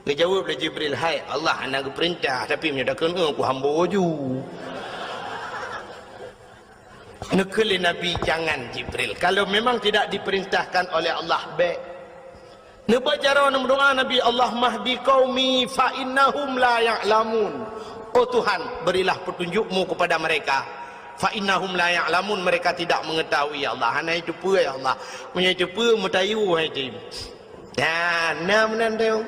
Geujaweueb lé Jibril, "Hai Allah, hana geupeurintah, tapi meunyoe takheun, eh, kuhambo ju." Neukheun lé Nabi, "Jangan, Jibril. Kalau memang tidak diperintahkan oleh Allah, bék." Neubaca droe neumeudoá Nabi, "Allahumma hdi qaumi fa innahum la ya'lamun." Oh Tuhan, berilah petunjuk-Mu kepada mereka. "Fa innahum la ya'lamun," mereka tidak mengetahui, ya Allah. Hana jiteupeue, ya Allah. Meunyoe jiteupeue, meutayue hai jih. Nah, na meunan teuh.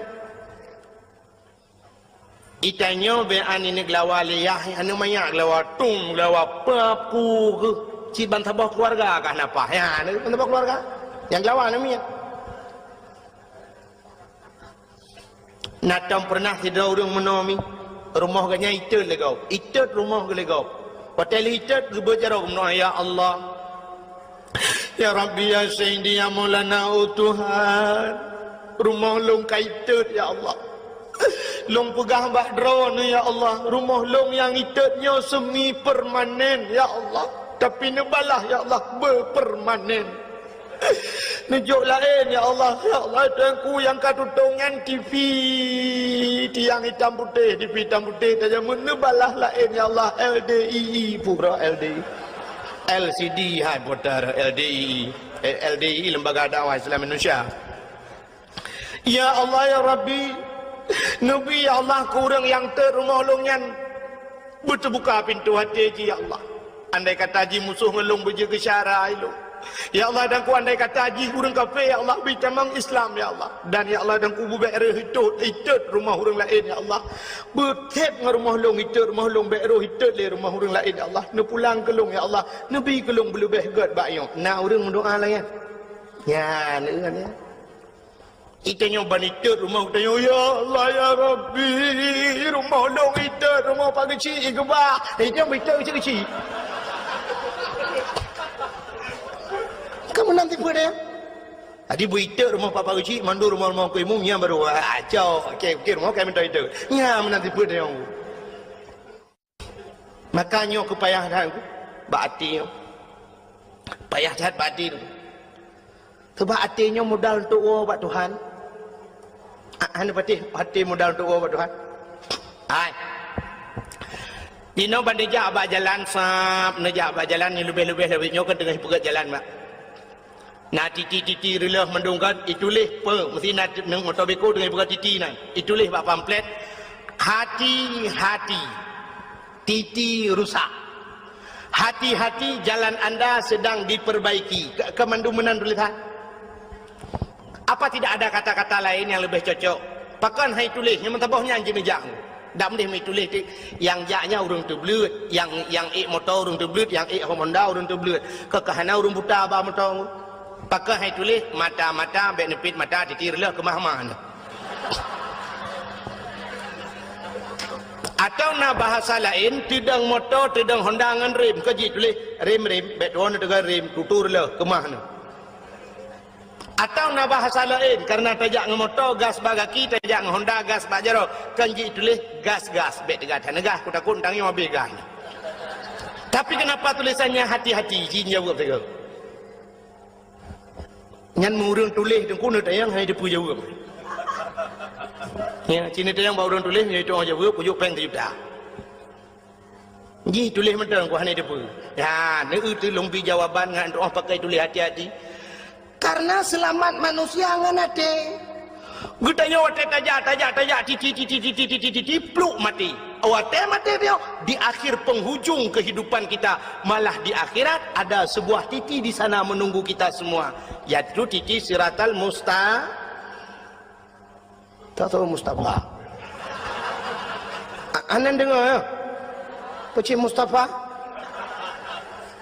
Itanyoe bèk aneuk geulawa lé yah, aneuk manyak geulawa tum, geulawa papu keuh. Cit ban saboh keuluwarga kah na paih. Ya, aneuk ban saboh keuluwarga. Nyang geulawa aneuk miet. Na tom peureunah sidroe ureueng meunoe mi, rumoh geuh nyan itot lé gob. Itot rumoh geuh lé gob. Watèe lheuh itot, geubeuet jaroe meunoe, "Ya Allah, ya Rabbi, ya Sayyidi, ya Maulana, oh Tuhan, rumoh lôn ka itot, ya Allah. Lôn peugah bak Droeneuh, ya Allah, rumoh lôn nyang itot nyoe semi permanen, ya Allah. Tapi neubalah, ya Allah, beupermanen." Neujok laén, ya Allah. Ya Allah, Tuhanku nyang ka tutong nyan T V, tiang itam putéh, T V itam putéh tajameun, neubalah laén, ya Allah, L D I I, pura L D I. L C D hai putar, L D I I. Eh, L D I I, Lembaga Dakwah Islam Indonesia. Ya Allah, ya Rabbi, neubi, ya Allah, keu ureueng nyang tot rumoh lôn nyan beuteubuka pintoe até jih, ya Allah. Andai kata jih musoh ngon lôn beujeuet geusyara lôn, ya Allah, dan ku andai kata jih ureueng kafé, ya Allah, bri tamong Islam, ya Allah. Dan, ya Allah, dan ku beubèk rhöh itot, itot rumoh ureueng laén, ya Allah. Beuthèb ngon rumoh lôn itot rumoh lôn, bèk rhöh itot lé rumoh ureueng laén, ya Allah. Neupulang keu lôn, ya Allah. Neubi keu lôn beuleubèh gèt bak nyoe. Na ureueng meudoa lagèe nyan? Nyan, ureueng nyan. Geutanyoe ban itot rumoh geutanyoe, "Ya Allah, ya Rabbi, rumoh lôn itot, rumoh Pak Geuchik keubah." Itot, itot keuchik-keuchik. Kamu nanti peue deh? Jadi beu itot rumoh Pak, Pak Geuchik, mandum rumoh-rumoh Teungku Imum, nyan baru, ah, cok. Oke, oke, rumoh kami minta itot. Nyan meunan tipe deh. Maka nyoe keu payah that bak até nyoe. Payah that bak até nyoe. Sabab até nyoe modal untuk woe bak Tuhan. A-, hana patéh até modal untuk woe bak Tuhan. Hai. Inoe ban neujak bak jalan sab, neujak bak jalan nyang leubeh-leubeh lawét nyoe kan teungoh peugöt jalan bak. Na titi-titi reuloh mandum kan, ituléh peue, meusti na t-, nang moto beko teungoh buka titi nyan. Ituléh bak pamflet, "Hati-hati, titi rusak. Hati-hati, jalan anda sedang diperbaiki." Ke, ke mandum meunan tulisan. Apa tidak ada kata-kata lain yang lebih cocok? Pakon hai tuléh, nyang meusaboh nyan jeuet neujak. Dak meudeh meutuléh ti, nyang jak nyan ureueng teubleuet, nyang, nyang ék moto ureueng teubleuet, nyang ék Honda ureueng teubleuet. Keu ka hana ureueng buta ba moto. Pakon hai tuléh, mata-mata, bèk neupit mata, titi reuloh keumah-mah nyoe. Atau na bahasa laén, teudong moto, teudong Honda ngon rem, keu jituléh rem-rem, bèk tuwoe neuteuga rem, tutu reuloh keumah nyoe. Atau na bahasa laén, karena tajak ngon moto, gas bak gaki, tajak ngon Honda, gas bak jaroe. Kan jituléh gas-gas, bèk teuga that neugas, kutakot tangieng abéh gas. Tapi kenapa tulisannya hati-hati, jin jaweueb sigoe. Nyan meu ureueng tuléh teungku neutanyong hana jiteupeue jaweueb. Ya, ci neutanyong bak ureueng tuléh, nyan itu jaweueb, kujok péng sijuta. Jih tuléh mantong ku hana teupeu. Ya, neueu teulông bi jawaban ngon tu'oh pakai tuléh hati-hati. Karena selamat manusia ngon até. Geutanyoe watèe tajak, tajak, tajak, titi, titi, pluk maté. Watèe maté nyoe, di akhir penghujung kehidupan kita, malah di akhirat ada sebuah titi di sana menunggu kita semua, yaitu titi Siratal Musta-, Tak tahu Mustafa. A-, anan dengar, ya? Keucik Mustafa?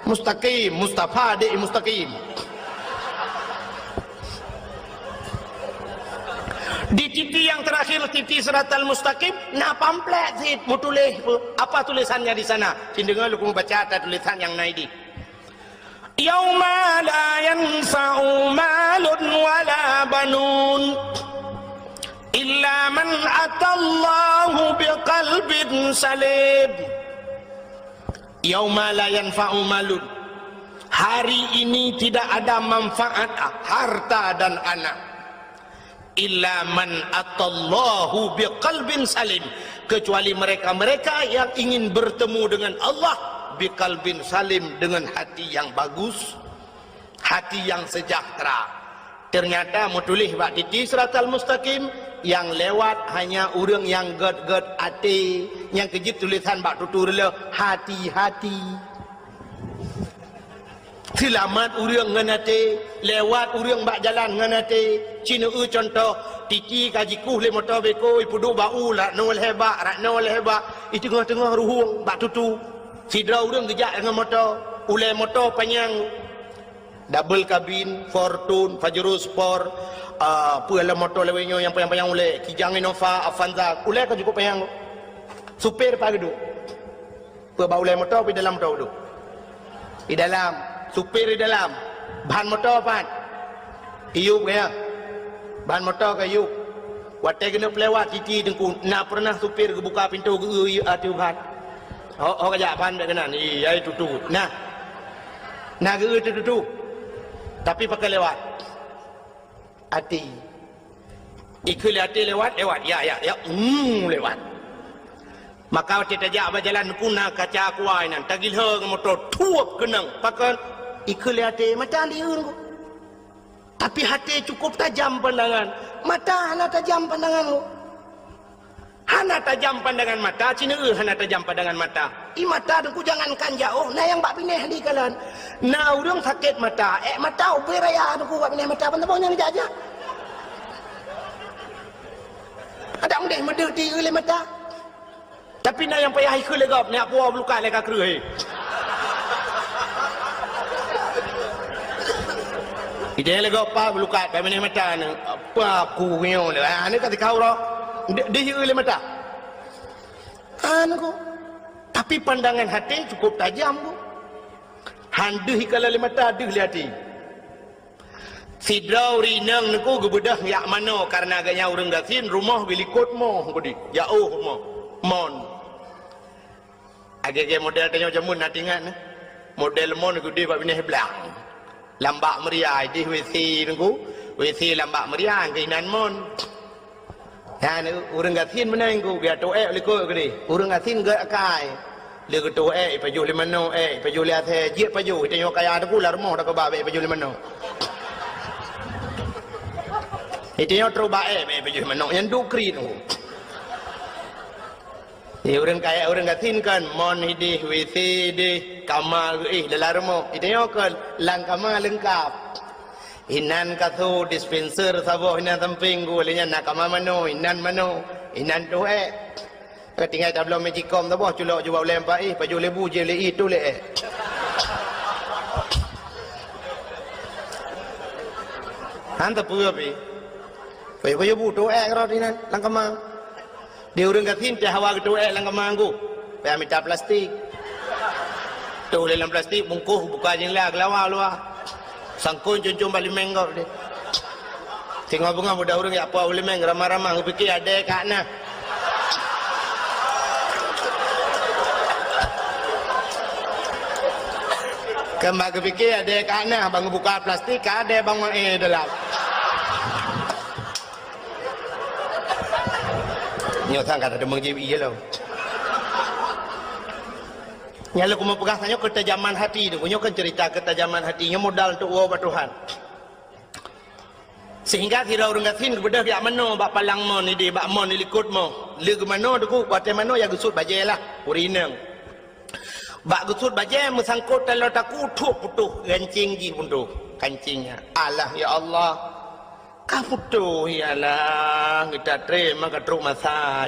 Mustaqim, Mustafa dek Mustaqim. Di tipi nyang terakhir, tipi Siratal Mustaqim, na pamflet cit meutuléh. Apa tulisannya di sana? Cit deungoe lôn baca ata tulisan nyang na idéh. Yauma la yanfa'u malun wala banun illa man atallaha biqalbin salim. Yauma la yanfa'u malun. Hari ini tidak ada manfaat harta dan anak. Illa man atallaha biqalbin salim, kecuali mereka-mereka yang ingin bertemu dengan Allah biqalbin salim, dengan hati yang bagus, hati yang sejahtera. Ternyata meutuléh bak tipi Siratal Mustaqim, nyang lewat hanya ureuëng nyang gét-gét até, nyang keujeuet tulisan bak tutoe reuloh, hati-hati. Seulamat ureuëng ngon até, lewat ureuëng bak jalan ngon até. Cit neueu cuntoh, tipi ka jikueh lé moto beko, ipeuduek bak u, rak noe lhée bak, rak noe lhée bak, i teungoh-teungoh ruhueng bak tutoe. Sidroe ureuëng geujak ngon moto, ulée moto panyang, double kabin, Fortuner, Pajero Sport, ah, peue lom moto lawét nyoe nyang panyang-panyang ulée, Kijang, Innova, Avanza, ulée ka cukup panyang. Supir pat geuduek? Peue bak ulée moto, peue dalam moto tu? Di dalam. Supir di dalam. Ban moto pat? Iyup kaya. Ban moto ka iyup. Watée keuneuk peulewat tipi Teungku, na peureunah supir geubuka pintoe geu-eu ateueh ban? Ho, ho kajak ban bak keunan. Iya, itu tu. Nah. Na geu-eu tu, tu, tu. Tapi pakon lewat? Até. Ikheun lé até lewat, lewat. Ya, ya, ya. Hmm, lewat. Maka watée tajak bak jalan Teungku na kaca kuai nan, tagilhô ngon moto, thuep keunong. Pakon? Ikheun lé até, mata liur. Tapi até cukup tajam pandangan. Mata hana tajam pandangan. Hana tajam pandangan mata, cit neueu hana tajam pandangan mata. I mata Teungku jangankan jaoh, na nyang bak binéh di kalon. Na ureuëng sakét mata, ék mata ubé raya Teungku bak binéh mata, ban saboh nyang jak-jak. Adak meudeh meudeuh di lé mata. Tapi na nyang payah ikheun lé gob, nyak puwoe beulukat lé ka kreueh. Idéh lé gob pa beulukat, bak binéh mata ni. Apa aku nyoe ni? Ah, ni ka tikau roh. Di, di lé mata. Anu ko. Tapi pandangan até cukup tajam ko. Han deuh ikalon lé mata, deuh lé até. Sidroe ureuëng inong Teungku geubeudôh jak manoe, kareuna geuhnyan ureuëng gasien, rumoh geulikot moh keudeh, jaoh rumoh. Mon. Lagée-lagée model tanyoe jameun na teuingat na. Model mon keudeh bak binéh blang. Lam bak meuria, idéh WC Teungku. WC lam bak meuria, keuinan mon. Nyan ureuëng gasien meunan Teungku, geutôh ék likot keudeh. Ureuëng gasien gét akai. Lé geutôh ék, ipajoh lé manoe ék, ipajoh lé asèe, jeuet pajoh. Tanyoe kaya Teungku, lam rumoh takeubah bék ipajoh lé manoe. Tanyoe trok bak ék, bék ipajoh lé manoe. Nyan duek kriet Teungku. Di ureuëng kaya, ureuëng gasien kan, mon idéh, WC idéh, kama geuéh dalam rumoh. Tanyoe kan, lam kama leungkap. Inan kasô, dispenser saboh inan sampéng, geuh lé nyan na kama manoe, inan manoe, inan tôh ék. Ka tinggai tabloe magicom saboh, culok jubah ulée empat éh, pajoh lé bu, jieb lé ié, tôh lé ék. Han teupeue pih. Pajoh-pajoh bu, tôh ék rot inan, lam kama. Di ureuëng gasien teuh hawa geutôh ék lam kama Teungku. Payah mita plastik. Tôh lé lam plastik, bungkôh, buka jendela, geulawa luwa. Sangkon cun-cun bak limeng gob deh. Singoh beungoh muda ureuëng jak puwoe limeng, ramah-ramah, geupiké adèe ka na. Keumah geupiké adèe ka na, ban geubuka plastik, ka adèe ban éh dalam. Nyoe sang ka teumeujieb ié lom. Nyang lôn keumeung peugah tanyoe keutajaman hati tu. Nyoe kan cerita keutajaman hati. Nyoe modal untuk woe bak Tuhan. Sehingga sidroe ureuëng gasien geubeudôh jak manoe bak palang mon idéh, bak mon di likot moh. Lé geumanoe Teungku, watée manoe ya geusut bajée lah, ureuëng inong. Bak geusut bajée meusangkot taloe takue, thuek putôh, gancéng jih putôh, kancéng nyan. Alah ya Allah. Ka putôh, ya Allah, geuta trém ka trok masa.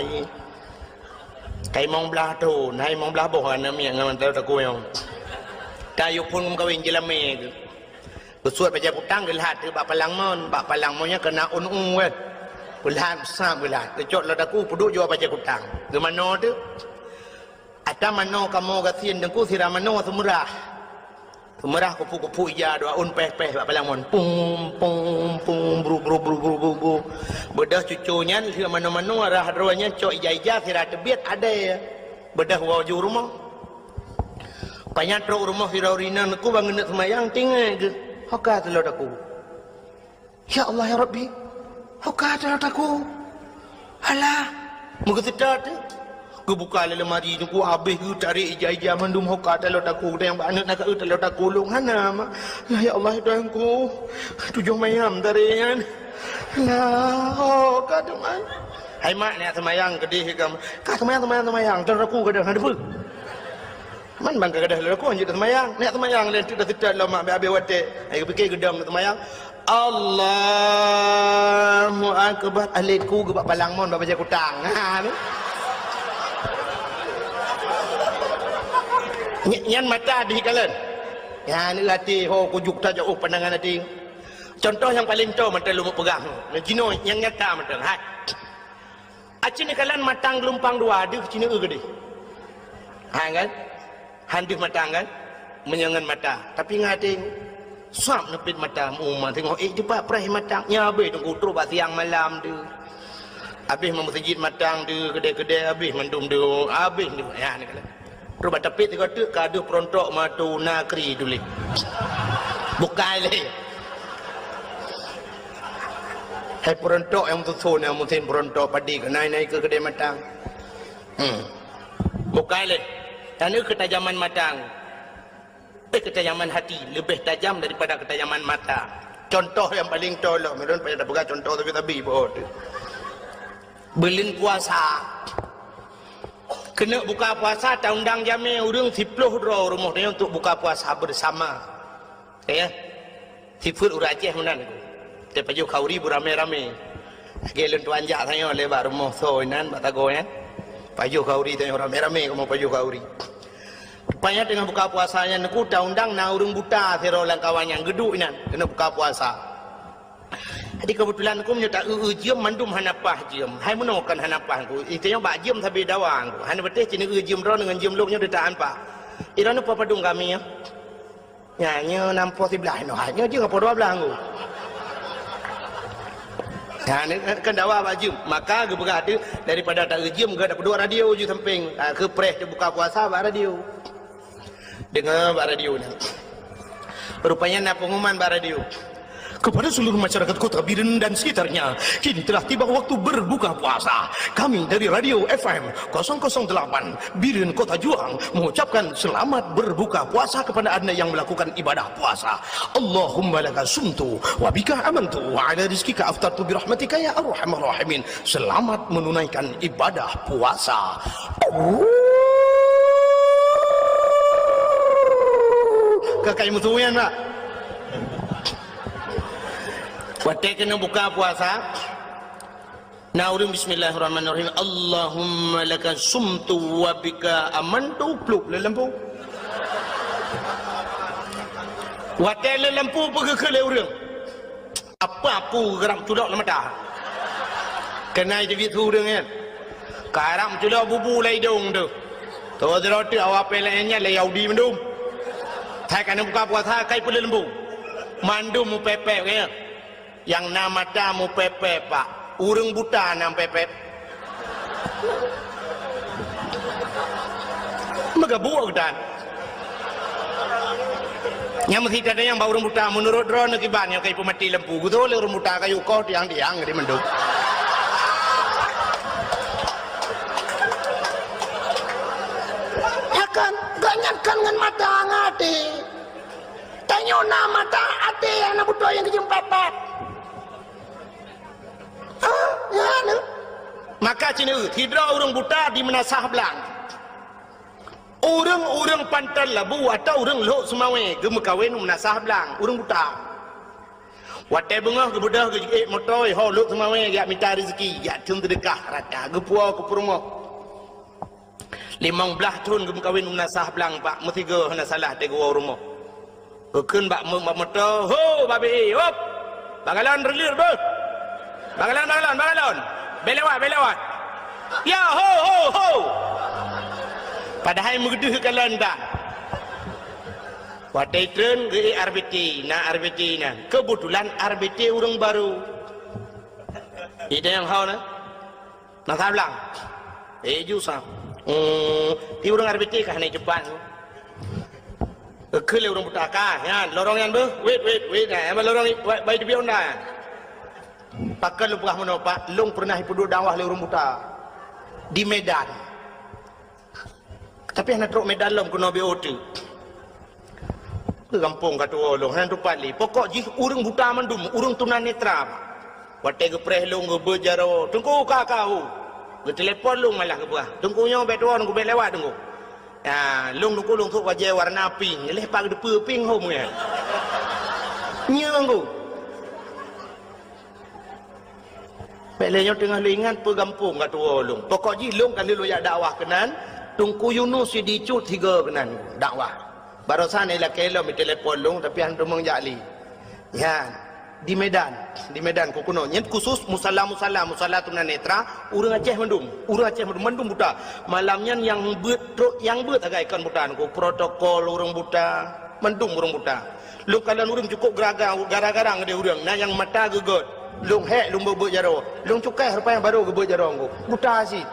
Ka limong blaih thon, hai limong blaih boh aneuk miet ngon mantong takue nyoe. Ka yue phon meukawen jilamé geuh. Geusuet bajèe kutang geulhat bak palang mon, bak palang mon nyan keunan ôn-ôn wéh. Geulhat, sam geulhat. Geucok lam takue, peuduek jua bajèe kutang. Geumanoe teuk. Ata manoe kamoe gasien teungku, sira manoe seumeurah. Seumeurah kupu-kupu ija dua ôn péh-péh bak palang mon. Pum, pum, pum, bru, bru, bru, bru, bru, bru. Beudôh cuco nyan, lheueh manoe-manoe rhah droe nyan cok ija-ija sira teubiet adèe. Beudôh woe ju rumoh. Panyang trok rumoh sidroe ureueng inong teungku ban geuneuk seumayang, tinggai geuh. Ho ka teulo takue. Ya Allah, ya Rabbi, ho ka teulo takue. Alah, meugeuseuta teuh. Geubuka lé lemari teungku, abéh geutarek ija-ija mandum, ho ka teulo takue. Dan nyang bak aneuk na ka eu teulo takue lôn hana, mak. Lah, ya Allah, ya Tuhanku. Tujoh mayam tarek nyan. Lah, ho ka teuma. Hai mak, neuk seumayang keudeh ka. Ka seumayang, seumayang, seumayang. Teulo takue ka deuh, na deue. Man ban ka gadôh lôn, kon jeuet seumayang. Neuk seumayang lé teuk, dah seutôt lom mak, abéh watèe. Ai geupike geudong seumayang. Allahu Akbar. Alèh ku geubak palang mon bak bajèe kutang. Ha, ni. Ny-, nyan mata dih kalon. Nyan até ho kujok tajak, oh, pandangan até. Contoh nyang paleng toe mantong lôn peugah. Jinoe nyang nyata mantong. Hai. Aci neukalon matang geulumpang dua, deuh ci neu-eu keudeh. Ha kan? Han deuh matang kan? Meunyoe ngon mata. Tapi ngon até, sab neupet mata, meu uma teungoh ék teupat preh matang. Nyan abéh teungku trok bak siang malam deuh. Abéh meumeuseujid matang deuh, keudè-keudè abéh mandum deuh, abéh deuh. Ya, neukalon. Trok bak tapét sigoe teuk ka deuh peurontok matu nakri tuléh. Bukai lé. Hai peurontok nyang meususon, nyang musim peurontok padi, keunae-nae keu keudè matang. Hmm. Bukai lé. Nyan keutajaman matang. Eh, keutajaman hati lebih tajam daripada keutajaman mata. Contoh nyang paleng toe lom, ulôn payah tapeugah contoh sabe-sabe bak teuk. Buleuen puasa. Keuneuk buka puasa, taundang jamé ureueng siploh droe rumoh tanyoe untuk buka puasa bersama. Ya. Sifeuet ureueng Aceh meunan. Tapajoh khauri beuramé-ramé. Lagèe lôn tuan jak tanyoe lé bak rumoh soe inan bak sagoe nyan. Pajoh khauri tanyoe ramé-ramé kamoe pajoh khauri. Rupanya teungoh buka puasa nyan teungku, taundang na ureueng buta sidroe lam kawan nyan geuduek inan keuneuk buka puasa. Jadi keubeutulan teungku meunyoe ta eu-eu jeuem mandum hana paih jeuem. Hai meunoe kon hana paih teungku. Itanyoe bak jeuem sabe dawa teungku. Hana patéh ci neu-eu jeuem droeneuh ngon jeuem lôn nyoe deuh ta-an paih. Iroeneuh padum kami nyoe. Nyan nyoe nam poh siblaih nyoe. Hai nyoe jeuem poh dua blaih teungku. Nyan kan dawa bak jeuem. Maka geupeugah teuk daripada ta eu jeuem geuh tapeuduek radio ju sampéng. Ha, keu preh teubuka puasa bak radio. Deungoe bak radio nyan. Rupanya na pengumuman bak radio. Kepada seluruh masyarakat Kota Biren dan sekitarnya, kini telah tiba waktu berbuka puasa. Kami dari Radio F M kosong kosong delapan Biren Kota Juang mengucapkan selamat berbuka puasa kepada Anda yang melakukan ibadah puasa. Allahumma laka sumtu wa bika amantu wa ala rizkika aftartu birahmatika ya arhamar rahimin. Selamat menunaikan ibadah puasa. Ka kai meusuyan, Pak. Watèe keuneuk buka puasa, na ureueng bismillahirrahmanirrahim, Allahumma laka sumtu wa bika amantu, plup lé lampu. Watèe lé lampu, peugeuh keu lé ureueng. Apa aku geurab culok lam mata? Keunae teubiet su ureueng nyan. Karab culok bubu lam idong teuh. Toh sidroe teuk awak pih laén nyan lé Yahudi mandum. Hai ka neubuka puasa kai peuleueng lembu. Mandum meupépék nyan. Nyang na mata meupépék, Pak. Ureueng buta na meupépék. Meugabuek geutan. Nyang meusi tanyong bak ureueng buta, meunurot droeneuh kiban nyang ka jipeumaté lampu, geutoh lé ureueng buta ka jikoh tiang-tiang di mandum. Ya kan? Gobnyan kan ngon mata ngon até. Tanyoe na mata, até nyang na beutôi nyang geujeuem pat-pat. Ah, nyan. Maka ci neu, sidroe ureueng buta di Meunasah Blang. Ureueng-ureueng Panton Labu atau ureueng Lhok Seumawé geumeukawen u Meunasah Blang, ureueng buta. Watèe beungoh geubeudôh geujiék moto ho Lhok Seumawé jak mita reuzeki, jak thon seudeukah rata, geupuwoe keu peurumoh. Limong blaih thon geumeukawen u Meunasah Blang, Pak, meusigoe hana salah teuh geuwoe u rumoh. Geukheun bak meu-, bak moto, "Ho, babi, hop! Bak galon reulir beuh! Bak galon, bak galon, bak galon! Bèk lewat, bèk lewat!" "Ya, ho, ho, ho!" Padahai meugeudeuh galon dah. Watèe treun geu-ék R B T, na R B T na. Keubeutulan R B T ureueng barô. Idéh nyang hao na. Meunasah Blang. Eh, ju sa. Hmm, di ureueng R B T ka hana cepat. Keu lé ureueng buta ka, nyan, lorong nyan beuh. Wait, wait, wait. Nah, emang lorong i-, wait, bai teubiet honda nyan. Pakon lôn peugah meunoe, Pak, lôn peureunah ipeuduek dakwah lé ureueng buta. Di Medan. Tapi hana trok Medan lom keunoe B O T. Gampông ka tuwoe lôn, hana tupat lé. Pokok jih ureueng buta mandum, ureueng tunanetra. Watèe geupreh lôn geubeuet jaroe, "Teungku, ka, ka, ho." Geutelepon lôn malah geupeugah, "Teungku nyoe bèk tuwoe, Teungku, bèk lewat, Teungku." Ya, lôn, Teungku, lôn sôk bajèe warna pink. Lheuh pat geuteupeue pink hom nyan. Nyoe, Teungku. Bèk lé nyoe teungoh lôn ingat peue gampông ka tuwoe lôn. Pokok jih lôn ka lheueh lôn jak dakwah keunan, Teungku Yunus Sidicut sigoe keunan dakwah. Barosan ilakèe lom itelepon lôn, tapi hana teumong jak lé. Nyan, di Medan, di Medan keu keunoe. Nyan khusus musala-musala, musala tunanetra, ureueng Aceh mandum, ureueng Aceh mandum, mandum buta. Malam nyan nyang beuet trok, nyang beuet sagai kon buta, Teungku, protokol ureueng buta, mandum ureueng buta. Lôn kalon ureueng cukôp geuraga, gara-gara ngon ureueng, na nyang mata geugöt. Lôn hék, lôn beuet-beuet jaroe. Lôn cukai rupanya barô geubeuet jaroe Teungku. Buta cit.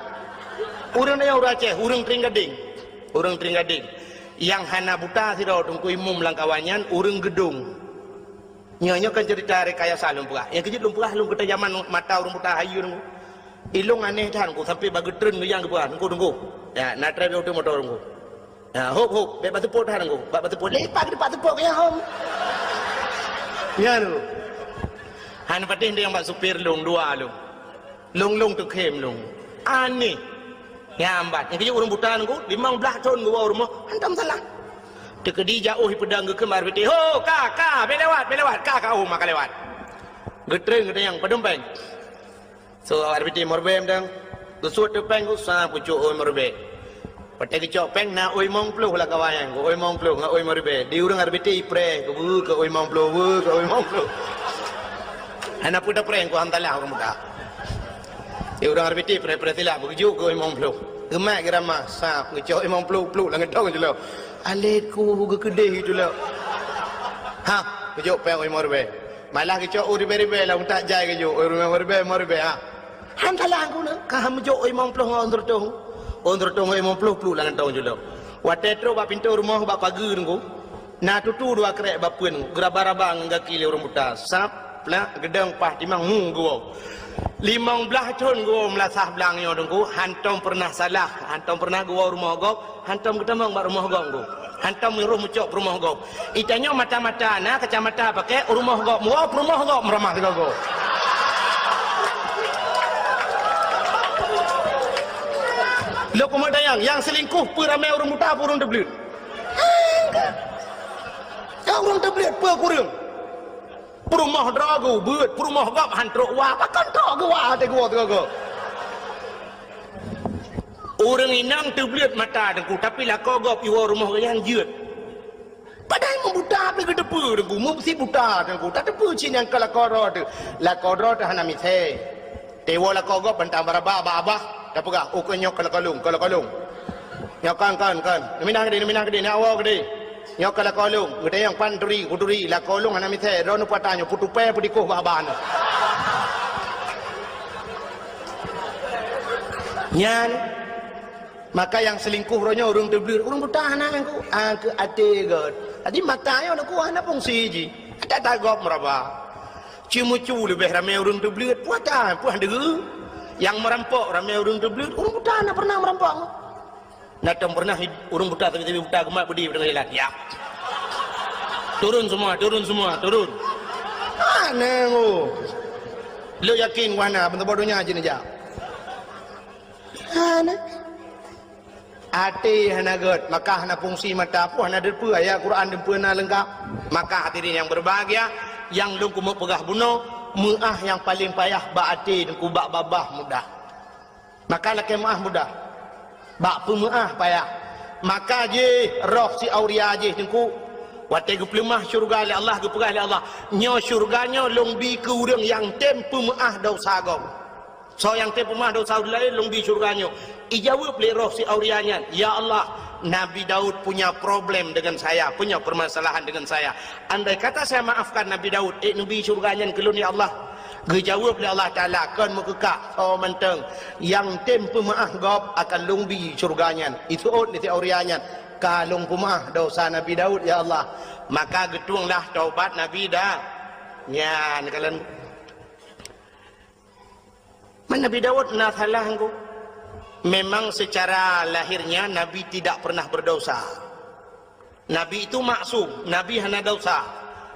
Ureueng nyan ureueng Aceh, ureueng Tring Gadeng. Ureueng Tring Gadeng. Nyang hana buta sidroe Teungku Imum lam kawan nyan, ureueng Geudong. Nyoe, nyoe kan cerita rekayasa lôn peugah. Nyang keujeuet lôn peugah lôn keutai jaman mata ureueng buta hayeue Teungku. Ilôn aneh that Teungku, sampai bak geutreun geuyang geupeugah, "Teungku, Teungku. Ya, na trép di ateueh moto Teungku." Ya, hop, hop, bèk bak seupôt that Teungku. Bak, bak seupôt. Lé pat, pat seupôt keu nyang hom. Nyan Teungku. Hana patéh deh nyang bak supir lôn, dua lôn. Lôn, lôn teukhém lôn. Aneh. Nyan ban. Nyang keujeuet ureueng buta Teungku, limong blaih thon geuwoe u rumoh, hantom salah. Teukeudi jak ôh ipeudong geukheun bak R B T, "Ho, ka, ka, bèk lewat, bèk lewat, ka, ka, oh, maka lewat." Geutreun geutanyong, "Padum pèng?" So, R B T lima ribèe mantong. Geusuet teuk pèng, geusa pucôk oi lima ribèe. Watèe geucok pèng na oi limong ploh lam kawan nyan, oi limong ploh ngon oi lima ribèe. Di ureueng R B T ipreh, keu beu, keu oi limong ploh, beu, keu oi limong ploh. Hana peue tapreh, keu hantalah ureueng buta. Di ureueng R B T preh-preh silah, beugeujuk keu oi limong ploh. Geumat geurama, sab, geucok oi limong ploh, pluek lam geudong jih lom. Alèh ku geukeudeh itu lom. Ha, geucok pèng oi limong ribèe. Malah geucok oi ribèe-ribèe lam utak jai geujok, oi limong ribèe, limong ribèe, ha. Han salah Teungku na, ka han meujok oi limong ploh ngon oi seureutôh. Oi seureutôh ngon limong ploh pluek lam kantong jih lom. Watèe trok bak pintoe rumoh bak pageue Teungku, na tutu dua krek bak peuen, geuraba-raba ngon gaki lé ureueng buta. Sab, plak, geudong, paih timang, hu, geuwoe. Limong blaih thon geuwoe Meunasah Blang nyoe Teungku, hantom peureunah salah, hantom peureunah geuwoe rumoh gob, hantom geutamong bak rumoh gob Teungku. Hantom meunyoe meucok peurumoh gob. Itanyoe mata-mata na kacamata pakai, u rumoh gob meuwoe, peurumoh gob meuramah sigoe-goe. Lôn keumeung tanyong, nyang seulingkoh peue ramé ureueng buta, peue ureueng teubleuet? Nyang ureueng teubleuet peue kureueng? Peurumoh droe geubeuet, peurumoh gob han trok wa, pakon trok geuwa teuh geuwoe sigoe-goe. Ureueng inong teubleuet mata Teungku, tapi lakoe gob iwoe rumoh geuh nyan jeuet. Padahai meubuta pih geuteupeue Teungku, meusi buta Teungku, tateupeue cit nyang ka lakoe droe teuh. Lakoe droe teuh hana misée. Teuwoe lakoe gob bantang baraba bak abah, tapeugah, "Oh, keu nyoe keu lakoe lôn, keu lakoe lôn. Nyoe kon, kon, kon. Neuminah keudeh, neuminah keudeh, neuwoe keudeh. Nyoe keu lakoe lôn." Geutanyong, "Pan turi, kuturi, lakoe lôn hana misée, droeneuh peue ata nyoe, peutupée, peudikoh bak abah nyoe." Nyan, maka nyang seulingkoh uroe nyoe ureueng teubleuet, ureueng buta hana Teungku, ah, keu até göt. Jadi mata nyoe Teungku hana fungsi jih. Ata-ata gob meuraba. Ceumeucue leubeh ramé ureueng teubleuet, peue ata, peue deuh. Nyang meurampok ramé ureueng teubleuet, ureueng buta hana peureunah meurampok. Na tom peureunah ureueng buta, sabe-sabe buta geumat beudé deungon jalan. Ya. Turun semua, turun semua, turun. Hana Teungku. Lôn yakin hana, meusaboh donya jih neujak. Hana. Até hana göt, maka hana fungsi mata, peue hana teupeue ayat Quran teupeue na leungkap. Maka hadirin nyang berbahagia, nyang lôn keumeung peugah bunoe, meuáh nyang paleng payah bak até Teungku, bak babah mudah. Maka lakèe meuáh mudah. Bak peumeu'ah payah. Maka jih roh si Auria jih Teungku, watée geupeuleumah syeuruga lé Allah, geupeugah lé Allah, "Nyoe syeuruga nyoe lôn bi keu ureuëng nyang tem peumeu'ah desya gob." Soe nyang tem peumeu'ah desya ureuëng laén lôn bi syeuruga nyoe. Ijaweueb lé roh si Auria nyan, "Ya Allah, Nabi Daud punya problem dengan saya, punya permasalahan dengan saya. Andai kata saya maafkan Nabi Daud, ék neubi syeuruga nyan keu lôn, ya Allah?" Geujaweueb lé Allah Taala, "Kon meukeukah, soe mantong nyang tem peumeu'ah gob akan lôn bi syeuruga nyan." Iseuôt lé si Auria nyan, "Ka lôn peumeu'ah desya Nabi Daud, ya Allah." Maka geutueng lah taubat Nabi Da-, nyan kalon. Man Nabi Daud na salah Teungku. Memang secara lahirnya Nabi tidak pernah berdosa. Nabi itu maksum, Nabi hana dosa.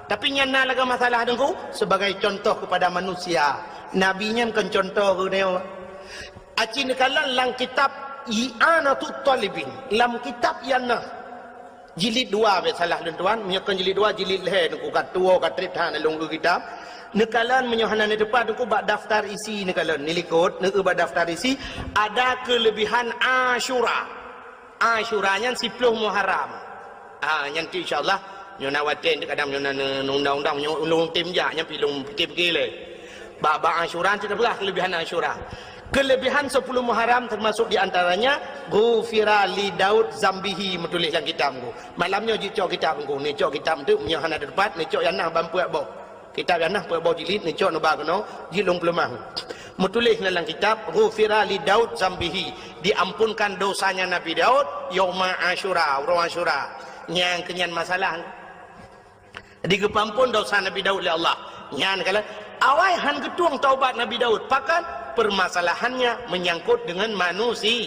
Tapi nyan na lagée masalah Teungku, sebagai contoh kepada manusia. Nabi nyan kon contoh keu nyoe. Aci neukalon lam kitab I'anatut Talibin, lam kitab nyang na jilid dua, bèk salah lôn tuan, meunyoe kon jilid dua, jilid lhèe Teungku, ka tuwoe ka trép that lôn eu kitab. Neukalon meunyoe hana neuteupat Teungku bak daftar isi neukalon, neulikot, neueu bak daftar isi, ada keulebihan Asyura. Asyura nyan siploh Muharram. Ah, nyan tu insya Allah, nyoe na watèe kadang nyoe na ne-, undang-undang nyoe ulôn tem jak nyan pi lôn pikir-pikir lé. Bak, bak Asyura tu peugah keulebihan Asyura. Keulebihan sepuluh Muharram termasuk di antaranya, "Ghufira li Daud zambihi," meutuléh lam kitab Teungku. Malam nyoe jicok kitab Teungku, neucok kitab tu meunyoe hana teupat, neucok nyang na ban peuet boh. Kitab nyang na peuet boh jilid, neucok neuba keunoe, jilid lôn peuleumah. Meutuléh na lam kitab, "Ghufira li Daud zambihi," diampunkan dosanya Nabi Daud yauma Asyura, uroe Asyura. Nyang keunyan masalah. Digeupeuampôn dosa Nabi Daud lé Allah. Nyan kalon, awai han geutueng taubat Nabi Daud. Pakon? Permasalahannya menyangkut dengan manusia.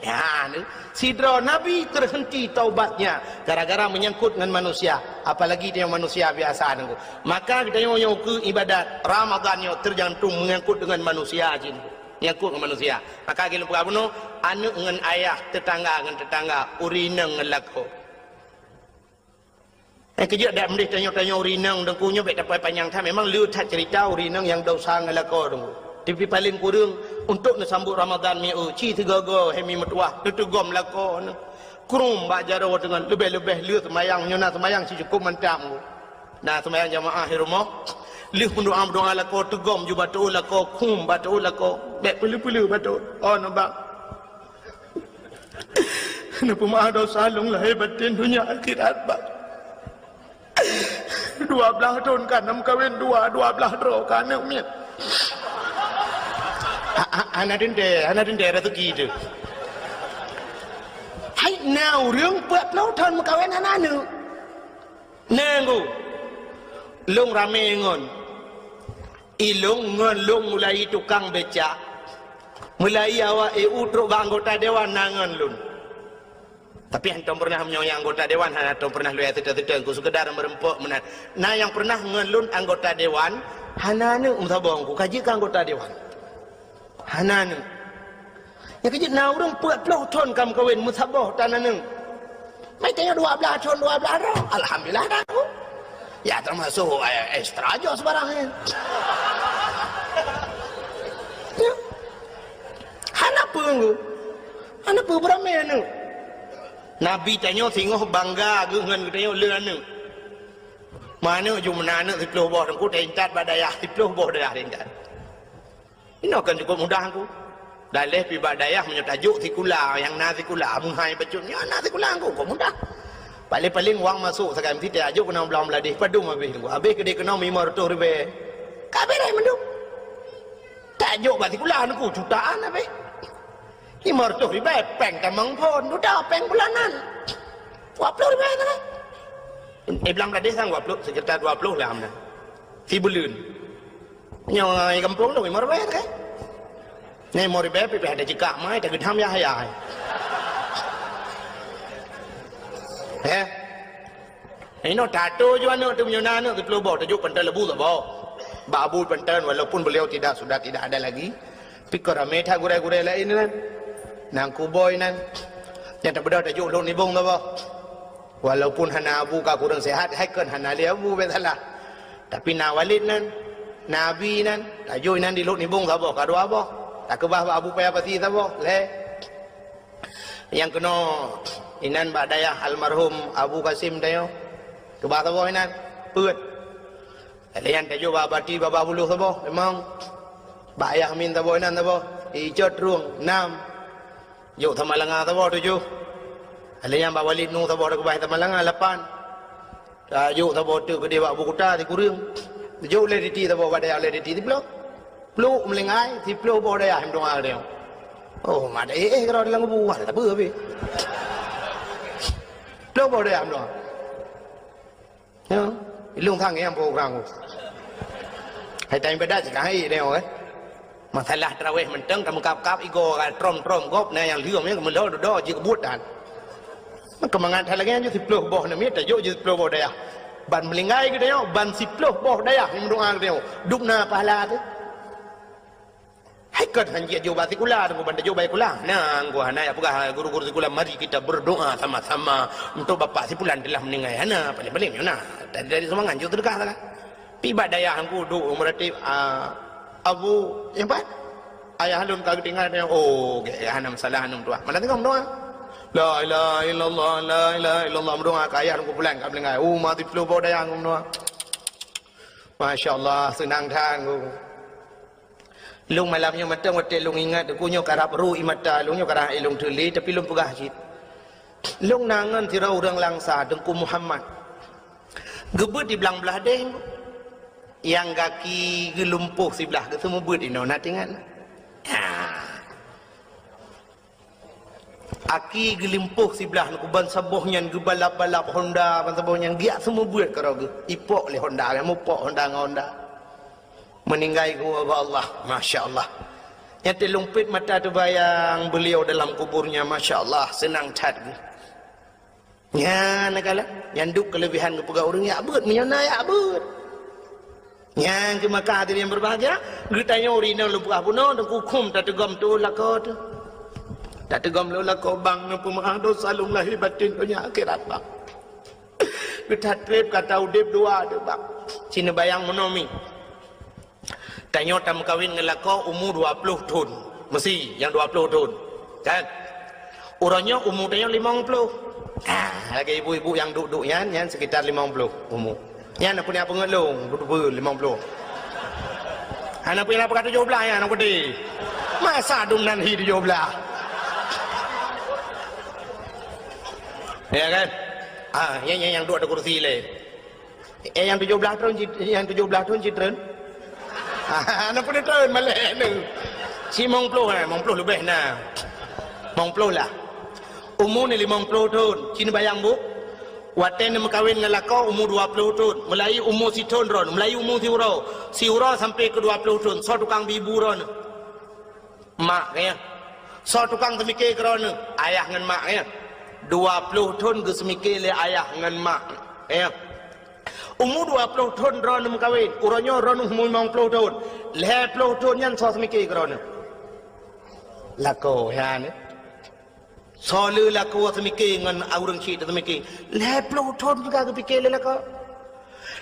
Ya, ni. Sidroe nabi terhenti taubatnya gara-gara menyangkut ngon manusia, apalagi tanyoe manusia biasa Teungku. Maka geutanyoe nyoe keu ibadat Ramadan nyoe tergantung menyangkut dengan manusia jih. Menyangkut ngon manusia. Maka lagèe lôn peugah bunoe, aneuk ngon ayah, tetangga ngon tetangga, ureueng inong ngon lakoe. Eh, keujeuet dak meudeh tanyoe-tanyoe ureueng inong Teungku nyoe bèk tapai panyang that. Memang le that ceurita ureueng inong nyang desya ngon lakoe Teungku. Tapi paleng kureueng untuk neusambot Ramadan mi eu, ci sigoe-goe hai mi meutuwah, neuteugom lakoe nyoe. Krum bak jaroe teungon, leubeh-leubeh le seumayang, nyoe na seumayang sicukop mantap Teungku. Na seumayang jamaah di rumoh, lheueh meudoa-meudoa lakoe teugom ju bateue lakoe, krum bateue lakoe, bèk peule-peule bateue. Oh, nibak. Neupeumeu'ah desya lôn lahé batén donya akhirat, Bah. Dua blaih thôn ka na meukawen dua, dua blaih droe ka aneuk miet. Ha, ha, hana teuntèe, hana teuntèe raseuki teuh. Hai, na ureueng peuet ploh thôn meukawen hana aneuk. Na Teungku, lôn ramé ngon. Ilôn ngon lôn mulai tukang becak, mulai awak E U trok bak anggota dewan na ngon lôn. Tapi hantom pernah meunyoe anggota dewan hana tom pernah lôn seutôt-seutôt, Teungku, sekedar meureumpok meunan. Na nyang pernah ngon lôn anggota dewan, hana aneuk meusaboh Teungku, ka jeuet keu anggota dewan. Hana aneuk. Nyang keujeuet na ureueng peuet ploh thôn ka meukawen meusaboh tan aneuk. Meutanyoe dua blaih thôn, dua blaih droe. Alhamdulillah dah Teungku. Ya, termasuk, eh, extra joh sebarang, eh. Ya. Hana peue Teungku. Hana peue beuramé aneuk. Nabi tanyoe singoh bangga geuh ngon geutanyoe le aneuk. Meuaneuk ju meunan aneuk siploh boh Teungku, taintat bak dayah siploh boh dayah taintat. Inoe kon cukop mudah Teungku. Daleh pi bak dayah meunyoe tajok sikula, nyang na sikula, meuhai bacut nyoe na sikula Teungku, kon mudah. Paléng-paléng wang masôk sagai meusti tajok keunoe Blang Bladeh, padum habéh Teungku. Habéh keudéh keunoe limong reutôh ribèe. Ka beureh mandum. Tajok bak sikula Teungku, jutaan habéh. Limong reutôh ribèe, péng tamong phôn, dudoe péng bulanan. Dua ploh ribèe sagai. Eh, Blang Bladeh sang dua ploh, sekitar dua ploh lah amna. Sibuleuen. Nyoe gampông tu limong ribèe kan? Nyoe limong ribèe pih ada jikak mai, tageudam yah-yah. Eh? Inoe tato ju aneuk tu meunyoe na aneuk siploh boh, tajok panton leubeh saboh. Bak abu panton, walaupun beliau tidak, sudah tidak ada lagi. Tapi kon ramé that gurèe-gurèe laén nyan. Nang kuboi nyan. Nyang tabeudôh tajok lôn nibong saboh. Walaupun hana abu ka kureueng sehat, hai kon hana lé abu bèk salah. Tapi na Walid nyan, na Abi nyan, tajok nyan di lôn nibong saboh ka dua boh. Takeubah bak Abu Paya Pasi saboh, lhèe. Nyang keunoe inan bak dayah almarhum Abu Kasim tanyoe. Keubah saboh inan, peuet. Lheueh nyan tajok bak Bati babah buloh saboh, memang. Bak Ayah Amin saboh inan saboh, Icot Trueng, nam. Jok Samalanga saboh, tujoh. Lheueh nyan bak Walid Nu saboh, takeubah Samalanga, lapan. Tajok saboh teuk keudeh bak Bukuta, sikureueng. Jok lé Diti saboh bak dayah lé Diti, siploh. Plôk meulinggai, siploh boh dayah meudoa lé. Oh, mak, eh, eh, keudroe lam kubu, wah, tak apa, habis. Ploh boh dayah meudoa. Ya, ilong sang nyang program. Hai, time ibadat cit, hai, tengok, eh. Masalah tarawih mantong, kamoe kap-kap, igoe, trom-trom, gob, na nyang lheueh, ya, keumeulo, dudoe, jeuet keubuet, dan. Keumangat that lagèe nyan, jeuet siploh boh namiet, tajok jeuet siploh boh dayah. Ban meulinggai geutanyoe, ban siploh boh dayah nyang meudoa geutanyoe. Dum na pahala teuh. Hai kon han jeuet jok bak sikula, teungku, ban tajok bak sikula. Na, teungku, hana jak peugah guru-guru sikula, "Mari kita berdoa sama-sama untuk bapak si fulan telah meninggal." Hana, paléng-paléng nyoe na. Dari, dari sumbangan jok seudeukah sagai. Pi bak dayah teungku duek meuratéb, ah, Abu, nyang pat? Ayah lôn ka geutinggai, oh, gèt, hana masalah, hana meutuah. Malam teungoh meudoa. La ilaha illallah, la ilaha illallah, meudoa keu ayah lôn, fulan ka meuninggai. Oh, mati ploh boh dayah meudoa. Masya Allah, seunang that, teungku. Lôn malam nyoe mantong watèe lôn ingat, teungku, nyoe karab ru ie mata lôn, nyoe karab até lôn teulé, tapi lôn peugah cit. Lôn na ngon sidroe ureueng Langsa, Teungku Muhammad. Geubeuet di blang blah deh, nyang gaki geulumpoh siblah, geuseumeubeuet inoe, na teuingat? Ha. Aki geulumpoh siblah, teungku, ban saboh nyan geubalap-balap Honda, ban saboh nyan geujak seumeubeuet keudroe geuh. Ipok lé Honda, mupok Honda ngon Honda. Meuninggai geuwoe bak Allah, masya Allah. Nyan teuleumpet mata teubayang beliau dalam kuburnya, masya Allah, seunang that geuh. Nyan na kalon, nyan duek keuleubehan geupeugah ureueng jak beuet, meunyoe na jak beuet. Nyan keuh maka hadirin yang berbahagia, geutanyoe ureueng inong lôn peugah bunoe, teungku, khuem tateugom tuwoe lakoe teuh. Tateugom lôn lakoe, bang, neupeumaáh dosa lôn lahé batén donya akhirat, bang. Geuthat trép gata udép dua teuh, bang. Ci neubayang meunoe mi. Tanyoe tameukawen ngon lakoe umu dua ploh thon. Meusi nyang dua ploh thon. Kan? Uroe nyoe umu tanyoe limong ploh. Ah, lagèe ibu-ibu nyang duek-duek nyan, nyan sekitar limong ploh umu. Nyan peue nyang peungeut lôn, beutôi limong ploh. Hana peue nyang peugah tujoh blah nyan, aneuk peuti. Masa dum nan hi tujoh blah. Ya kan? Ah, nyan, nyan nyang duek di kursi lé. Eh, nyang tujoh blah thon cit-, nyang tujoh blah thon cit treun? Hana peue treun malèe nyoe. Limong ploh, eh, limong ploh leubeh na. Limong ploh lah. Umu ni limong ploh thon. Ci neubayang, Bu. Watèe neumeukawen ngon lakoe umu dua ploh thon. Meulahi umu sithon droeneuh, meulahi umu siuroe. Siuroe sampoe keu dua ploh thon. Soe tukang bi bu droeneuh? Mak, ya. Soe tukang seumike keu droeneuh? Ayah ngon mak, ya. Dua ploh thon geuseumike lé ayah ngon mak, ya. Umu dua ploh thon droeneuh meukawen, uroe nyoe droeneuh umu limong ploh thon. Lhèe ploh thon nyan soe seumike keu droeneuh? Lakoe, ya, ni. Soe le lakoe seumike ngon ureueng chik teuh seumike? Lhèe ploh thon juga geupike lé lakoe.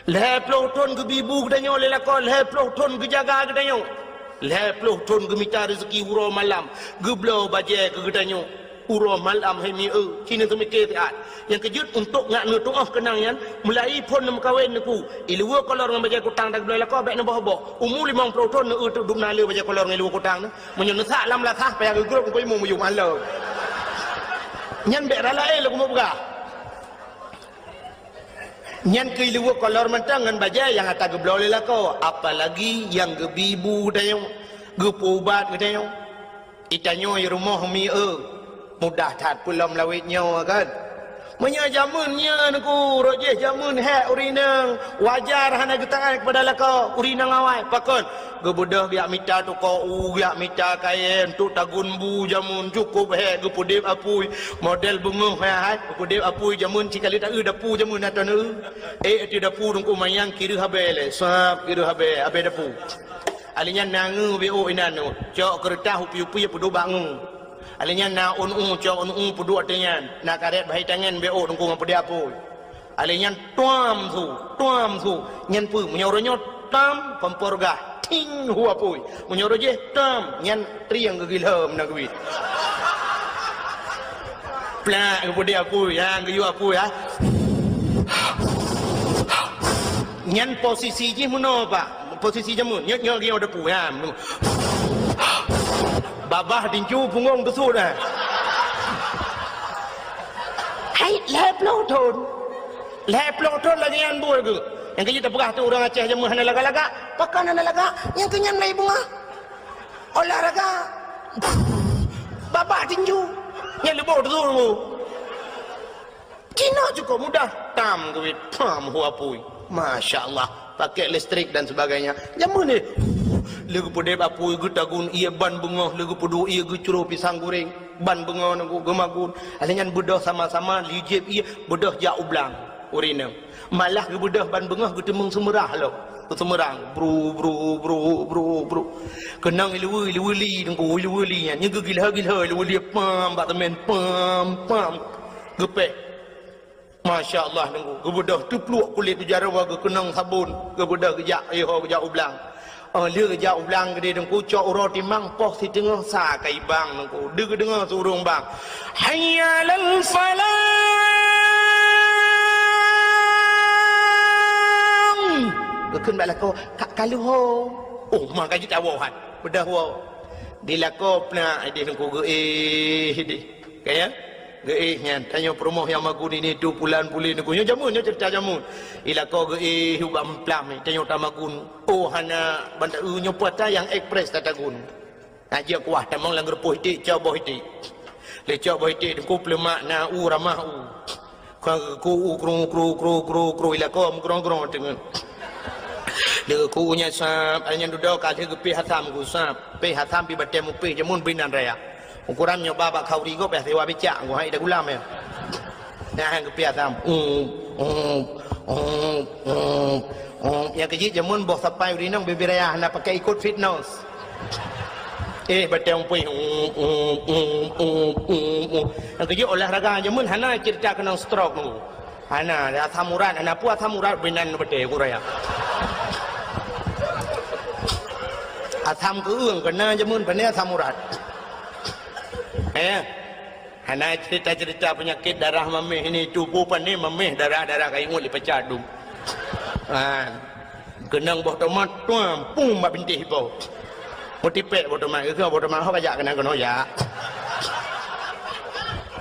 Lhèe ploh thon geubi bu geutanyoe lé lakoe, lhèe ploh thon geujaga geutanyoe. Lhèe ploh thon geumita reuzeuki uroe malam, geubloe bajèe keu geutanyoe. Uroe malam hai mieu, ci neuseumike siat. Nyang keujeuet untuk ngat neutuoh keunang nyan, meulahi phon neumeukawen neukheun. Iluweue kolor ngon bajèe kutang dan geubloe lakoe bèk neuboh-boh. Umu limong ploh thon neueu teuk dum na le bajèe kolor ngon iluweue kutang nyoe. Meunyoe neusak lam lasah payah geugrôp keu imeum miyueb alô. Nyan bèk rala éh lôn keumeung peugah. Nyan keu iluweue kolor mantong ngon bajèe nyang ata geubloe lé lakoe, apalagi nyang geubi bu geutanyoe, geupeuubat geutanyoe. Itanyoe i rumoh mi eu, mudah that peulom lawét nyoe kan. Meunyoe jameun nyan ku, rot jih jameun hék ureueng inong, wajar hana geutangai keupada lakoe ureueng inong awai. Pakon? Geubeudôh geujak mita toko u, geujak mita kayèe, untuk tagun bu jameun cukôp hék geupeudeb apui. Model beungoh hai, hai, geupeudeb apui jameun, sikali taeu dapu jameun atau neu. Eh, ateueh dapu teungku manyang kireuh abèe lé, sab kireuh abèe, abèe dapu. Alèh nyan na ngeu beu inan nyoe, cok keureutah upi-upi peuduek bak ngeu. Alèh nyan na ôn u, cok ôn u peuduek ateueh nyan, na karét bahai tangen beu teungku ngon peudeb apui. Alèh nyan tuam su, tuam su. Nyan peue? Meunyoe uroe nyoe tam, kompor gah, ting hu apui. Meunyoe uroe jih tam, nyan trieng geugilhom na geuwit. Plak, geupeudeh apui, ha, geuyue apui, ha. Nyan posisi jih meunoe, Pak. Posisi jameun. Nyoe, nyoe geuyue apui, ha. Babah tinju, punggong teusut, ha. Hai, lhèe ploh thon. Lhèe ploh thon lagèe nyan buet geuh. Nyang keuh jih tapeugah tu ureueng Aceh jameun hana lagak-lagak. Pakon hana lagak? Nyang keuh nyan mulai beungoh. Olahraga. Babah tinju. Nyan leuboh teusut. Cina cukup mudah. Tam keubiet. Pam hu apui. Masya Allah. Pakai listrik dan sebagainya. Jameun nyoe. Lé geupeudeh apui, geutagun ié ban beungoh, lé geupeuduek ié geucroh pisang goreng. Ban beungoh nyoe geumagun. Lheueh nyan beudôh sama-sama, lé jieb ié, beudôh jak u blang. Ureueng inong. Malah geubeudôh ban beungoh geuteumeung seumeurah lom. Geuseumeurang, bru, bru, bru, bru, bru. Keunong ileue, ileue li, teungku, ileue li nyan. Nyan geugilhô-gilhô ileue li, pam, bak teumèn, pam, pam. Geupéh. Masya Allah, teungku. Geubeudôh teupluek kulét u jaroe, geukeunong sabon. Geubeudôh geujak, yoh, geujak u blang. Oh, lheueh geujak u blang geudeh teungku, cok uroe timang poh siteungoh sa ka ibang teungku. Deuh geudeungoe su ureueng bang, "Hayya 'alal falah!" Geukheun bak lakoe, "Ka, ka lheueh ho." Oh, ma ka jeuet awoe han. Peugah woe. Di lakoe peunak ideh teungku geuéh ideh. Ka ya? Geuéh nyan, tanyoe peurumoh nyang magun ini tu pulan pulin ku. Nyoe jameun, nyoe ceurita jameun. Di lakoe geuéh ubak meuphlam, tanyoe tamagun. Oh, hana banda, eh, nyoe puasa nyang ekspres tatagun. Nah, jeuet kuah tamong lam geureupoh iték, cok boh iték. Lé cok boh iték teungku, peuleumak na u ramah u. Ka ku u kru, kru, kru, kru, kru, di lakoe meugrong-grong teungoh. Lé ku u nyan sab, nyan dudoe ka lheueh geupéh asam ku sab. Péh asam pi batèe mupéh jameun binan raya. Ukuran nyoe ba bak khauri gob, payah sewa becak, ngon hai ida gulam, ya. Nah, geupeuet asam. Um, um, um, um, um. Nyang keuh jih jameun boh sapai ureueng inong bibir raya hana pakai ikot fitness. Eh, batèe mupéh. Um, um, um, um, um, um. Nyang keuh jih olahraga jameun hana ceurita keunong stroke nunggu. Hana, asam urat, hana peue asam urat binan batèe ku raya. Asam keueung keuna jameun, pane asam urat. Eh, hana cerita-cerita penyakit darah mameh ini, tuboh pane mameh darah-darah kayue ngon lipacadum. Ha. Keunong boh tomat, tuam, pum bak bintéh ipo. Meutipék boh tomat, geukheun boh tomat ho kajak keunan keunoe jak.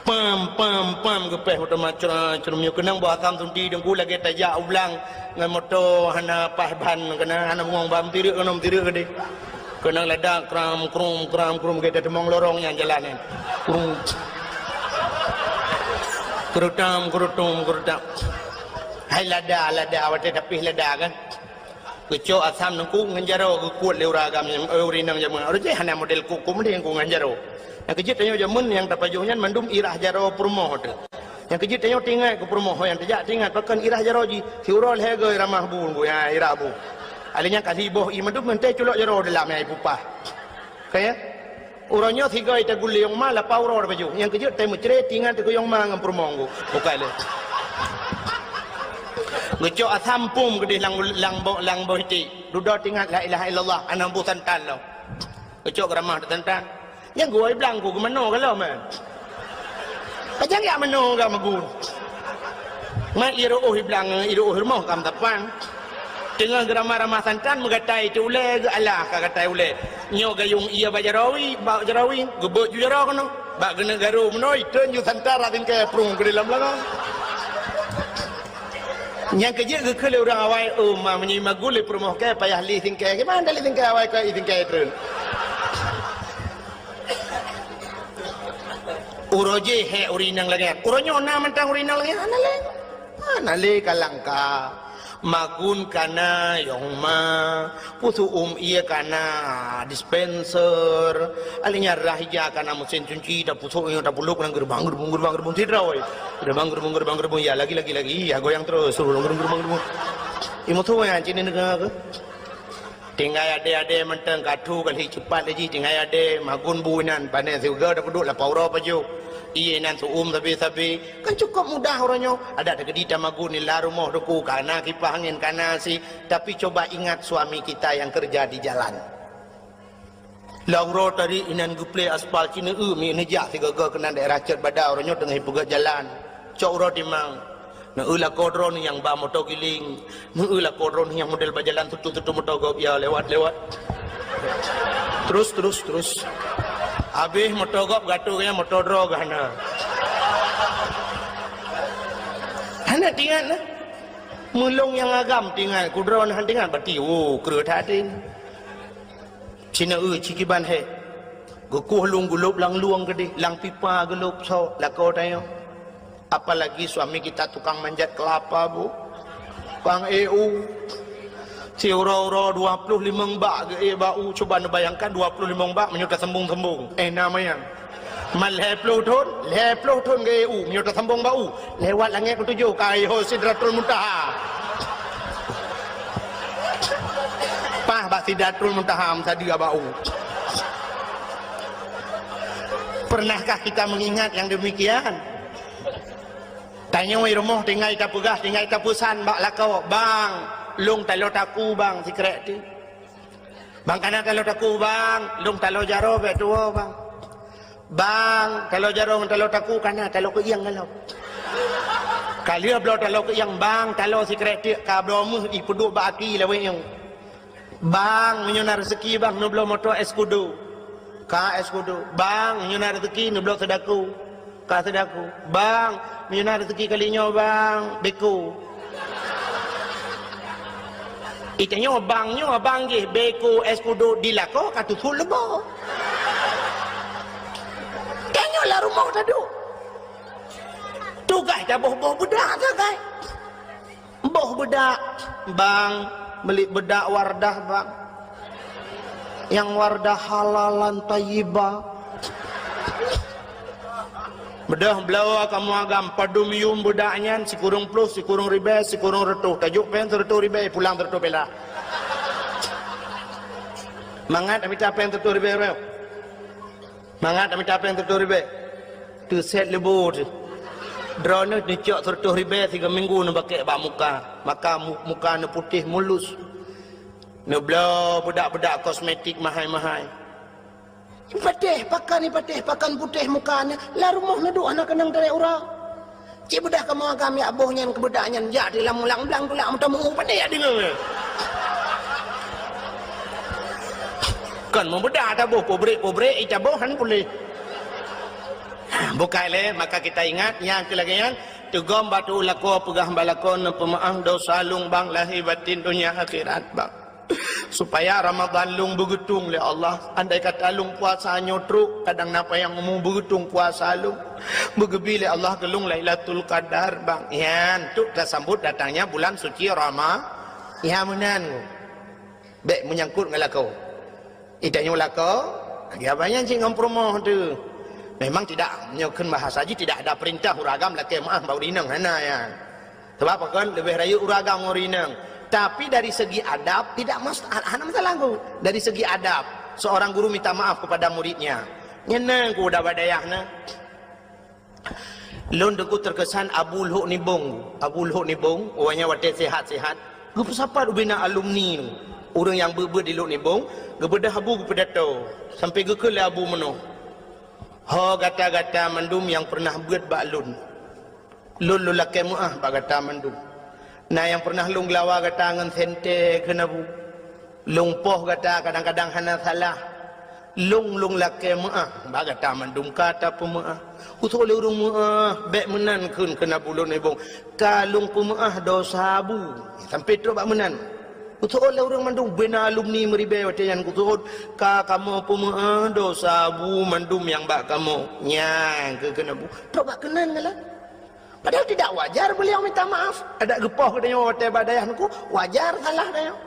Pam, pam, pam, geupéh boh tomat cra, crum nyoe keunong boh asam sunti teungku lagèe tajak u blang ngon moto hana paih ban keunan hana bungong ban tireuk keunoe tireuk keudeh. Keunong lada kram krum kram krum geuteumong lorong nyang jalan nyan. Krum. Kerutam, kerutum, kerutam. Hai lada, lada, watèe tapih lada kan. Geucok asam teungku ngon jaroe geukuet lé ureueng agam, eh, ureueng inong jameun. Ureueng jih hana model kok-kok model ngon jaroe. Nyang keuh jih tanyoe jameun nyang tapajoh nyan mandum irah jaroe peurumoh teuh. Nyang keuh jih tanyoe teuingat keu peurumoh nyang tajak teuingat pakon irah jaroe jih. Siuroe lhèe goe ramah bu, bu, ya, irah bu. Alèh nyan ka siboh ié mandum meuntèe culok jaroe dalam nyang ipupah. Ka ya? Uroe nyoe sigoe tagulé nyang ma lapah uroe tapajoh. Nyang keuh jeuet tée meucré tingat teuh keu nyang ma ngon peurumoh ngku. Bukai lé. Geucok asam pum keudeh lam, lam bo-, lam boh iték. Dudoe tingat la ilaha illallah, hana bu santan lom. Geucok geuramah teuh santan. Nyang geuwoe blang ku geumanoe galom, eh. Pajan jak manoe gam agun. Mat ié reuôh iblang, ié reuôh rumoh gam tapan. Teungoh geuramah-ramah santan meugatai teu ulée geualah ka gatai ulée. Nyoe gayong ié bak jaroe, bak jaroe, geubeuet ju jaroe keunoe. Bak geuneuk garo meunoe, treun ju santan rab singkée prung keu dalam beulangong. Nyang keuh jeuet geukheun lé ureuëng awai, "Oh, ma meunyoe magun lé peurumoh kée payah lé singkée, kiban lé singkée awai keu singkée treun." Uroe jih hék ureuëng inong lagée nyan. Uroe nyoe na mantong ureuëng inong lagée nyan? Hana lé. Hana lé ka langka. Magun ka na, yong ma. Pusôk ôm ié ka na, dispenser. Alèh nyan rah ija ka na, meusén cunci, tapusoe nyoe, tapulôk ngon geureubang, geureubang, geureubang, geureubang sidroe. Geureubang, geureubang, geureubang, geureubang, ya lagi, lagi, lagi. Ya goyang terus, geureubang, geureubang, geureubang. Ié musoh nyan cit neugah keuh. Tinggai adé-adé mantong ka thu ka lheueh cepat lé jih, tinggai adé magun bu inan, pané siuga tapeuduek lapau uroe pajoh. Ié inan seu-ôm sabe-sabe. Kan cukôp mudah uroe nyoe. Adak teukeudi tamagun di lam rumoh teungku, ka na kipah angén, ka na si. Tapi coba ingat suami kita yang kerja di jalan. Lam uroe tadi inan geuplè aspal, ci neu-eu mi neujak sigoe-goe keunan daerah Cot Bada, uroe nyoe teungoh peugöt jalan. Cok uroe timang. Neu-eu lakoe droeneuh nyang ba moto giling. Neu-eu lakoe droeneuh nyang model ba jalan tutu-tutu moto gob ya lewat-lewat. Terus, terus, terus. Habéh moto gob gatoe nyan moto droe geuh hana. Hana tingat nah. Meulông nyang agam tingat, kudroe hana tingat, berarti, oh, kreueh that até. Ci neu-eu ci kiban hék. Geukueh lôn gulôb lam lueng keudeh, lam pipa gulôb sok lakoe tanyoe. Apalagi suami kita tukang manjat kelapa, Bu. Tukang ék u. Siuroe-uroe dua ploh limong bak geuék bak u. Cuba neubayangkan dua ploh limong bak meunyoe tasambong-sambong. Eh, na manyang. Man lhèe ploh thon, lhèe ploh thon geuék u, meunyoe tasambong bak u, lewat langét keutujôh ka yoh Sidratul Muntaha. Paih bak Sidratul Muntaha meusadeue bak u. Pernahkah kita mengingat yang demikian? Tanyoe rumoh tinggai tapeugah, tinggai tapeusan bak lakoe, "Bang, lông taloe takue, Bang, sikrek teuh." Bang, kana taloe takue, Bang. Lông taloe jaroe bèk tuwoe, Bang. Bang, taloe jaroe ngon taloe takue kana taloe keuieng galom. Ka lheueh bloe taloe keuieng, Bang, taloe sikrek teuk ka bloe meuh ipeuduek bak aki lawét nyoe. Bang, meunyoe na reuzeki, Bang, neubloe moto es kudo. Ka es kudo. Bang, meunyoe na reuzeki neubloe seudaku. Ka seudaku. Bang, meunyoe na reuzeki kali nyoe, Bang, beko. Itanyoe bang nyoe, bang jih beko es kudo di lakoe ka tusul leubo. Tanyoe lam rumoh taduek. Tugaih taboh-boh beudak sagai. Boh beudak, Bang, meuli beudak Wardah, Bang. Nyang Wardah halalan thayyibah. Beudôh bloe kamoe agam padum yuem beudak nyan, sikureueng ploh, sikureueng ribèe, sikureueng reutôh. Tajok péng sireutôh ribèe, pulang sireutôh péla. Mangat mita péng sireutôh ribèe, bro. Mangat mita péng sireutôh ribèe. Teusét leubo teuh. Droeneuh neucok sireutôh ribèe sigoe minggu neubakèk bak muka. Maka mu-, muka neuputéh mulus. Neubloe beudak-beudak kosmetik mahai-mahai. Patéh pakan, patéh pakan putéh muka nyan, lam rumoh neuduek hana keunong tarek uroe. Cit beudah kamoe agam jak boh nyan keu beudak nyan, jak di lam ulang blang tulak meutamong panéh jak deungoe. Kon meubeudak taboh, pabrék-pabrék itaboh han puléh. Bukai lé, maka kita ingat nyang keu lagèe nyan, teugom bak tu'u lakoe, peugah bak lakoe, neupeumeu'ah dosa lôn bang, lahé batén donya akhirat bang. Supaya Ramadan lôn beugeutong lé Allah. Andai kata lôn puasa nyoe trok, kadang na panyang umu beugeutong puasa lôn. Beugeubri lé Allah keu lôn Lailatul Qadar, bang. Nyan, untuk tasambot datangnya bulan suci Rama-, nyan meunan. Bèk meunyangkot ngon lakoe. Itanyoe lakoe, lagèe abang nyan cit ngon peurumoh teuh. Memang tidak, nyoe kheun bahasa jih tidak ada perintah ureueng agam lakèe meu'ah bak ureueng inong, hana nyan. Sabab pakon leubeh rayeuk ureueng agam ngon ureueng inong. Tapi dari segi adab tidak mas-, hana masalah tu. Dari segi adab, seorang guru minta maaf kepada muridnya. Nyan na ku udah bak dayah na. Lôn teungku terkesan Abu Lhok Nibong. Abu Lhok Nibong, awaknyan watèe sehat-sehat, geupeusapat ubena alumni. Ureueng nyang beuet-beuet di Lhok Nibong, geubeudôh Abu geupeudato. Sampai geukheun lé Abu meunoe, "Ho gata-gata mandum nyang pernah beuet bak lôn. Lôn, lôn lakèe meu'ah bak gata mandum. Na nyang pernah lôn geulawa gata ngon sentée kheun Abu. Lôn poh gata kadang-kadang hana salah. Lôn, lôn lakèe meu'ah bak gata mandum ka tapeumeu'ah. Usôk lé ureueng meu'ah, bèk meunan kheun kheun Abu Lhok Nibong. Ka lôn peumeu'ah dosa Abu." Sampai trok bak meunan. Usôk lé ureueng mandum, bena alumni meuribèe watèe nyan geuseuôt, "Ka kamoe peumeu'ah dosa Abu mandum nyang bak kamoe." Nyan keu kheun Abu. Trok bak keunan galak. Padahal tidak wajar beliau minta maaf. Adak geupoh geutanyoe watèe bak dayah teungku, wajar salah tanyoe.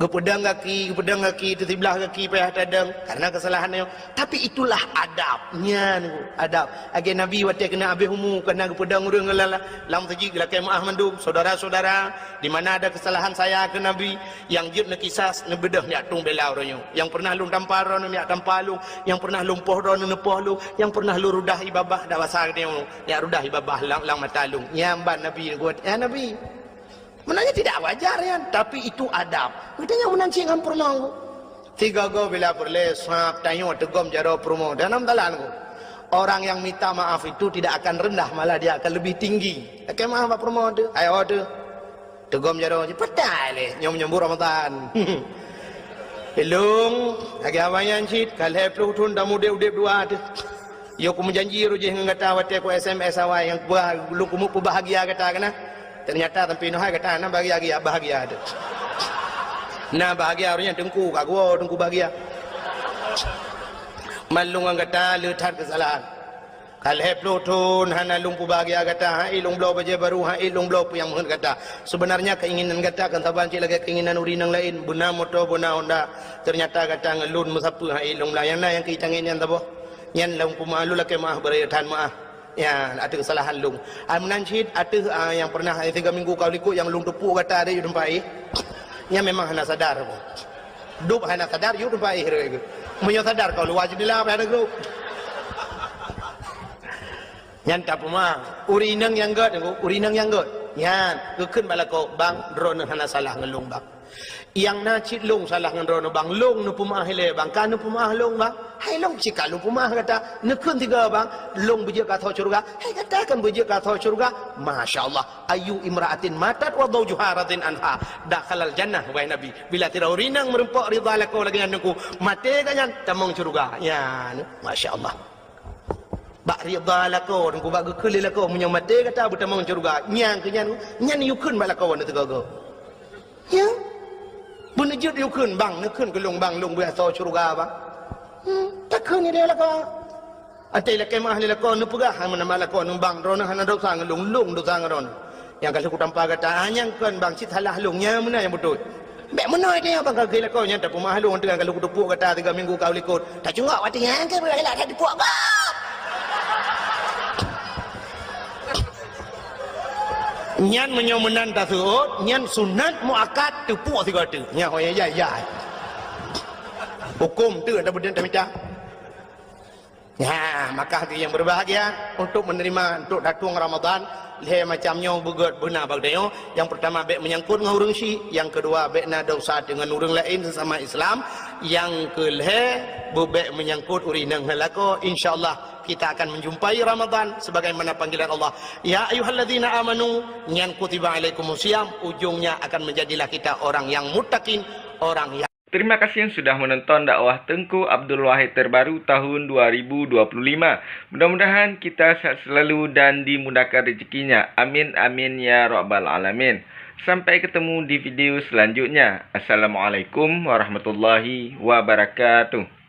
Geupeudong gaki, geupeudong gaki, teusiblah gaki payah tadong karena kesalahan tanyoe. Tapi itulah adab. Nyan teungku, adab. Lagèe Nabi watèe keuneuk habéh umu, keuneuk geupeudong ureueng lam, lam meuseujid geulakèe meu'ah mandum, "Saudara-saudara, di mana ada kesalahan saya," kheun Nabi, "nyang jeuet neukisas, neubeudôh neujak tueng bela uroe nyoe. Nyang pernah lôn tampar droeneuh neujak tampar lôn, nyang pernah lôn poh droeneuh neupoh lôn, nyang pernah lôn rudah ie babah," dak basa geutanyoe, "neujak rudah ie babah lam, lam mata lôn." Nyan ban Nabi geupeugah, "Ya Nabi, meunan nyan tidak wajar nyan, tapi itu adab." Geutanyoe meunan cit ngon peurumoh. Tiga go bila peureulée sab tanyoe teugom jaroe peurumoh. Dan nam talan ku. Orang yang minta maaf itu tidak akan rendah, malah dia akan lebih tinggi. Lakée maaf bak peurumoh tu. Ayo tu. Teugom jaroe je. Petai lé. Nyom nyambut Ramadan. Ilung. Lagi awak nyan cit. Ka lhée ploh thon dah udeb-udeb dua tu. Yo ku meujanji roh jih ngon gata watée ku S M S awai nyang kuba lung kumuk peubahagia gata keunan. Ternyata tapi noh hai gata na bahagia-bahagia bahagia tu. Na bahagia roh nyan teungku ka gua teungku bahagia. Malung ngon gata le that keusalahan. Ka lhée ploh thon hana lung peubahagia gata, hai lung bloe bajée baru, hai lung bloe peue nyang meuheuet gata. Sebenarnya keinginan gata kan saban cit lagée keinginan ureuëng nyang laén, beuna moto, beuna Honda. Ternyata gata ngon lôn meusapeue hai lung bla nyang na nyang keu tangieng nyan saboh. Nyan lôn peumalu lakée maaf beuraya that maaf. Ya, ateueh kesalahan lung. Ai meunan cit ateueh ah, yang pernah eh, tiga minggu kau likot yang lung tupuk gata ada di tempat eh. Nyan memang hana sadar. Dub hana sadar yuk tempat eh. Meunyoe sadar kau luar jendela pada grup. Nyan tak pemang. Uri ineng yang gét, uri ineng yang gét. Nyan, keukeun balako bang, droeneuh hana salah ngelung bang. Yang na cit lông salah ngon droeneuh bang, lông neupeumeu'ah ilée bang, ka neupeumeu'ah lông bang. Hai lông cika lông peumeu'ah gata, neukheun tiga bang, lông beujeuet ka tho syeuruga. Hai gata kan beujeuet ka tho syeuruga. Masya Allah, ayu imra'atin matat wa zaujuha radin anha dakhalal jannah, wahai Nabi. Bila tira urinang meureumpok ridha lakoe lagée nyan neungku, maté ka nyan tamong syeuruga. Nyan, masya Allah. Bak ridha lakoe neungku, bak geukheun lé lakoe meunyoe maté gata beutamong syeuruga. Nyan keu nyan, nyan yukheun bak lakoe neuteugogo. Ya. Beuneujeuet yukheun bang, neukheun keu lông bang, lông beuasoe syeuruga bang. Hmm, takheun ideh lakoe. Até lakée meu'ah lé lakoe neupeugah hai meunama lakoe neu bang droeneuh hana dosa ngon lông, lông dosa ngon droeneuh. Nyang ka lheueh kutampa gata, ah nyang kon bang cit salah lông, nyang meunan nyang beutôi. Bék meunoe ideh bang ka geulakoe nyan tapeumaah lông teuka ka lheueh kutupuk gata tiga minggu ka u likot. Tacungok watée nyan ke beuraya that tupuk gob. Nyan meunyoe meunan taseuôt, nyan sunat muakkad teupuk sigoe teuk. Nyan ho nyang jai-jai. Huköm teuk ata beudeueng tamita. Ya, maka hati yang berbahagia untuk menerima untuk datang Ramadan, lhée macam nyoe beugét beuna bak tanyoe. Yang pertama bék menyangkut ngon ureuëng syik, yang kedua bék na dosa dengan ureuëng lain sesama Islam, yang kelhée beubék menyangkut ureuëng nyang lakoe. Insyaallah kita akan menjumpai Ramadan sebagaimana panggilan Allah. Ya ayyuhalladzina amanu, nyan kutiba alaikumus siyam, ujungnya akan menjadilah kita orang yang muttaqin, orang yang Terima kasih yang sudah menonton dakwah Teuku Abdul Wahid terbaru tahun dua ribu dua puluh lima. Mudah-mudahan kita sehat selalu dan dimudahkan rezekinya. Amin amin ya rabbal alamin. Sampai ketemu di video selanjutnya. Assalamualaikum warahmatullahi wabarakatuh.